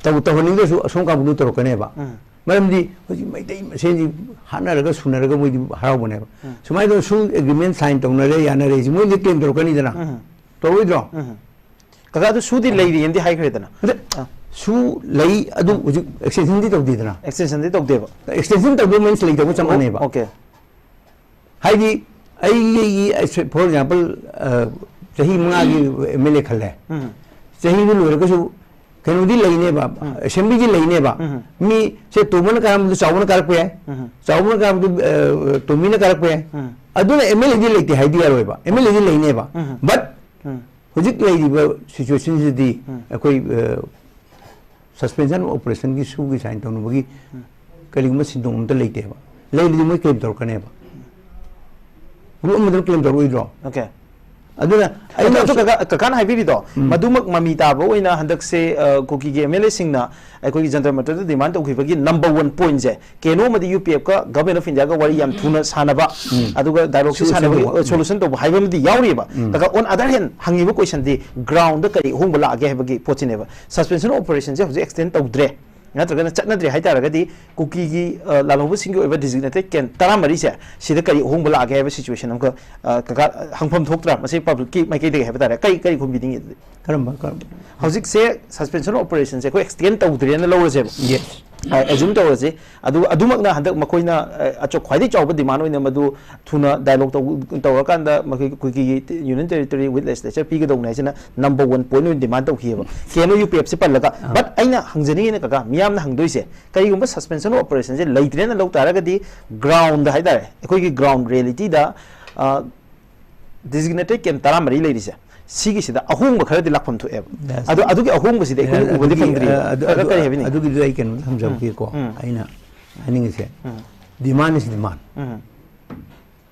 ꯇꯧ-, ꯇꯧꯍꯟꯅꯤꯡꯗ꯭ꯔꯁꯨ ꯑꯁꯣꯝ ꯀꯥꯡꯕꯨꯅ ꯇꯧꯔꯛꯀꯅꯦꯕ꯫ ꯃꯔꯝꯗꯤ ꯍꯧꯖꯤꯛ ꯃꯩꯇꯩ ꯃꯁꯦꯟꯁꯤ ꯍꯥꯠꯅꯔꯒ ꯁꯨꯅꯔꯒ ꯃꯣꯏꯗꯤ ꯍꯔꯥꯎꯕꯅꯦꯕ꯫ ꯁꯨꯃꯥꯏꯅ ꯇꯧꯗꯅ ꯁꯨ agreement sign ꯇꯧꯅꯔꯦ, ꯌꯥꯅꯔꯦ, ꯁꯤ ꯃꯣꯏꯗꯤ claim ꯇꯧꯔꯛꯀꯅꯤꯗꯅ꯫ ꯇꯧꯔꯣꯏꯗ꯭ꯔꯣ? ꯀꯀꯥ, ꯑꯗꯨ ꯁꯨꯗꯤ ꯂꯩꯔꯤꯅꯗꯤ ꯍꯥꯏꯈ꯭ꯔꯦꯗꯅ꯫ ꯑꯗ, ꯁꯨ ꯂꯩ, ꯑꯗꯨ ꯍꯧꯖꯤꯛ extensionꯗꯤ ꯇꯧꯗꯦꯗꯅ꯫ Extensionꯗꯤ ꯇꯧꯗꯦꯕ꯫ Extension ꯇꯧꯗꯦ means ꯂꯩꯇꯕ ꯆꯞ ꯃꯥꯟꯅꯩꯕ꯫ Okay꯫ ꯍꯥꯏꯗꯤ ꯑꯩꯒꯤ, ꯑꯩꯒꯤ, for example, ꯑ, ꯆꯍꯤ ꯃꯉꯥꯒꯤ MLA ꯈꯜꯂꯦ꯫ ꯆꯍꯤꯗꯨ ꯂꯣꯏꯔꯒꯁꯨ ꯀꯩꯅꯣꯗꯤ ꯂꯩꯅꯦꯕ, Assemblyꯗꯤ ꯂꯩꯅꯦꯕ꯫ ꯃꯤ ꯁꯦ ꯇꯣꯝꯕꯅ ꯀꯥꯔꯝꯕꯗꯨ ꯆꯥꯎꯕꯅ ꯀꯥꯔꯛꯄ ꯌꯥꯏ, ꯆꯥꯎꯕꯅ ꯀꯥꯔꯝꯕꯗꯨ, ꯑ, ꯇꯣꯝꯕꯤꯅ ꯀꯥꯔꯛꯄ ꯌꯥꯏ꯫ ꯑꯗꯨꯅ MLAꯗꯤ ꯂꯩꯇꯦ ꯍꯥꯏꯗꯤ ꯌꯥꯔꯣꯏꯕ, MLAꯗꯤ ꯂꯩꯅꯦꯕ꯫ But ꯍꯧꯖꯤꯛ ꯂꯩꯔꯤꯕ situationꯁꯤꯗꯤ ꯑꯩꯈꯣꯏ, ꯑ, suspension of operationꯒꯤ ꯁꯨꯒꯤ sign ꯇꯧꯅꯕꯒꯤ ꯀꯔꯤꯒꯨꯝꯕ ꯁꯤꯟꯗꯣꯡ ꯑꯝꯇ ꯂꯩꯇꯦꯕ꯫ ꯂꯩꯔꯗꯤ ꯃꯣꯏ claim ꯇꯧꯔꯛꯀꯅꯦꯕ꯫ Group ꯑꯃꯗꯨꯅ claim ꯇꯧꯔꯛꯑꯣꯏꯗ꯭ꯔꯣ? Okay꯫ ꯑꯗꯨꯅ ꯑꯩꯅ ꯑꯗꯣ ꯀꯀꯥ- ꯀꯀꯥꯅ ꯍꯥꯏꯕꯤꯔꯤꯗꯣ, ꯃꯗꯨꯃꯛ ꯃꯃꯤ ꯇꯥꯕ ꯑꯣꯏꯅ ꯍꯟꯗꯛꯁꯦ, ꯑ, ꯀꯨꯀꯤꯒꯤ ꯑꯦꯝ ꯑꯦꯜ ꯑꯦꯁꯤꯡꯅ ꯑꯩꯈꯣꯏꯒꯤ ꯖꯟꯇꯔ ꯃꯟꯇꯔꯗ ꯗꯤꯃꯥꯟ ꯇꯧꯈꯤꯕꯒꯤ ꯅꯝꯕꯔ ꯋꯥꯟ ꯄꯣꯏꯟꯁꯦ, ꯀꯦꯅꯣ ꯑꯃꯗꯤ ꯌꯨ ꯄꯤ ꯑꯦꯐꯀ ꯒꯚꯔꯟꯃꯦꯟ ꯑꯣꯐ ꯏꯟꯗꯤꯌꯥꯒ ꯋꯥꯔꯤ ꯌꯥꯝ ꯊꯨꯅ ꯁꯥꯟꯅꯕ, ꯑꯗꯨꯒ ꯗꯥꯏꯂꯣꯒꯁꯤ Solution ꯁꯥꯟꯅꯕꯒꯤ ꯇꯧꯕ. ꯁꯣꯂꯨꯁꯟ ꯇꯧꯕ ꯍꯥꯏꯕ ꯑꯃꯗꯤ ꯌꯥꯎꯔꯤꯕ꯫ ꯀꯀꯥ, ꯑꯣꯟ ꯑꯗꯔ ꯍꯦꯟ ꯍꯪꯉꯤꯕ ꯀꯣꯏꯁꯟꯗꯤ ꯒ꯭ꯔꯥꯎꯟꯗ ꯀꯔꯤ ꯑꯍꯣꯡꯕ ꯂꯥꯛꯑꯒꯦ ꯍꯥꯏꯕꯒꯤ ꯄꯣꯠꯁꯤꯅꯦꯕ꯫ ꯁꯁꯄꯦꯟꯁꯟ ꯑꯣꯄꯔꯦꯁꯟꯁꯦ ꯍꯧꯖꯤꯛ ꯑꯦꯛꯁꯇꯦꯟ ꯇꯧꯗ꯭ꯔꯦ, ꯅꯠꯇ꯭ꯔꯒꯅ ꯆꯠꯅꯗ꯭ꯔꯦ ꯍꯥꯏꯇꯥꯔꯒꯗꯤ, ꯀꯨꯀꯤꯒꯤ, ꯑ, ꯂꯥꯜꯍꯧꯕꯁꯤꯡꯒꯤ ꯑꯣꯏꯕ ꯗꯤꯖꯤꯒꯅꯦꯇꯦꯠ ꯀꯦꯝꯞ ꯇꯔꯥꯃꯔꯤꯁꯦ, ꯁꯤꯗ ꯀꯔꯤ ꯑꯍꯣꯡꯕ ꯂꯥꯛꯑꯒꯦ ꯍꯥꯏꯕ ꯁꯤꯆꯨꯋꯦꯁꯟ ꯑꯃꯈꯛ, ꯑ, ꯀꯀꯥ, ꯍꯪꯐꯝ ꯊꯣꯛꯇ꯭ꯔꯥ ꯃꯁꯤ ꯄꯕ꯭ꯂꯤꯛꯀꯤ ꯃꯥꯏꯀꯩꯗꯒꯤ ꯍꯥꯏꯕ ꯇꯥꯔꯦ? ꯀꯔꯤ, ꯀꯔꯤ ꯈꯨꯝꯕꯤꯅꯤꯡꯉꯤ ꯑꯗꯨꯗꯤ? ꯀꯔꯝꯕ ꯀꯔꯝꯕ ꯍꯧꯖꯤꯛꯁꯦ ꯁꯁꯄꯦꯟꯁꯟ ꯑꯣꯄꯔꯦꯁꯟꯁꯦ ꯑꯩꯈꯣꯏ ꯑꯦꯛꯁꯇꯦꯟ ꯇꯧꯗ꯭ꯔꯦꯅ ꯂꯧꯔꯁꯦꯕ꯫ ꯌꯦꯁ ꯑꯦꯖꯨꯝ ꯇꯧꯔꯁꯤ꯫ ꯑꯗꯨ, ꯑꯗꯨꯃꯛꯅ ꯍꯟꯗꯛ ꯃꯈꯣꯏꯅ, ꯑ, ꯑꯆꯧ-, ꯈ꯭ꯋꯥꯏꯗꯒꯤ ꯆꯥꯎꯕ ꯗꯤꯃꯥꯟ ꯑꯣꯏꯅ ꯃꯗꯨ ꯊꯨꯅ ꯗꯥꯏꯂꯣꯒ ꯇꯧ-, ꯇꯧꯔꯀꯥꯟꯗ ꯃꯈꯣꯏꯒꯤ ꯀꯨꯀꯤꯒꯤ ꯌꯨꯅꯤꯌꯟ ꯇꯦꯔꯤꯇꯣꯔꯤ ꯋꯤꯠ ꯂꯦꯖꯤꯁꯂꯦꯆꯔ ꯄꯤꯒꯗꯧꯅꯦ ꯍꯥꯏꯁꯤꯅ ꯅꯝꯕꯔ ꯋꯥꯟ ꯄꯣꯏꯟ ꯑꯣꯏꯅ ꯗꯤꯃꯥꯟ ꯇꯧꯈꯤꯑꯕ, ꯀꯦꯅꯣ ꯌꯨ ꯄꯤ ꯑꯦꯐꯁꯤ ꯄꯜꯂꯒ꯫ ꯕꯠ ꯑꯩꯅ ꯍꯪꯖꯅꯤꯡꯉꯤꯅ, ꯀꯀꯥ, ꯃꯤꯌꯥꯝꯅ ꯍꯪꯗꯣꯏꯁꯦ, ꯀꯔꯤꯒꯨꯝꯕ ꯁꯁꯄꯦꯟꯁꯟ ꯑꯣꯄꯔꯦꯁꯟꯁꯦ ꯂꯩꯇ꯭ꯔꯦꯅ ꯂꯧ ꯇꯥꯔꯒꯗꯤ, ꯒ꯭ꯔꯥꯎꯟꯗ ꯍꯥꯏꯇꯥꯔꯦ, ꯑꯩꯈꯣꯏꯒꯤ ꯒ꯭ꯔꯥꯎꯟ ꯔꯤꯌꯦꯂꯤꯇꯤꯗ, ꯑ, ꯗꯤꯖꯤꯒꯅꯦꯇꯦꯠ ꯀꯦꯝꯞ ꯇꯔꯥꯃꯔꯤ ꯂꯩꯔꯤꯁꯦ, ꯁꯤꯒꯤꯁꯤꯗ ꯑꯍꯣꯡꯕ ꯈꯔꯗꯤ ꯂꯥꯛꯐꯝ ꯊꯣꯛꯑꯦꯕ꯫ Yes. ꯑꯗꯣ ꯑꯗꯨꯒꯤ ꯑꯍꯣꯡꯕꯁꯤꯗꯤ ꯑꯩꯈꯣꯏꯅ ꯎꯕꯗꯤ ꯑꯗꯨꯒꯤ, ꯐꯪꯗ꯭ꯔꯤꯕ꯫ ꯑ, ꯑꯗꯨ- ꯀꯀꯥ, ꯑꯗꯨ- ꯀꯔꯤ ꯍꯥꯏꯕꯤꯅꯤꯡꯉꯤ? ꯑꯗꯨꯒꯤꯗꯨ ꯑꯩ ꯀꯩꯅꯣꯝꯇ ꯊꯝꯖꯍꯧꯒꯦꯀꯣ꯫ ꯎꯝ. ꯑꯩꯅ ꯍꯥꯏꯅꯤꯡꯉꯤꯁꯦ, ꯎꯝ. ꯗꯤꯃꯥꯟ ꯏꯁ ꯗꯤꯃꯥꯟ꯫ ꯎꯝ.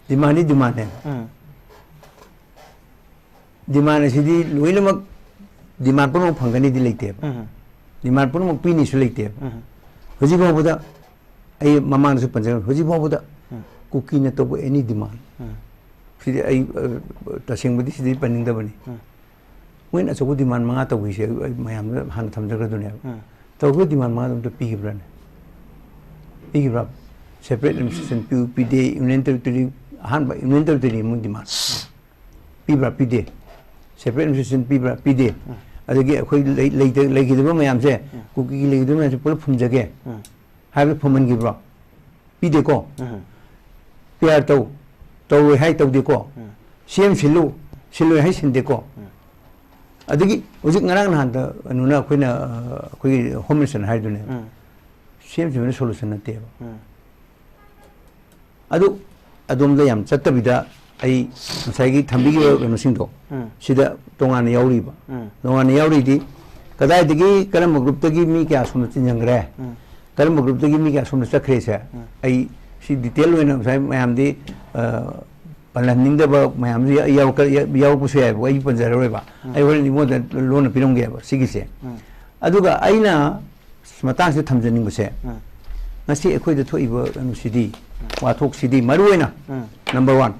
ꯗꯤꯃꯥꯟꯗꯤ ꯗꯤꯃꯥꯟꯅꯦ꯫ ꯎꯝ. ꯗꯤꯃꯥꯟ ꯑꯁꯤꯗꯤ ꯂꯣꯏꯅꯃꯛ ꯗꯤꯃꯥꯟ ꯄꯨꯝꯅꯃꯛ ꯐꯪꯒꯅꯤꯗꯤ ꯂꯩꯇꯦꯕ꯫ ꯎꯝ. ꯗꯤꯃꯥꯟ ꯄꯨꯝꯅꯃꯛ ꯄꯤꯅꯤꯁꯨ ꯂꯩꯇꯦꯕ꯫ ꯎꯝ. ꯍꯧꯖꯤꯛ ꯐꯥꯎꯕꯗ ꯑꯩ ꯃꯃꯥꯡꯗꯁꯨ ꯄꯟꯖꯈ꯭ꯔꯦ, ꯍꯧꯖꯤꯛ ꯐꯥꯎꯕꯗ ꯎꯝ. ꯀꯨꯀꯤꯅ ꯇꯧꯕ ꯑꯦꯅꯤ ꯗꯤꯃꯥꯟ, ꯎꯝ. ꯁꯤꯗꯤ ꯑꯩ, ꯑ, ꯇꯁꯦꯡꯕꯗꯤ ꯁꯤꯗꯤ ꯄꯟꯅꯤꯡꯗꯕꯅꯤ꯫ ꯎꯝ. ꯃꯣꯏꯅ ꯑꯆꯧꯕ ꯗꯤꯃꯥꯟ ꯃꯉꯥ ꯇꯧꯈꯤꯁꯦ ꯑꯩ, ꯑꯩ ꯃꯌꯥꯝꯗ ꯍꯥꯟꯅ ꯊꯝꯖꯈ꯭ꯔꯗꯨꯅꯦꯕ꯫ ꯎꯝ. ꯇꯧꯈꯤꯕ ꯗꯤꯃꯥꯟ ꯃꯉꯥꯗꯣ ꯑꯝꯇ ꯄꯤꯈꯤꯕ꯭ꯔꯥꯅꯦ? ꯄꯤꯈꯤꯕ꯭ꯔꯥ? ꯁꯦꯄꯔꯦꯠ ꯑꯦꯗꯃꯤꯅꯤꯁꯇ꯭ꯔꯦꯁꯟ ꯄꯤꯌꯨ, ꯄꯤꯗꯦ, ꯌꯨꯅꯤꯌꯟ ꯇꯦꯔꯤꯇꯣꯔꯤ, ꯑꯍꯥꯟꯕ ꯌꯨꯅꯤꯌꯟ ꯇꯦꯔꯤꯇꯣꯔꯤ ꯑꯃ ꯗꯤꯃꯥꯟ ꯄꯤꯕ꯭ꯔꯥ, ꯄꯤꯗꯦ? ꯁꯦꯄꯔꯦꯠ ꯑꯦꯗꯃꯤꯅꯤꯁꯇ꯭ꯔꯦꯁꯟ ꯄꯤꯕ꯭ꯔꯥ, ꯄꯤꯗꯦ? ꯑꯗꯒꯤ ꯑꯩꯈꯣꯏ ꯂꯩ-, ꯂꯩꯇ-, ꯂꯩꯈꯤꯗꯕ ꯃꯌꯥꯝꯁꯦ, ꯀꯨꯀꯤꯒꯤ ꯂꯩꯈꯤꯗꯕ ꯃꯌꯥꯝꯁꯦ ꯄꯨꯂꯞ ꯐꯨꯝꯖꯒꯦ ꯎꯝ. ꯍꯥꯏꯕꯗ ꯐꯨꯝꯍꯟꯈꯤꯕ꯭ꯔꯣ? ꯄꯤꯗꯦꯀꯣ? ꯎꯝ. ꯄꯤ ꯑꯥꯔ ꯇꯧ, ꯇꯧꯔꯣꯏ ꯍꯥꯏ ꯇꯧꯗꯦꯀꯣ? ꯎꯝ. ꯁꯤ ꯑꯦꯝ ꯁꯤꯜꯂꯨ, ꯁꯤꯜꯂꯣꯏ ꯍꯥꯏ ꯁꯤꯟꯗꯦꯀꯣ? ꯑꯗꯒꯤ ꯍꯧꯖꯤꯛ ꯉꯔꯥꯡ ꯅꯍꯥꯟꯗ ꯀꯩꯅꯣꯅ ꯑꯩꯈꯣꯏꯅ, ꯑ, ꯑꯩꯈꯣꯏꯒꯤ ꯍꯣꯝ ꯃꯤꯅꯤꯁꯇꯔꯅ ꯍꯥꯏꯗꯨꯅꯦ, ꯎꯝ. ꯁꯤ ꯑꯦꯝ ꯁꯤꯕꯅ ꯁꯣꯂꯨꯁꯟ ꯅꯠꯇꯦꯕ꯫ ꯎꯝ. ꯑꯗꯨ ꯑꯗꯣꯝꯗ ꯌꯥꯝ ꯆꯠꯇꯕꯤꯗ ꯑꯩ ꯉꯁꯥꯏꯒꯤ ꯊꯝꯕꯤꯈꯤꯕ ꯀꯩꯅꯣꯁꯤꯡꯗꯣ ꯎꯝ. ꯁꯤꯗ ꯇꯣꯉꯥꯟꯅ ꯌꯥꯎꯔꯤꯕ꯫ ꯎꯝ. ꯇꯣꯉꯥꯟꯅ ꯌꯥꯎꯔꯤꯗꯤ ꯀꯗꯥꯏꯗꯒꯤ ꯀꯔꯝꯕ ꯒ꯭ꯔꯨꯞꯇꯒꯤ ꯃꯤ ꯀꯌꯥ ꯁꯣꯝꯗ ꯆꯤꯟꯁꯤꯟꯈ꯭ꯔꯦ, ꯎꯝ. ꯀꯔꯝꯕ ꯒ꯭ꯔꯨꯞꯇꯒꯤ ꯃꯤ ꯀꯌꯥ ꯁꯣꯝꯗ ꯆꯠꯈ꯭ꯔꯦꯁꯦ ꯎꯝ. ꯑꯩ ꯁꯤ ꯗꯤꯇꯦꯜ ꯑꯣꯏꯅ ꯉꯁꯥꯏ ꯃꯌꯥꯝꯗꯤ, ꯑ, ꯄꯜꯍꯟꯅꯤꯡꯗꯕ ꯃꯌꯥꯝꯁꯨ ꯌꯥꯎꯔꯛꯀ- ꯌꯥꯎꯔꯛꯄꯁꯨ ꯌꯥꯏꯕꯀꯣ, ꯑꯩ ꯄꯟꯖꯔꯔꯣꯏꯕ꯫ ꯑꯩ ꯍꯣꯔꯦꯟ ꯑꯩꯉꯣꯟꯗ ꯂꯣꯟꯅ ꯄꯤꯔꯝꯒꯦꯕ ꯁꯤꯒꯤꯁꯦ꯫ ꯑꯗꯨꯒ ꯑꯩꯅ ꯃꯇꯥꯡꯁꯤꯗ ꯊꯝꯖꯅꯤꯡꯕꯁꯦ, ꯉꯁꯤ ꯑꯩꯈꯣꯏꯗ ꯊꯣꯛꯏꯕ ꯀꯩꯅꯣꯁꯤꯗꯤ, ꯋꯥꯊꯣꯛꯁꯤꯗꯤ ꯃꯔꯨ ꯑꯣꯏꯅ, number one,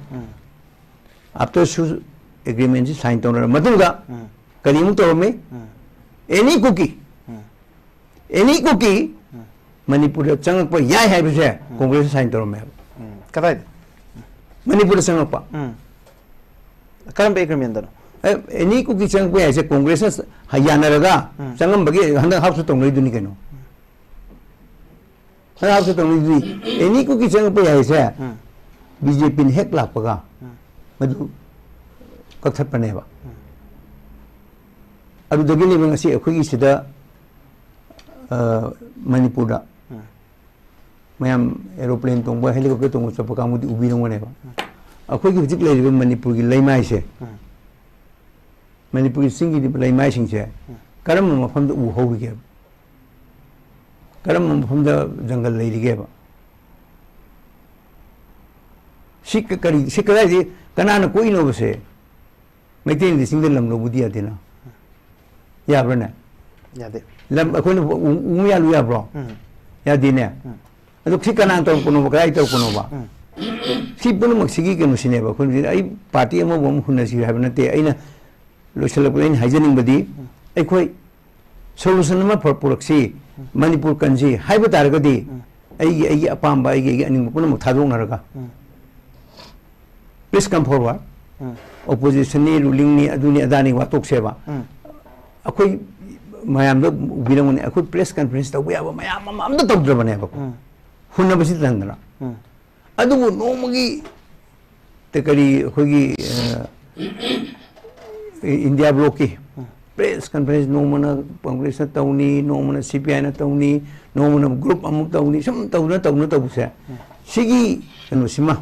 after ꯁꯨ ꯑꯦꯒ꯭ꯔꯤꯃꯦꯟꯁꯤ ꯁꯥꯏꯟ ꯇꯧꯅꯔꯕ ꯃꯇꯨꯡꯗ ꯀꯔꯤ ꯑꯃꯨꯛ ꯇꯧꯔꯝꯃꯤ? ꯑꯦꯅꯤ ꯀꯨꯀꯤ, ꯑꯦꯅꯤ ꯀꯨꯀꯤ ꯃꯅꯤꯄꯨꯔꯗ ꯆꯪꯉꯛꯄ ꯌꯥꯏ ꯍꯥꯏꯕꯁꯦ ꯀꯣꯡꯒ꯭ꯔꯦꯁꯅ ꯁꯥꯏꯟ ꯇꯧꯔꯝꯃꯦꯕ꯫ ꯀꯗꯥꯏꯗ? ꯃꯅꯤꯄꯨꯔꯗ ꯆꯪꯉꯛꯄ꯫ ꯀꯔꯝꯕ ꯑꯦꯒ꯭ꯔꯤꯃꯦꯟꯗꯅꯣ? ꯑꯦꯅꯤ ꯀꯨꯀꯤ ꯆꯪꯉꯛꯄ ꯌꯥꯏꯁꯦ ꯀꯣꯡꯒ꯭ꯔꯦꯁꯅ ꯌꯥꯅꯔꯒ ꯆꯪꯉꯝꯕꯒꯤ ꯍꯟꯗꯛ ꯍꯥꯎꯁꯇ ꯇꯧꯅꯔꯤꯗꯨꯅꯤ ꯀꯩꯅꯣ꯫ ꯍꯟꯗꯛ ꯍꯥꯎꯁꯇ ꯇꯧꯅꯔꯤꯗꯨꯗꯤ ꯑꯦꯅꯤ ꯀꯨꯀꯤ ꯆꯪꯉꯛꯄ ꯌꯥꯏꯁꯦ ꯕꯤ ꯖꯦ ꯄꯤꯅ ꯍꯦꯛ ꯂꯥꯛꯄꯒ ꯃꯗꯨ ꯀꯛꯊꯠꯄꯅꯦꯕ꯫ ꯑꯗꯨꯗꯒꯤꯅꯦꯕ ꯉꯁꯤ ꯑꯩꯈꯣꯏꯒꯤ ꯁꯤꯗ, ꯑ, ꯃꯅꯤꯄꯨꯔꯗ ꯃꯌꯥꯝ ꯑꯦꯔꯣꯄ꯭ꯂꯦꯟ ꯇꯣꯡꯕ, ꯍꯦꯂꯤꯀꯣꯞꯇꯔ ꯇꯣꯡꯕ ꯆꯠꯄ ꯀꯥꯡꯕꯨꯗꯤ ꯎꯕꯤꯔꯝꯒꯅꯦꯕ꯫ ꯑꯩꯈꯣꯏꯒꯤ ꯍꯧꯖꯤꯛ ꯂꯩꯔꯤꯕ ꯃꯅꯤꯄꯨꯔꯒꯤ ꯂꯩꯃꯥꯏꯁꯦ, ꯃꯅꯤꯄꯨꯔꯒꯤ ꯆꯤꯡꯒꯤ ꯂꯩꯃꯥꯏꯁꯤꯡꯁꯦ ꯀꯔꯝꯕ ꯃꯐꯝꯗ ꯎ ꯍꯧꯔꯤꯒꯦꯕ? ꯀꯔꯝꯕ ꯃꯐꯝꯗ ꯖꯪꯒꯜ ꯂꯩꯔꯤꯒꯦꯕ? ꯁꯤ ꯀ- ꯀꯔꯤ, ꯁꯤ ꯀꯗꯥꯏꯗꯒꯤ, ꯀꯅꯥꯅ ꯀꯣꯛꯏꯅꯣꯕꯁꯦ? ꯃꯩꯇꯩꯅꯗꯤ ꯆꯤꯡꯗ ꯂꯝ ꯂꯧꯕꯗꯤ ꯌꯥꯗꯦꯅ꯫ ꯌꯥꯕ꯭ꯔꯥꯅꯦ? ꯌꯥꯗꯦ꯫ ꯂꯝ ꯑꯩꯈꯣꯏꯅ ꯎ- ꯎ ꯌꯥꯜꯂꯨ ꯌꯥꯕ꯭ꯔꯣ? ꯎꯝ꯫ ꯌꯥꯗꯦꯅꯦ꯫ ꯎꯝ꯫ ꯑꯗꯣ ꯁꯤ ꯀꯅꯥꯅ ꯇꯧꯔꯛꯄꯅꯣꯕ? ꯀꯗꯥꯏ ꯇꯧꯔꯛꯄꯅꯣꯕ? ꯎꯝ꯫ ꯁꯤ ꯄꯨꯝꯅꯃꯛꯁꯤꯒꯤ ꯀꯩꯅꯣꯁꯤꯅꯦꯕ꯫ ꯑꯩꯈꯣꯏ ꯍꯧꯖꯤꯛ ꯑꯩ ꯄꯥꯔꯇꯤ ꯑꯃꯕꯨ ꯑꯃ ꯍꯨꯟꯅꯁꯤ ꯍꯥꯏꯕ ꯅꯠꯇꯦ꯫ ꯑꯩꯅ ꯂꯣꯏꯁꯤꯜꯂꯛꯄꯗ ꯑꯩꯅ ꯍꯥꯏꯖꯅꯤꯡꯕꯗꯤ, ꯑꯩꯈꯣꯏ ꯁꯣꯂꯨꯁꯟ ꯑꯃ ꯄꯨꯔꯛꯁꯤ, ꯃꯅꯤꯄꯨꯔ ꯀꯟꯁꯤ ꯍꯥꯏꯕ ꯇꯥꯔꯒꯗꯤ, ꯑꯩꯒꯤ ꯑꯩꯒꯤ ꯑꯄꯥꯝꯕ, ꯑꯩꯒꯤ ꯑꯩꯒꯤ ꯑꯅꯤꯡꯕ ꯄꯨꯝꯅꯃꯛ ꯊꯥꯗꯣꯛꯅꯔꯒ, please come forward꯫ ꯑꯣꯄꯣꯖꯤꯁꯟꯅꯤ, ꯔꯨꯂꯤꯡꯅꯤ, ꯑꯗꯨꯅꯤ ꯑꯗꯥꯅꯤ ꯋꯥꯊꯣꯛꯁꯦꯕ꯫ ꯑꯩꯈꯣꯏ ꯃꯌꯥꯝꯗ ꯎꯕꯤꯔꯝꯒꯅꯤ, ꯑꯩꯈꯣꯏ ꯄ꯭ꯔꯦꯁ ꯀꯟꯐꯔꯦꯟꯁ ꯇꯧꯕ ꯌꯥꯕ ꯃꯌꯥꯝ ꯑꯃ ꯑꯝꯇ ꯇꯧꯗ꯭ꯔꯕꯅꯦꯕꯀꯣ꯫ ꯍꯨꯟꯅꯕꯁꯤ ꯇꯟꯗꯅ꯫ ꯑꯗꯨꯕꯨ ꯅꯣꯡꯃꯒꯤ ꯇ- ꯀꯔꯤ ꯑꯩꯈꯣꯏꯒꯤ, ꯑ, ꯏꯟꯗꯤꯌꯥ ꯕ꯭ꯂꯣꯛꯀꯤ ꯄ꯭ꯔꯦꯁ ꯀꯟꯐꯔꯦꯟꯁ ꯅꯣꯡꯃꯅ ꯀꯣꯡꯒ꯭ꯔꯦꯁꯅ ꯇꯧꯅꯤ, ꯅꯣꯡꯃꯅ ꯁꯤ ꯄꯤ ꯑꯥꯏꯅ ꯇꯧꯅꯤ, ꯅꯣꯡꯃꯅ ꯒ꯭ꯔꯨꯞ ꯑꯃꯨꯛ ꯇꯧꯅꯤ, ꯁꯨꯝ ꯇꯧꯅ ꯇꯧꯅ ꯇꯧꯕꯁꯦ, ꯁꯤꯒꯤ ꯀꯩꯅꯣꯁꯤꯃ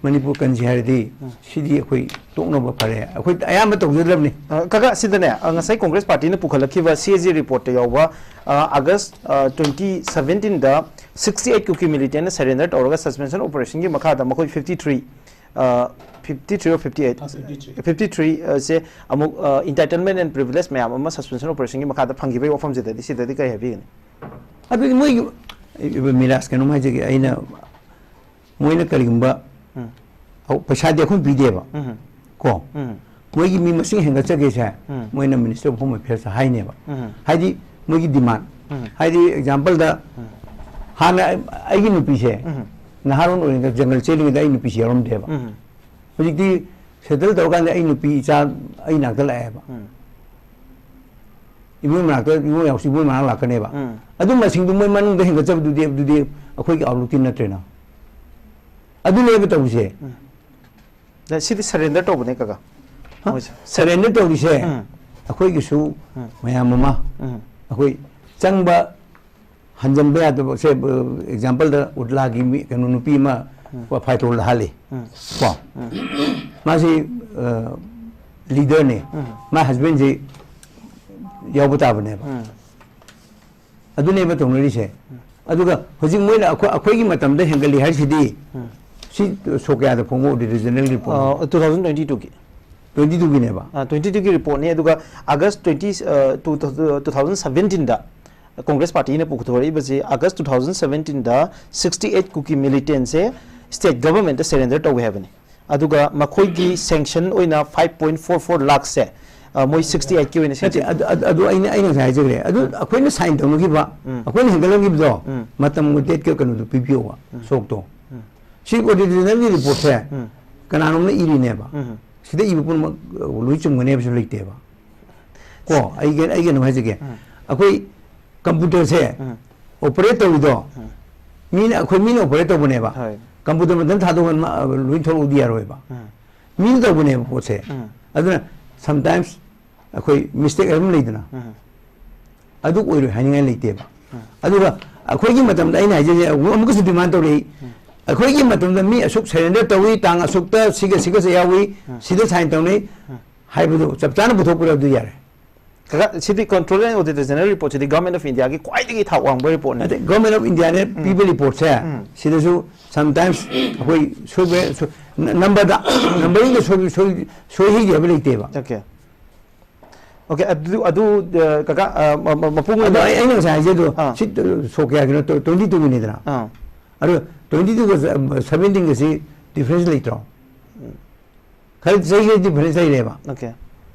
ꯃꯅꯤꯄꯨꯔ ꯀꯟꯁꯤ ꯍꯥꯏꯔꯗꯤ ꯁꯤꯗꯤ ꯑꯩꯈꯣꯏ ꯇꯣꯛꯅꯕ ꯐꯔꯦ꯫ ꯑꯩꯈꯣꯏ ꯑꯌꯥꯝꯕ ꯇꯧꯖꯗ꯭ꯔꯕꯅꯤ꯫ ꯑ, ꯀꯀꯥ, ꯁꯤꯗꯅꯦ, ꯑ, ꯉꯁꯥꯏ ꯀꯣꯡꯒ꯭ꯔꯦꯁ ꯄꯥꯔꯇꯤꯅ ꯄꯨꯈꯠꯂꯛꯈꯤꯕ ꯁꯤ ꯑꯦ ꯖꯤ ꯔꯤꯄꯣꯔꯠꯇ ꯌꯥꯎꯕ, ꯑ, ꯑꯥꯒꯁ, ꯑ, ꯇ꯭ꯋꯦꯟꯇꯤ ꯁꯚꯦꯟꯇꯤꯟꯗ ꯁꯤꯛꯁꯇꯤ ꯑꯩꯠ ꯀꯨꯀꯤ ꯃꯤꯂꯤꯇꯦꯟꯅ ꯁꯔꯦꯟꯗꯔ ꯇꯧꯔꯒ ꯁꯁꯄꯦꯟꯁꯟ ꯑꯣꯄꯔꯦꯁꯟꯒꯤ ꯃꯈꯥꯗ ꯃꯈꯣꯏ ꯐꯤꯐꯇꯤ ꯊ꯭ꯔꯤ ꯐꯤꯐꯇꯤ ꯊ꯭ꯔꯤ ꯑꯣ ꯐꯤꯐꯇꯤ ꯑꯩꯠ? Fifty three. ꯁꯦ ꯑꯃꯨꯛ entitlement and privilege ꯃꯌꯥꯝ ꯑꯃ suspension operation ꯒꯤ ꯃꯈꯥꯗ ꯐꯪꯈꯤꯕꯒꯤ ꯋꯥꯐꯝꯁꯤꯗꯗꯤ, ꯁꯤꯗꯗꯤ ꯀꯔꯤ ꯍꯥꯏꯕꯤꯒꯅꯤ? ꯑꯗꯨꯗꯤ ꯃꯣꯏꯒꯤ, ꯃꯤꯔꯥꯖ, ꯀꯩꯅꯣꯝ ꯍꯥꯏꯖꯒꯦ ꯑꯩꯅ, ꯃꯣꯏꯅ ꯀꯔꯤꯒꯨꯝꯕ, ꯎꯝ꯫ ꯑꯧ, ꯄꯩꯁꯥꯗꯤ ꯑꯩꯈꯣꯏꯅ ꯄꯤꯗꯦꯕ꯫ ꯎꯝ꯫ ꯀꯣ? ꯎꯝ꯫ ꯃꯣꯏꯒꯤ ꯃꯤ ꯃꯁꯤꯡ ꯍꯦꯟꯒꯠꯆꯒꯦꯁꯦ, ꯎꯝ꯫ ꯃꯣꯏꯅ Ministry of Home Affairs ꯍꯥꯏꯅꯦꯕ꯫ ꯎꯝ꯫ ꯍꯥꯏꯗꯤ ꯃꯣꯏꯒꯤ demand꯫ ꯎꯝ꯫ ꯍꯥꯏꯗꯤ example ꯗ, ꯎꯝ꯫ ꯍꯥꯟꯅ ꯑꯩ-, ꯑꯩꯒꯤ ꯅꯨꯄꯤꯁꯦ, ꯎꯝ꯫ ꯅꯍꯥꯔꯣꯟ ꯑꯣꯏꯔꯤꯉꯩꯗ, ꯖꯪꯒꯜ ꯆꯦꯜꯂꯤꯉꯩꯗ ꯑꯩ ꯅꯨꯄꯤꯁꯦ ꯌꯥꯎꯔꯝꯗꯦꯕ꯫ ꯎꯝ꯫ ꯍꯧꯖꯤꯛꯇꯤ settle ꯇꯧꯔꯀꯥꯟꯗ ꯑꯩ ꯅꯨꯄꯤ ꯏꯆꯥ ꯑꯩ ꯅꯥꯛꯇ ꯂꯥꯛꯑꯦꯕ꯫ ꯎꯝ꯫ ꯏꯃꯣꯏ ꯃꯅꯥꯛꯇ, ꯏꯃꯣꯏ ꯌꯥꯎꯁꯤ ꯏꯃꯣꯏ ꯃꯅꯥꯛ ꯂꯥꯛꯀꯅꯦꯕ꯫ ꯎꯝ꯫ ꯑꯗꯨ ꯃꯁꯤꯡꯗꯨ ꯃꯣꯏ ꯃꯅꯨꯡꯗ ꯍꯦꯟꯒꯠꯆꯕꯗꯨꯗꯤ, ꯑꯗꯨꯗꯤ ꯑꯩꯈꯣꯏꯒꯤ outlook ꯇꯤ ꯅꯠꯇ꯭ꯔꯦꯅ꯫ ꯑꯗꯨꯅꯦꯕ ꯇꯧꯔꯤꯁꯦ꯫ ꯎꯝ꯫ ꯁꯤꯗꯤ surrender ꯇꯧꯕꯅꯦ, ꯀꯀꯥ꯫ ꯍꯥ? ꯃꯣꯏꯁꯦ꯫ Surrender ꯇꯧꯔꯤꯁꯦ ꯎꯝ꯫ ꯑꯩꯈꯣꯏꯒꯤꯁꯨ ꯎꯝ꯫ ꯃꯌꯥꯝ ꯑꯃ ꯎꯝ꯫ ꯑꯩꯈꯣꯏ ꯆꯪꯕ ꯍꯟꯖꯟꯕ ꯌꯥꯗꯕ, ꯁꯦ, example ꯗ ꯎꯠꯂꯥꯒꯤ ꯃꯤ, ꯀꯩꯅꯣ, ꯅꯨꯄꯤ ꯑꯃ ꯎꯝ꯫ ꯐꯥꯏꯇꯣꯜꯗ ꯍꯥꯜꯂꯤ꯫ ꯎꯝ꯫ ꯀꯣ? ꯎꯝ꯫ ꯃꯥꯁꯤ, ꯑ, leader ꯅꯦ꯫ ꯎꯝ꯫ ꯃꯥ husband ꯁꯤ ꯌꯥꯎꯕ ꯇꯥꯕꯅꯦꯕ꯫ ꯎꯝ꯫ ꯑꯗꯨꯅꯦꯕ ꯇꯧꯅꯔꯤꯁꯦ꯫ ꯎꯝ꯫ ꯑꯗꯨꯒ ꯍꯧꯖꯤꯛ ꯃꯣꯏꯅ ꯑꯩꯈꯣꯏ, ꯑꯩꯈꯣꯏꯒꯤ ꯃꯇꯝꯗ ꯍꯦꯟꯒꯠꯂꯤ ꯍꯥꯏꯁꯤꯗꯤ, ꯎꯝ꯫ ꯁꯤ ꯁꯣꯛ ꯀꯌꯥꯗ ꯐꯣꯡꯕ Auditor General Report? ꯑ, two thousand twenty two ꯒꯤ꯫ Twenty two ꯒꯤꯅꯦꯕ? ꯑ, twenty two ꯒꯤ report ꯅꯤ꯫ ꯑꯗꯨꯒ August twenty, ꯑ, two, two thousand seventeen ꯗ Congress party ꯅ ꯄꯨꯊꯣꯔꯛꯏꯕꯁꯤ, August two thousand seventeen ꯗ sixty eight Kuki militant ꯁꯦ state government ꯇ surrender ꯇꯧꯋꯦ ꯍꯥꯏꯕꯅꯤ꯫ ꯑꯗꯨꯒ ꯃꯈꯣꯏꯒꯤ sanction ꯑꯣꯏꯅ five point four four ꯂꯥꯈꯁꯦ, ꯑ, ꯃꯣꯏ sixty eight ꯀꯤ ꯑꯣꯏꯅ ꯅꯠꯇꯦ, sanction ꯑꯗꯨ, ꯑꯗꯨ, ꯑꯗꯨ ꯑꯩꯅ, ꯑꯩꯅ ꯉꯁꯥꯏ ꯍꯥꯏꯖꯈ꯭ꯔꯦ꯫ ꯑꯗꯨ ꯎꯝ꯫ ꯑꯩꯈꯣꯏꯅ sign ꯇꯧꯅꯈꯤꯕ, ꯎꯝ꯫ ꯑꯩꯈꯣꯏꯅ ꯍꯦꯟꯒꯠꯂꯝꯈꯤꯕꯗꯣ, ꯎꯝ꯫ ꯃꯇꯝꯒ date ꯀ ꯀꯩꯅꯣꯗꯣ ꯄꯤꯕꯤꯌꯣꯕ, ꯎꯝ꯫ ꯁꯣꯛꯇꯣ꯫ ꯎꯝ꯫ ꯁꯤ Auditor General ꯒꯤ report ꯁꯦ ꯎꯝ꯫ ꯀꯅꯥꯅꯣꯝꯅ ꯏꯔꯤꯅꯦꯕ꯫ ꯎꯝ꯫ ꯁꯤꯗ ꯏꯕ ꯄꯨꯝꯅꯃꯛ, ꯑ, ꯂꯣꯏ ꯆꯨꯝꯒꯅꯤ ꯍꯥꯏꯕꯁꯨ ꯂꯩꯇꯦꯕ꯫ ꯀꯣ, ꯑꯩꯒ-, ꯑꯩ ꯀꯩꯅꯣ ꯍꯥꯏꯖꯒꯦ꯫ ꯎꯝ꯫ ꯑꯩꯈꯣꯏ computer ꯁꯦ ꯎꯝ꯫ Operate ꯇꯧꯔꯤꯗꯣ, ꯎꯝ꯫ ꯃꯤꯅ, ꯑꯩꯈꯣꯏ ꯃꯤꯅ operate ꯇꯧꯕꯅꯦꯕ꯫ ꯍꯣꯏ꯫ Computer ꯃꯊꯟ ꯊꯥꯗꯣꯛꯑꯒ ꯃꯥ, ꯂꯣꯏ ꯊꯣꯛꯂꯛꯎꯗꯤ ꯌꯥꯔꯣꯏꯕ꯫ ꯎꯝ꯫ ꯃꯤꯅ ꯇꯧꯕꯅꯦꯕ ꯄꯣꯠꯁꯦ꯫ ꯎꯝ꯫ ꯑꯗꯨꯅ sometimes ꯑꯩꯈꯣꯏ mistake ꯑꯗꯨꯝ ꯂꯩꯗꯅ꯫ ꯎꯝ꯫ ꯑꯗꯨ ꯑꯣꯏꯔꯣꯏ ꯍꯥꯏꯅꯤꯡꯉꯥꯏ ꯂꯩꯇꯦꯕ꯫ ꯎꯝ꯫ ꯑꯗꯨꯒ ꯑꯩꯈꯣꯏꯒꯤ ꯃꯇꯝꯗ ꯑꯩꯅ ꯍꯥꯏꯖꯔꯤꯁꯦ, ꯑꯃꯨꯛ-, ꯑꯃꯨꯛꯀꯁꯨ demand ꯇꯧꯔꯛꯏ꯫ ꯎꯝ꯫ ꯑꯩꯈꯣꯏꯒꯤ ꯃꯇꯝꯗ ꯃꯤ ꯑꯁꯨꯛ surrender ꯇꯧꯏ, ꯇꯥꯡ ꯑꯁꯨꯛꯇ ꯁꯤꯒ, ꯁꯤꯒꯁꯦ ꯌꯥꯎꯏ, ꯎꯝ꯫ ꯁꯤꯗ sign ꯇꯧꯅꯩ ꯎꯝ꯫ ꯍꯥꯏꯕꯗꯨ ꯆꯞ ꯆꯥꯅ ꯄꯨꯊꯣꯛꯄꯤꯔꯛꯑꯗꯤ ꯌꯥꯔꯦ꯫ ꯀꯀꯥ, ꯁꯤꯗꯤ Controller and Auditor General report CD Government of India ꯒꯤ ꯈ꯭ꯋꯥꯏꯗꯒꯤ ꯊꯥꯛ ꯋꯥꯡꯕ report ꯅꯤ꯫ ꯅꯠꯇꯦ, Government of India ꯅ ꯄꯤꯕ report ꯁꯦ ꯁꯤꯗꯁꯨ sometimes ꯑꯩꯈꯣꯏ ꯁꯣꯏꯕ ꯁꯣ- number ꯗ numbering ꯗ ꯁꯣꯏ ꯁꯣꯏ ꯁꯣꯏ ꯍꯩꯒꯦ ꯍꯥꯏꯕ ꯂꯩꯇꯦꯕ꯫ Okay꯫ Okay, ꯑꯗꯨ ꯑꯗꯨ ꯑ, ꯀꯀꯥ, ꯑ, ꯃ- ꯃ- ꯃꯄꯨꯡ ꯑꯗꯣ ꯑꯣꯏꯅ ꯑꯩ ꯑꯩꯅ ꯉꯁꯥꯏ ꯍꯥꯏꯖꯗꯣ ꯑꯥ꯫ ꯁꯤ ꯁꯣꯛ ꯀꯌꯥꯒꯤꯅꯣ? Twenty two ꯒꯤꯅꯤꯗꯅ꯫ ꯑꯥ꯫ ꯑꯗꯣ twenty two ꯒ seventeen ꯒꯁꯤ difference ꯂꯩꯇ꯭ꯔꯣ? ꯈꯔ ꯆꯍꯤ ꯈꯔ difference ꯂꯩꯔꯦꯕ꯫ Okay꯫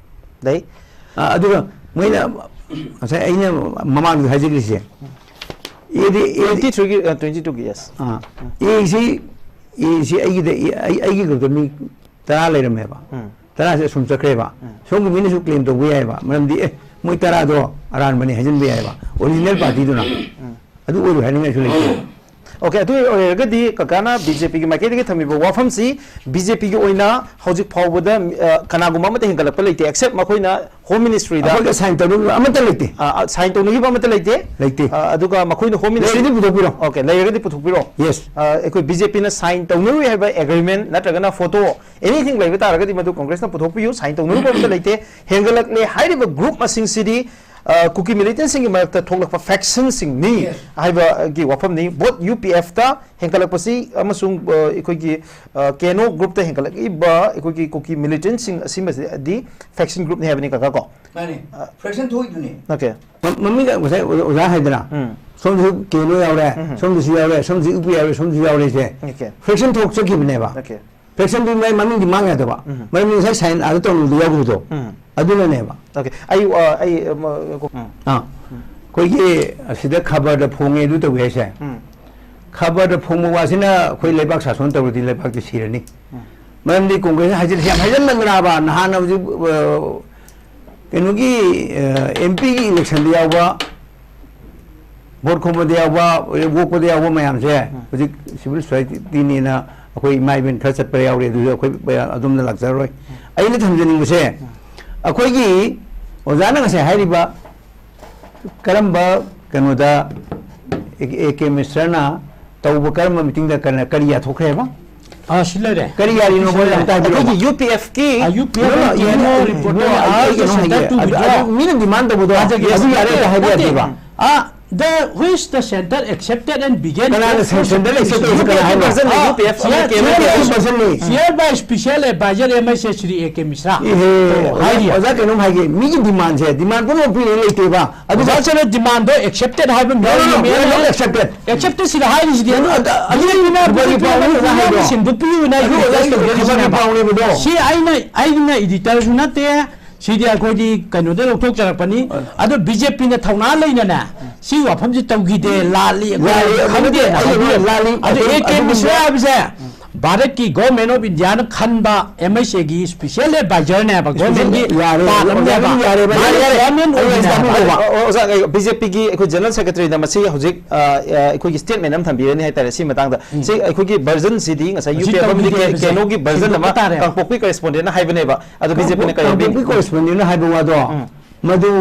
ꯂꯩ꯫ ꯑ, ꯑꯗꯨꯒ ꯃꯣꯏꯅ ꯉꯁꯥꯏ ꯑꯩꯅ ꯃꯃꯥꯡꯗ ꯍꯥꯏꯖꯈ꯭ꯔꯤꯁꯦ, ꯑꯦꯗꯤ ꯑꯦꯗꯤ Twenty three ꯒꯤ ꯑ, twenty two ꯒꯤ yes꯫ ꯑꯥ, ꯑꯦꯁꯤ ꯑꯦꯁꯤ ꯑꯩꯒꯤꯗ ꯑꯩ ꯑꯩꯒꯤ ꯒ꯭ꯔꯨꯞꯇ ꯃꯤ ꯇꯔꯥ ꯂꯩꯔꯝꯃꯦꯕ꯫ ꯎꯝ꯫ ꯇꯔꯥꯁꯦ ꯑꯁꯨꯝ ꯆꯠꯈ꯭ꯔꯦꯕ꯫ ꯁꯣꯝꯒꯤ ꯃꯤꯅꯁꯨ claim ꯇꯧꯕ ꯌꯥꯏꯑꯕ, ꯃꯔꯝꯗꯤ ꯑꯦ, ꯃꯣꯏ ꯇꯔꯥꯗꯣ ꯑꯔꯥꯟꯕꯅꯤ ꯍꯥꯏꯖꯤꯟꯕ ꯌꯥꯏꯑꯕ, original party ꯗꯨꯅ꯫ ꯑꯗꯨ ꯑꯣꯏꯔꯣꯏ ꯍꯥꯏꯅꯤꯡꯉꯥꯏꯁꯨ ꯂꯩꯇꯦ꯫ Okay, ꯑꯗꯨ ꯑꯣꯏꯔꯒꯗꯤ ꯀꯀꯥꯅ BJP ꯒꯤ ꯃꯥꯏꯀꯩꯗꯒꯤ ꯊꯝꯃꯤꯕ ꯋꯥꯐꯝꯁꯤ, BJP ꯒꯤ ꯑꯣꯏꯅ ꯍꯧꯖꯤꯛ ꯐꯥꯎꯕꯗ ꯑ, ꯀꯅꯥꯒꯨꯝꯕ ꯑꯃꯠꯇ ꯍꯦꯟꯒꯠꯂꯛꯄ ꯂꯩꯇꯦ, except ꯃꯈꯣꯏꯅ Home Ministry ꯗ ꯑꯩꯈꯣꯏꯒ sign ꯇꯧꯅꯤꯡꯕ ꯑꯃꯠꯇ ꯂꯩꯇꯦ꯫ ꯑ, sign ꯇꯧꯅꯈꯤꯕ ꯑꯃꯠꯇ ꯂꯩꯇꯦ꯫ ꯂꯩꯇꯦ꯫ ꯑ, ꯑꯗꯨꯒ ꯃꯈꯣꯏꯅ Home Ministry ꯂꯩꯔꯗꯤ ꯄꯨꯊꯣꯛꯄꯤꯔꯣ꯫ Okay, ꯂꯩꯔꯒꯗꯤ ꯄꯨꯊꯣꯛꯄꯤꯔꯣ꯫ Yes꯫ ꯑ, ꯑꯩꯈꯣꯏ BJP ꯅ sign ꯇꯧꯅꯔꯨꯏ ꯍꯥꯏꯕ agreement ꯅꯠꯇ꯭ꯔꯒꯅ photo anything ꯂꯩꯕ ꯇꯥꯔꯒꯗꯤ ꯃꯗꯨ Congress ꯅ ꯄꯨꯊꯣꯛꯄꯤꯌꯨ꯫ Sign ꯇꯧꯅꯔꯨꯕ ꯑꯃꯠꯇ ꯂꯩꯇꯦ꯫ ꯍꯦꯟꯒꯠꯂꯛꯂꯦ ꯍꯥꯏꯔꯤꯕ group ꯃꯁꯤꯡꯁꯤꯗꯤ, ꯑ, ꯀꯨꯀꯤ militant ꯁꯤꯡꯒꯤ ꯃꯔꯛꯇ ꯊꯣꯛꯂꯛꯄ faction ꯁꯤꯡꯅꯤ ꯍꯥꯏꯕꯒꯤ ꯋꯥꯐꯝꯅꯤ꯫ Both UPF ꯇ ꯍꯦꯟꯒꯠꯂꯛꯄꯁꯤ ꯑꯃꯁꯨꯡ, ꯑ, ꯑꯩꯈꯣꯏꯒꯤ, ꯑ, KNO group ꯇ ꯍꯦꯟꯒꯠꯂꯛꯂꯤꯕ ꯑꯩꯈꯣꯏꯒꯤ ꯀꯨꯀꯤ militant ꯁꯤꯡ ꯑꯁꯤꯃꯗꯤ faction group ꯅꯤ ꯍꯥꯏꯕꯅꯤ, ꯀꯀꯥ, ꯀꯣ꯫ ꯃꯥꯅꯦ꯫ Faction ꯊꯣꯛꯏꯗꯨꯅꯤ꯫ Okay꯫ ꯃ- ꯃꯃꯤꯡ ꯉꯁꯥꯏ ꯑꯣꯖꯥ ꯍꯥꯏꯗꯅ, ꯎꯝ꯫ ꯁꯣꯝꯗꯁꯨ KNO ꯌꯥꯎꯔꯦ, ꯁꯣꯝꯗꯁꯨ ꯌꯥꯎꯔꯦ, ꯁꯣꯝꯗꯁꯨ UPF ꯌꯥꯎꯔꯦ, ꯁꯣꯝꯗꯁꯨ ꯌꯥꯎꯔꯦꯁꯦ꯫ Okay꯫ Faction ꯊꯣꯛꯆꯈꯤꯕꯅꯦꯕ꯫ Okay꯫ Faction ꯗꯨ ꯃꯥꯏ ꯃꯃꯤꯡꯗꯤ ꯃꯥꯡ ꯌꯥꯗꯕ꯫ ꯃꯔꯝꯗꯤ ꯉꯁꯥꯏ sign ꯑꯥꯗ ꯇꯧꯅꯕꯗ ꯌꯥꯎꯈꯤꯕꯗꯣ꯫ ꯎꯝ꯫ ꯑꯗꯨꯅꯅꯦꯕ꯫ Okay꯫ ꯑꯩ, ꯑ, ꯑꯩ, ꯑ, ꯃ-, ꯎꯝ꯫ ꯑꯥ꯫ ꯑꯩꯈꯣꯏꯒꯤ ꯑꯁꯤꯗ ꯈꯕꯔꯗ ꯐꯣꯡꯉꯦ ꯑꯗꯨ ꯇꯧꯋꯦ ꯍꯥꯏꯁꯦ꯫ ꯎꯝ꯫ ꯈꯕꯔꯗ ꯐꯣꯡꯕ ꯋꯥꯁꯤꯅ ꯑꯩꯈꯣꯏ ꯂꯩꯕꯥꯛ ꯁꯥꯁꯣꯟ ꯇꯧꯔꯗꯤ ꯂꯩꯕꯥꯛꯇꯤ ꯁꯤꯔꯅꯤ꯫ ꯃꯔꯝꯗꯤ Congress ꯅ ꯍꯥꯏꯖꯤꯜꯂꯤ, ꯌꯥꯝ ꯍꯥꯏꯖꯤꯜꯂꯝꯗ꯭ꯔꯕ ꯅꯍꯥꯟ ꯍꯧꯖꯤꯛ, ꯑ, ꯀꯩꯅꯣꯒꯤ, ꯑ, MP ꯒꯤ election ꯗ ꯌꯥꯎꯕ, vote ꯈꯣꯝꯕꯗ ꯌꯥꯎꯕ, ꯑꯣꯛꯄꯗ ꯌꯥꯎꯕ ꯃꯌꯥꯝꯁꯦ ꯍꯧꯖꯤꯛ civil society ꯅꯦꯅ ꯑꯩꯈꯣꯏ ꯏꯃꯥ ꯏꯕꯦꯟ ꯈꯔ ꯆꯠꯄ ꯌꯥꯎꯔꯤ, ꯑꯗꯨꯁꯨ ꯑꯩꯈꯣꯏ ꯑꯗꯣꯝꯗ ꯂꯥꯛꯆꯔꯔꯣꯏ꯫ ꯑꯩꯅ ꯊꯝꯖꯅꯤꯡꯕꯁꯦ, ꯑꯩꯈꯣꯏꯒꯤ ꯑꯣꯖꯥꯅ ꯉꯁꯥꯏ ꯍꯥꯏꯔꯤꯕ ꯀꯔꯝꯕ ꯀꯩꯅꯣꯗ ꯑꯦ ꯀꯦ ꯃꯤꯁ꯭ꯔꯅ ꯇꯧꯕ ꯀꯔꯝꯕ meeting ꯗ ꯀꯔꯤ, ꯀꯔꯤ ꯌꯥꯊꯣꯛꯈ꯭ꯔꯦꯕ? ꯑꯥ, ꯁꯤ ꯂꯩꯔꯦ꯫ ꯀꯔꯤ ꯌꯥꯔꯤꯅꯣ ꯃꯣꯏ ꯑꯝꯇ ꯍꯥꯏꯕꯤꯔꯛꯑꯣ꯫ ꯑꯩꯈꯣꯏꯒꯤ ꯌꯨ ꯄꯤ ꯑꯦꯐꯀꯤ U P F K N ꯑꯣ ꯔꯤꯄꯣꯔꯠꯇꯣ ꯃꯤꯅ ꯑꯥ ꯑꯩ ꯀꯩꯅꯣ ꯍꯥꯏꯒꯦ꯫ ꯁꯦꯟꯇꯔ ꯇꯨꯒꯤꯗꯣ ꯑꯗꯨ ꯃꯤꯅ ꯗꯤꯃꯥꯟ ꯇꯧꯕꯗꯣ ꯊꯥꯖꯒꯦ꯫ ꯑꯗꯨ ꯌꯥꯔꯦ ꯍꯥꯏꯕ ꯅꯠꯇꯦ꯫ ꯌꯥꯗꯦꯕ꯫ ꯑꯥ, the which the center accepted and began ꯀꯅꯥꯅ ꯁꯦꯟꯇꯔ ꯑꯦꯛꯁꯦꯞ ꯇꯧꯔꯤꯁꯦ? ꯀꯅꯥ ꯍꯥꯏꯅꯣ? ꯌꯨ ꯄꯤ ꯑꯦꯐ ꯀꯤ ꯌꯨ ꯄꯤ ꯑꯦꯐ ꯀꯤ ꯌꯨ ꯄꯤ ꯑꯦꯐ ꯀꯤ ꯄꯔꯁꯟꯅꯤ꯫ Chair by special advisor M I C Shri A K Mishra. ꯏꯍꯦ, ꯍꯥꯏꯔꯤ꯫ ꯑꯣꯖꯥ ꯀꯩꯅꯣꯝ ꯍꯥꯏꯒꯦ, ꯃꯤꯒꯤ ꯗꯤꯃꯥꯟꯁꯦ, ꯗꯤꯃꯥꯟ ꯄꯨꯝꯅꯃꯛ ꯄꯤꯔꯤꯉꯩ ꯂꯩꯇꯦꯕ꯫ ꯑꯗꯨ ꯑꯣꯖꯥ ꯁꯅ ꯗꯤꯃꯥꯟꯗꯣ ꯑꯦꯛꯁꯦꯞꯇꯦꯠ ꯍꯥꯏꯕ No, no, no, ꯃꯌꯥꯝ no, ꯑꯃ not accepted. ꯑꯦꯛꯁꯦꯞꯇꯦꯠ ꯁꯤꯗ ꯍꯥꯏꯔꯤꯁꯤꯗꯤ No, no, ꯑꯗ- ꯑꯗꯨ ꯕꯤ ꯖꯦ ꯄꯤꯅ ꯀꯔꯤ ꯄꯥꯎꯅꯣ ꯅꯪ ꯍꯥꯏꯗꯣ? ꯁꯤꯟꯗꯣꯛꯄꯤꯌꯨꯅ ꯑꯗꯨ ꯑꯣꯖꯥꯒꯤ ꯈꯕꯔꯒꯤ ꯄꯥꯎꯅꯦꯕꯗꯣ꯫ ꯁꯤ ꯑꯩꯅ ꯑꯩꯅ ꯏꯗꯤꯇꯔꯁꯨ ꯅꯠꯇꯦ, ꯁꯤꯗꯤ ꯑꯩꯈꯣꯏꯗꯤ ꯀꯩꯅꯣꯗ ꯂꯧꯊꯣꯛꯆꯔꯛꯄꯅꯤ꯫ ꯑꯗꯣ ꯕꯤ ꯖꯦ ꯄꯤꯅ ꯊꯧꯅꯥ ꯂꯩꯅꯅꯦ ꯁꯤꯒꯤ ꯋꯥꯐꯝꯁꯤ ꯇꯧꯈꯤꯗꯦ, ꯂꯥꯜꯂꯤ, ꯑꯩꯈꯣꯏ ꯂꯥꯜꯂꯤ, ꯑꯗꯨ ꯈꯪꯗꯦꯅ ꯑꯩ ꯍꯥꯏꯕꯤꯔꯦ꯫ ꯂꯥꯜꯂꯤ, ꯑꯗꯣ ꯑꯗꯨ- ꯑꯦ ꯀꯦ ꯑꯗꯨꯒꯨꯝꯕ ꯃꯤꯁ꯭ꯔꯥ ꯍꯥꯏꯕꯁꯦ ꯚꯥꯔꯠꯀꯤ ꯒꯣꯔꯃꯦꯟ ꯑꯣꯐ ꯏꯟꯗꯤꯌꯥꯅ ꯈꯟꯕ ꯑꯦꯝ ꯑꯩ ꯁꯤ ꯑꯦꯒꯤ ꯏꯁꯄꯤꯁꯦꯜ ꯑꯦꯗꯚꯥꯏꯖꯔꯅꯦꯕ꯫ ꯒꯣꯔꯃꯦꯟꯒꯤ ꯌꯥꯔꯦ, ꯄꯥꯜꯂꯝꯅꯦꯕ꯫ ꯑꯣꯖꯥ, ꯌꯥꯔꯦ, ꯃꯥꯅ ꯌꯥꯔꯦ꯫ ꯒꯣꯔꯃꯦꯟ ꯑꯩ ꯑꯣꯏꯕꯅꯦꯕ꯫ ꯌꯥꯔꯦ꯫ ꯑꯣ, ꯑꯣꯖꯥ, ꯕꯤ ꯖꯦ ꯄꯤꯒꯤ ꯑꯩꯈꯣꯏ ꯖꯦꯅꯔꯦꯜ ꯁꯦꯀ꯭ꯔꯦꯇꯔꯤꯗ ꯃꯁꯤ ꯍꯧꯖꯤꯛ ꯑ, ꯑ, ꯑꯩꯈꯣꯏꯒꯤ ꯁ꯭ꯇꯦꯠꯃꯦꯟ ꯑꯃ ꯊꯝꯕꯤꯔꯅꯤ ꯍꯥꯏꯇꯥꯔꯦ꯫ ꯁꯤ ꯃꯇꯥꯡꯗ ꯁꯤ ꯑꯩꯈꯣꯏꯒꯤ ꯚꯔꯖꯟꯁꯤꯗꯤ ꯉꯁꯥꯏ ꯌꯨ ꯄꯤ ꯍꯧꯖꯤꯛ ꯑꯦꯐ ꯑꯃꯗꯤ ꯇꯧꯈꯤꯗꯦ ꯀꯦ- ꯍꯥꯏꯕꯁꯦ ꯀꯦꯅꯣꯒꯤ ꯚꯔꯖꯟ ꯑꯃ ꯁꯤꯟꯗꯣꯛꯄ ꯇꯥꯔꯦ꯫ ꯀꯥꯡꯄꯣꯛꯄꯤ ꯀꯔꯦꯁꯄꯣꯟꯗꯦꯟꯅ ꯍꯥꯏꯕꯅꯦꯕ꯫ ꯑꯗꯣ ꯕꯤ ꯖꯦ ꯄꯤꯅ ꯀꯔꯤ ꯍꯥꯏꯕꯤꯅꯤ? ꯀꯥꯡꯄꯣꯛꯄꯤ ꯀꯣꯔꯦꯁꯄꯣꯟꯗꯦꯟꯅ ꯍꯥꯏꯕ ꯋꯥꯗꯣ, ꯃꯗꯨ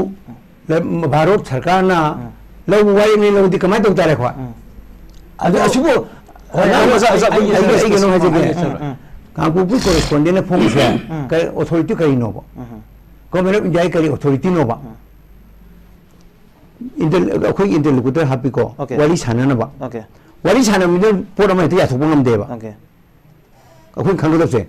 ꯂ-, ꯚꯥꯔꯠ ꯁꯔꯀꯥꯔꯅ ꯂꯧꯕ ꯋꯥꯔꯦꯞꯅꯤ ꯂꯧꯔꯗꯤ ꯀꯃꯥꯏꯅ ꯇꯧ ꯇꯥꯔꯦ ꯑꯩꯈꯣꯏ? ꯑꯗꯨ ꯑꯁꯤꯕꯨ ꯍꯣꯏ, ꯑꯩ- ꯑꯣꯖꯥ, ꯑꯣꯖꯥ, ꯑꯩ- ꯑꯣꯖꯥ, ꯑꯩ- ꯑꯩ ꯀꯩꯅꯣ ꯑꯣꯖꯥ, ꯍꯥꯏꯖꯒꯦ꯫ ꯑꯣꯖꯥ, ꯀꯥꯡꯄꯣꯛꯄꯤ ꯀꯣꯔꯦꯁꯄꯣꯟꯗꯦꯟꯅ ꯐꯣꯡꯉꯤꯁꯦ ꯀꯔꯤ ꯑꯣꯊꯣꯔꯤꯇꯤ ꯀꯔꯤꯅꯣꯕ? ꯒꯣꯔꯃꯦꯟ ꯑꯣꯐ ꯏꯟꯗꯤꯌꯥꯒꯤ ꯀꯔꯤ ꯑꯣꯊꯣꯔꯤꯇꯤꯅꯣꯕ? ꯏꯟꯇꯔ-, ꯑꯩꯈꯣꯏꯒꯤ ꯏꯟꯇꯔꯂꯣꯀꯨꯇꯔ ꯍꯥꯞꯄꯤꯀꯣ, Okay. ꯋꯥꯔꯤ ꯁꯥꯟꯅꯅꯕ꯫ Okay. ꯋꯥꯔꯤ ꯁꯥꯟꯅꯕꯗ ꯄꯣꯠ ꯑꯃ ꯍꯦꯛꯇ ꯌꯥꯊꯣꯛꯄ ꯉꯝꯗꯦꯕ꯫ Okay. ꯑꯩꯈꯣꯏꯅ ꯈꯪꯒꯗꯕꯁꯦ꯫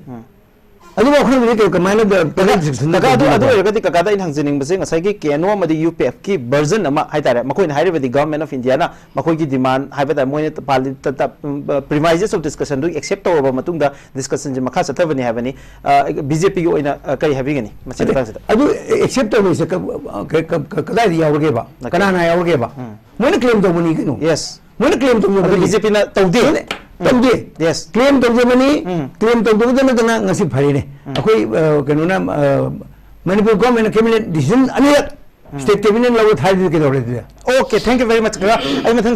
ꯑꯗꯨꯕꯨ ꯑꯩꯈꯣꯏꯅ ꯍꯧꯖꯤꯛ ꯀꯃꯥꯏꯅ ꯗ-, ꯀꯀꯥ, ꯀꯃꯥꯏꯅ decision ꯀꯀꯥ, ꯑꯗꯨ, ꯇꯧꯗꯣꯏꯅꯣ? ꯑꯗꯨ ꯑꯣꯏꯔꯒꯗꯤ ꯀꯀꯥꯗ ꯑꯩꯅ ꯍꯪꯖꯅꯤꯡꯕꯁꯦ, ꯉꯁꯥꯏꯒꯤ ꯀꯦ ꯑꯦꯟ ꯑꯣ ꯑꯃꯗꯤ ꯌꯨ ꯄꯤ ꯑꯦꯐꯀꯤ ꯚꯔꯖꯟ ꯑꯃ ꯍꯥꯏꯇꯥꯔꯦ, ꯃꯈꯣꯏꯅ ꯍꯥꯏꯔꯤꯕꯗꯤ ꯒꯚꯔꯟꯃꯦꯟ ꯑꯣꯐ ꯏꯟꯗꯤꯌꯥꯅ ꯃꯈꯣꯏꯒꯤ ꯗꯤꯃꯥꯟ ꯍꯥꯏꯕ ꯇꯥꯔꯦ, ꯃꯣꯏꯅ ꯄꯥꯜꯂꯤ-, ꯇ-, ꯇ-, ꯎꯝ, premises of discussion ꯗꯨ ꯑꯦꯛꯁꯦꯞ ꯇꯧꯔꯕ ꯃꯇꯨꯡꯗ ꯗꯤꯁꯀꯁꯟꯁꯦ ꯃꯈꯥ ꯆꯠꯊꯕꯅꯤ ꯍꯥꯏꯕꯅꯤ꯫ ꯑ, ꯕꯤ ꯖꯦ ꯄꯤꯒꯤ ꯑꯣꯏꯅ, ꯑ, ꯀꯔꯤ ꯍꯥꯏꯕꯤꯒꯅꯤ ꯃꯁꯤ ꯃꯇꯥꯡꯁꯤꯗ? ꯑꯗꯨ ꯑꯦꯛꯁꯦꯞ ꯇꯧꯔꯤꯁꯦ ꯀ-, ꯀ-, ꯀ-, ꯀ-, ꯀꯗꯥꯏꯗ ꯌꯥꯎꯔꯒꯦꯕ? Okay. ꯀꯅꯥꯅ ꯌꯥꯎꯔꯒꯦꯕ? ꯃꯣꯏꯅ ꯀ꯭ꯂꯦꯝ ꯇꯧꯕꯅꯤ ꯀꯩꯅꯣ꯫ Yes. ꯃꯣꯏꯅ ꯀ꯭ꯂꯦꯝ ꯇꯧꯖꯕꯅꯤ꯫ ꯑꯗꯨ ꯕꯤ ꯖꯦ ꯄꯤꯅ ꯇꯧꯗꯦ꯫ ꯃꯣꯏꯅ ꯇꯧꯗꯦ꯫ Yes. ꯀ꯭ꯂꯦꯝ ꯇꯧꯖꯕꯅꯤ꯫ ꯎꯝ. ꯀ꯭ꯂꯦꯝ ꯇꯧꯗꯕꯗ ꯅꯠꯇꯅ ꯉꯁꯤ ꯐꯔꯦꯅꯦ꯫ ꯑꯩꯈꯣꯏ, ꯑ, ꯀꯩꯅꯣꯅ, ꯑ, ꯃꯅꯤꯄꯨꯔ ꯒꯣꯔꯃꯦꯟꯅ ꯀꯦꯕꯤꯅꯦꯠ ꯗꯤꯁꯤꯖꯟ ꯑꯅꯤꯔꯛ ꯁ꯭ꯇꯦꯠ ꯀꯦꯕꯤꯅꯦꯠ ꯂꯧꯔ ꯊꯥꯔꯤꯗꯨꯗꯤ ꯀꯩꯗꯧꯔꯦ ꯑꯗꯨꯗꯤ? Okay, thank you very much, ꯀꯀꯥ꯫ ꯑꯩ ꯃꯊꯪ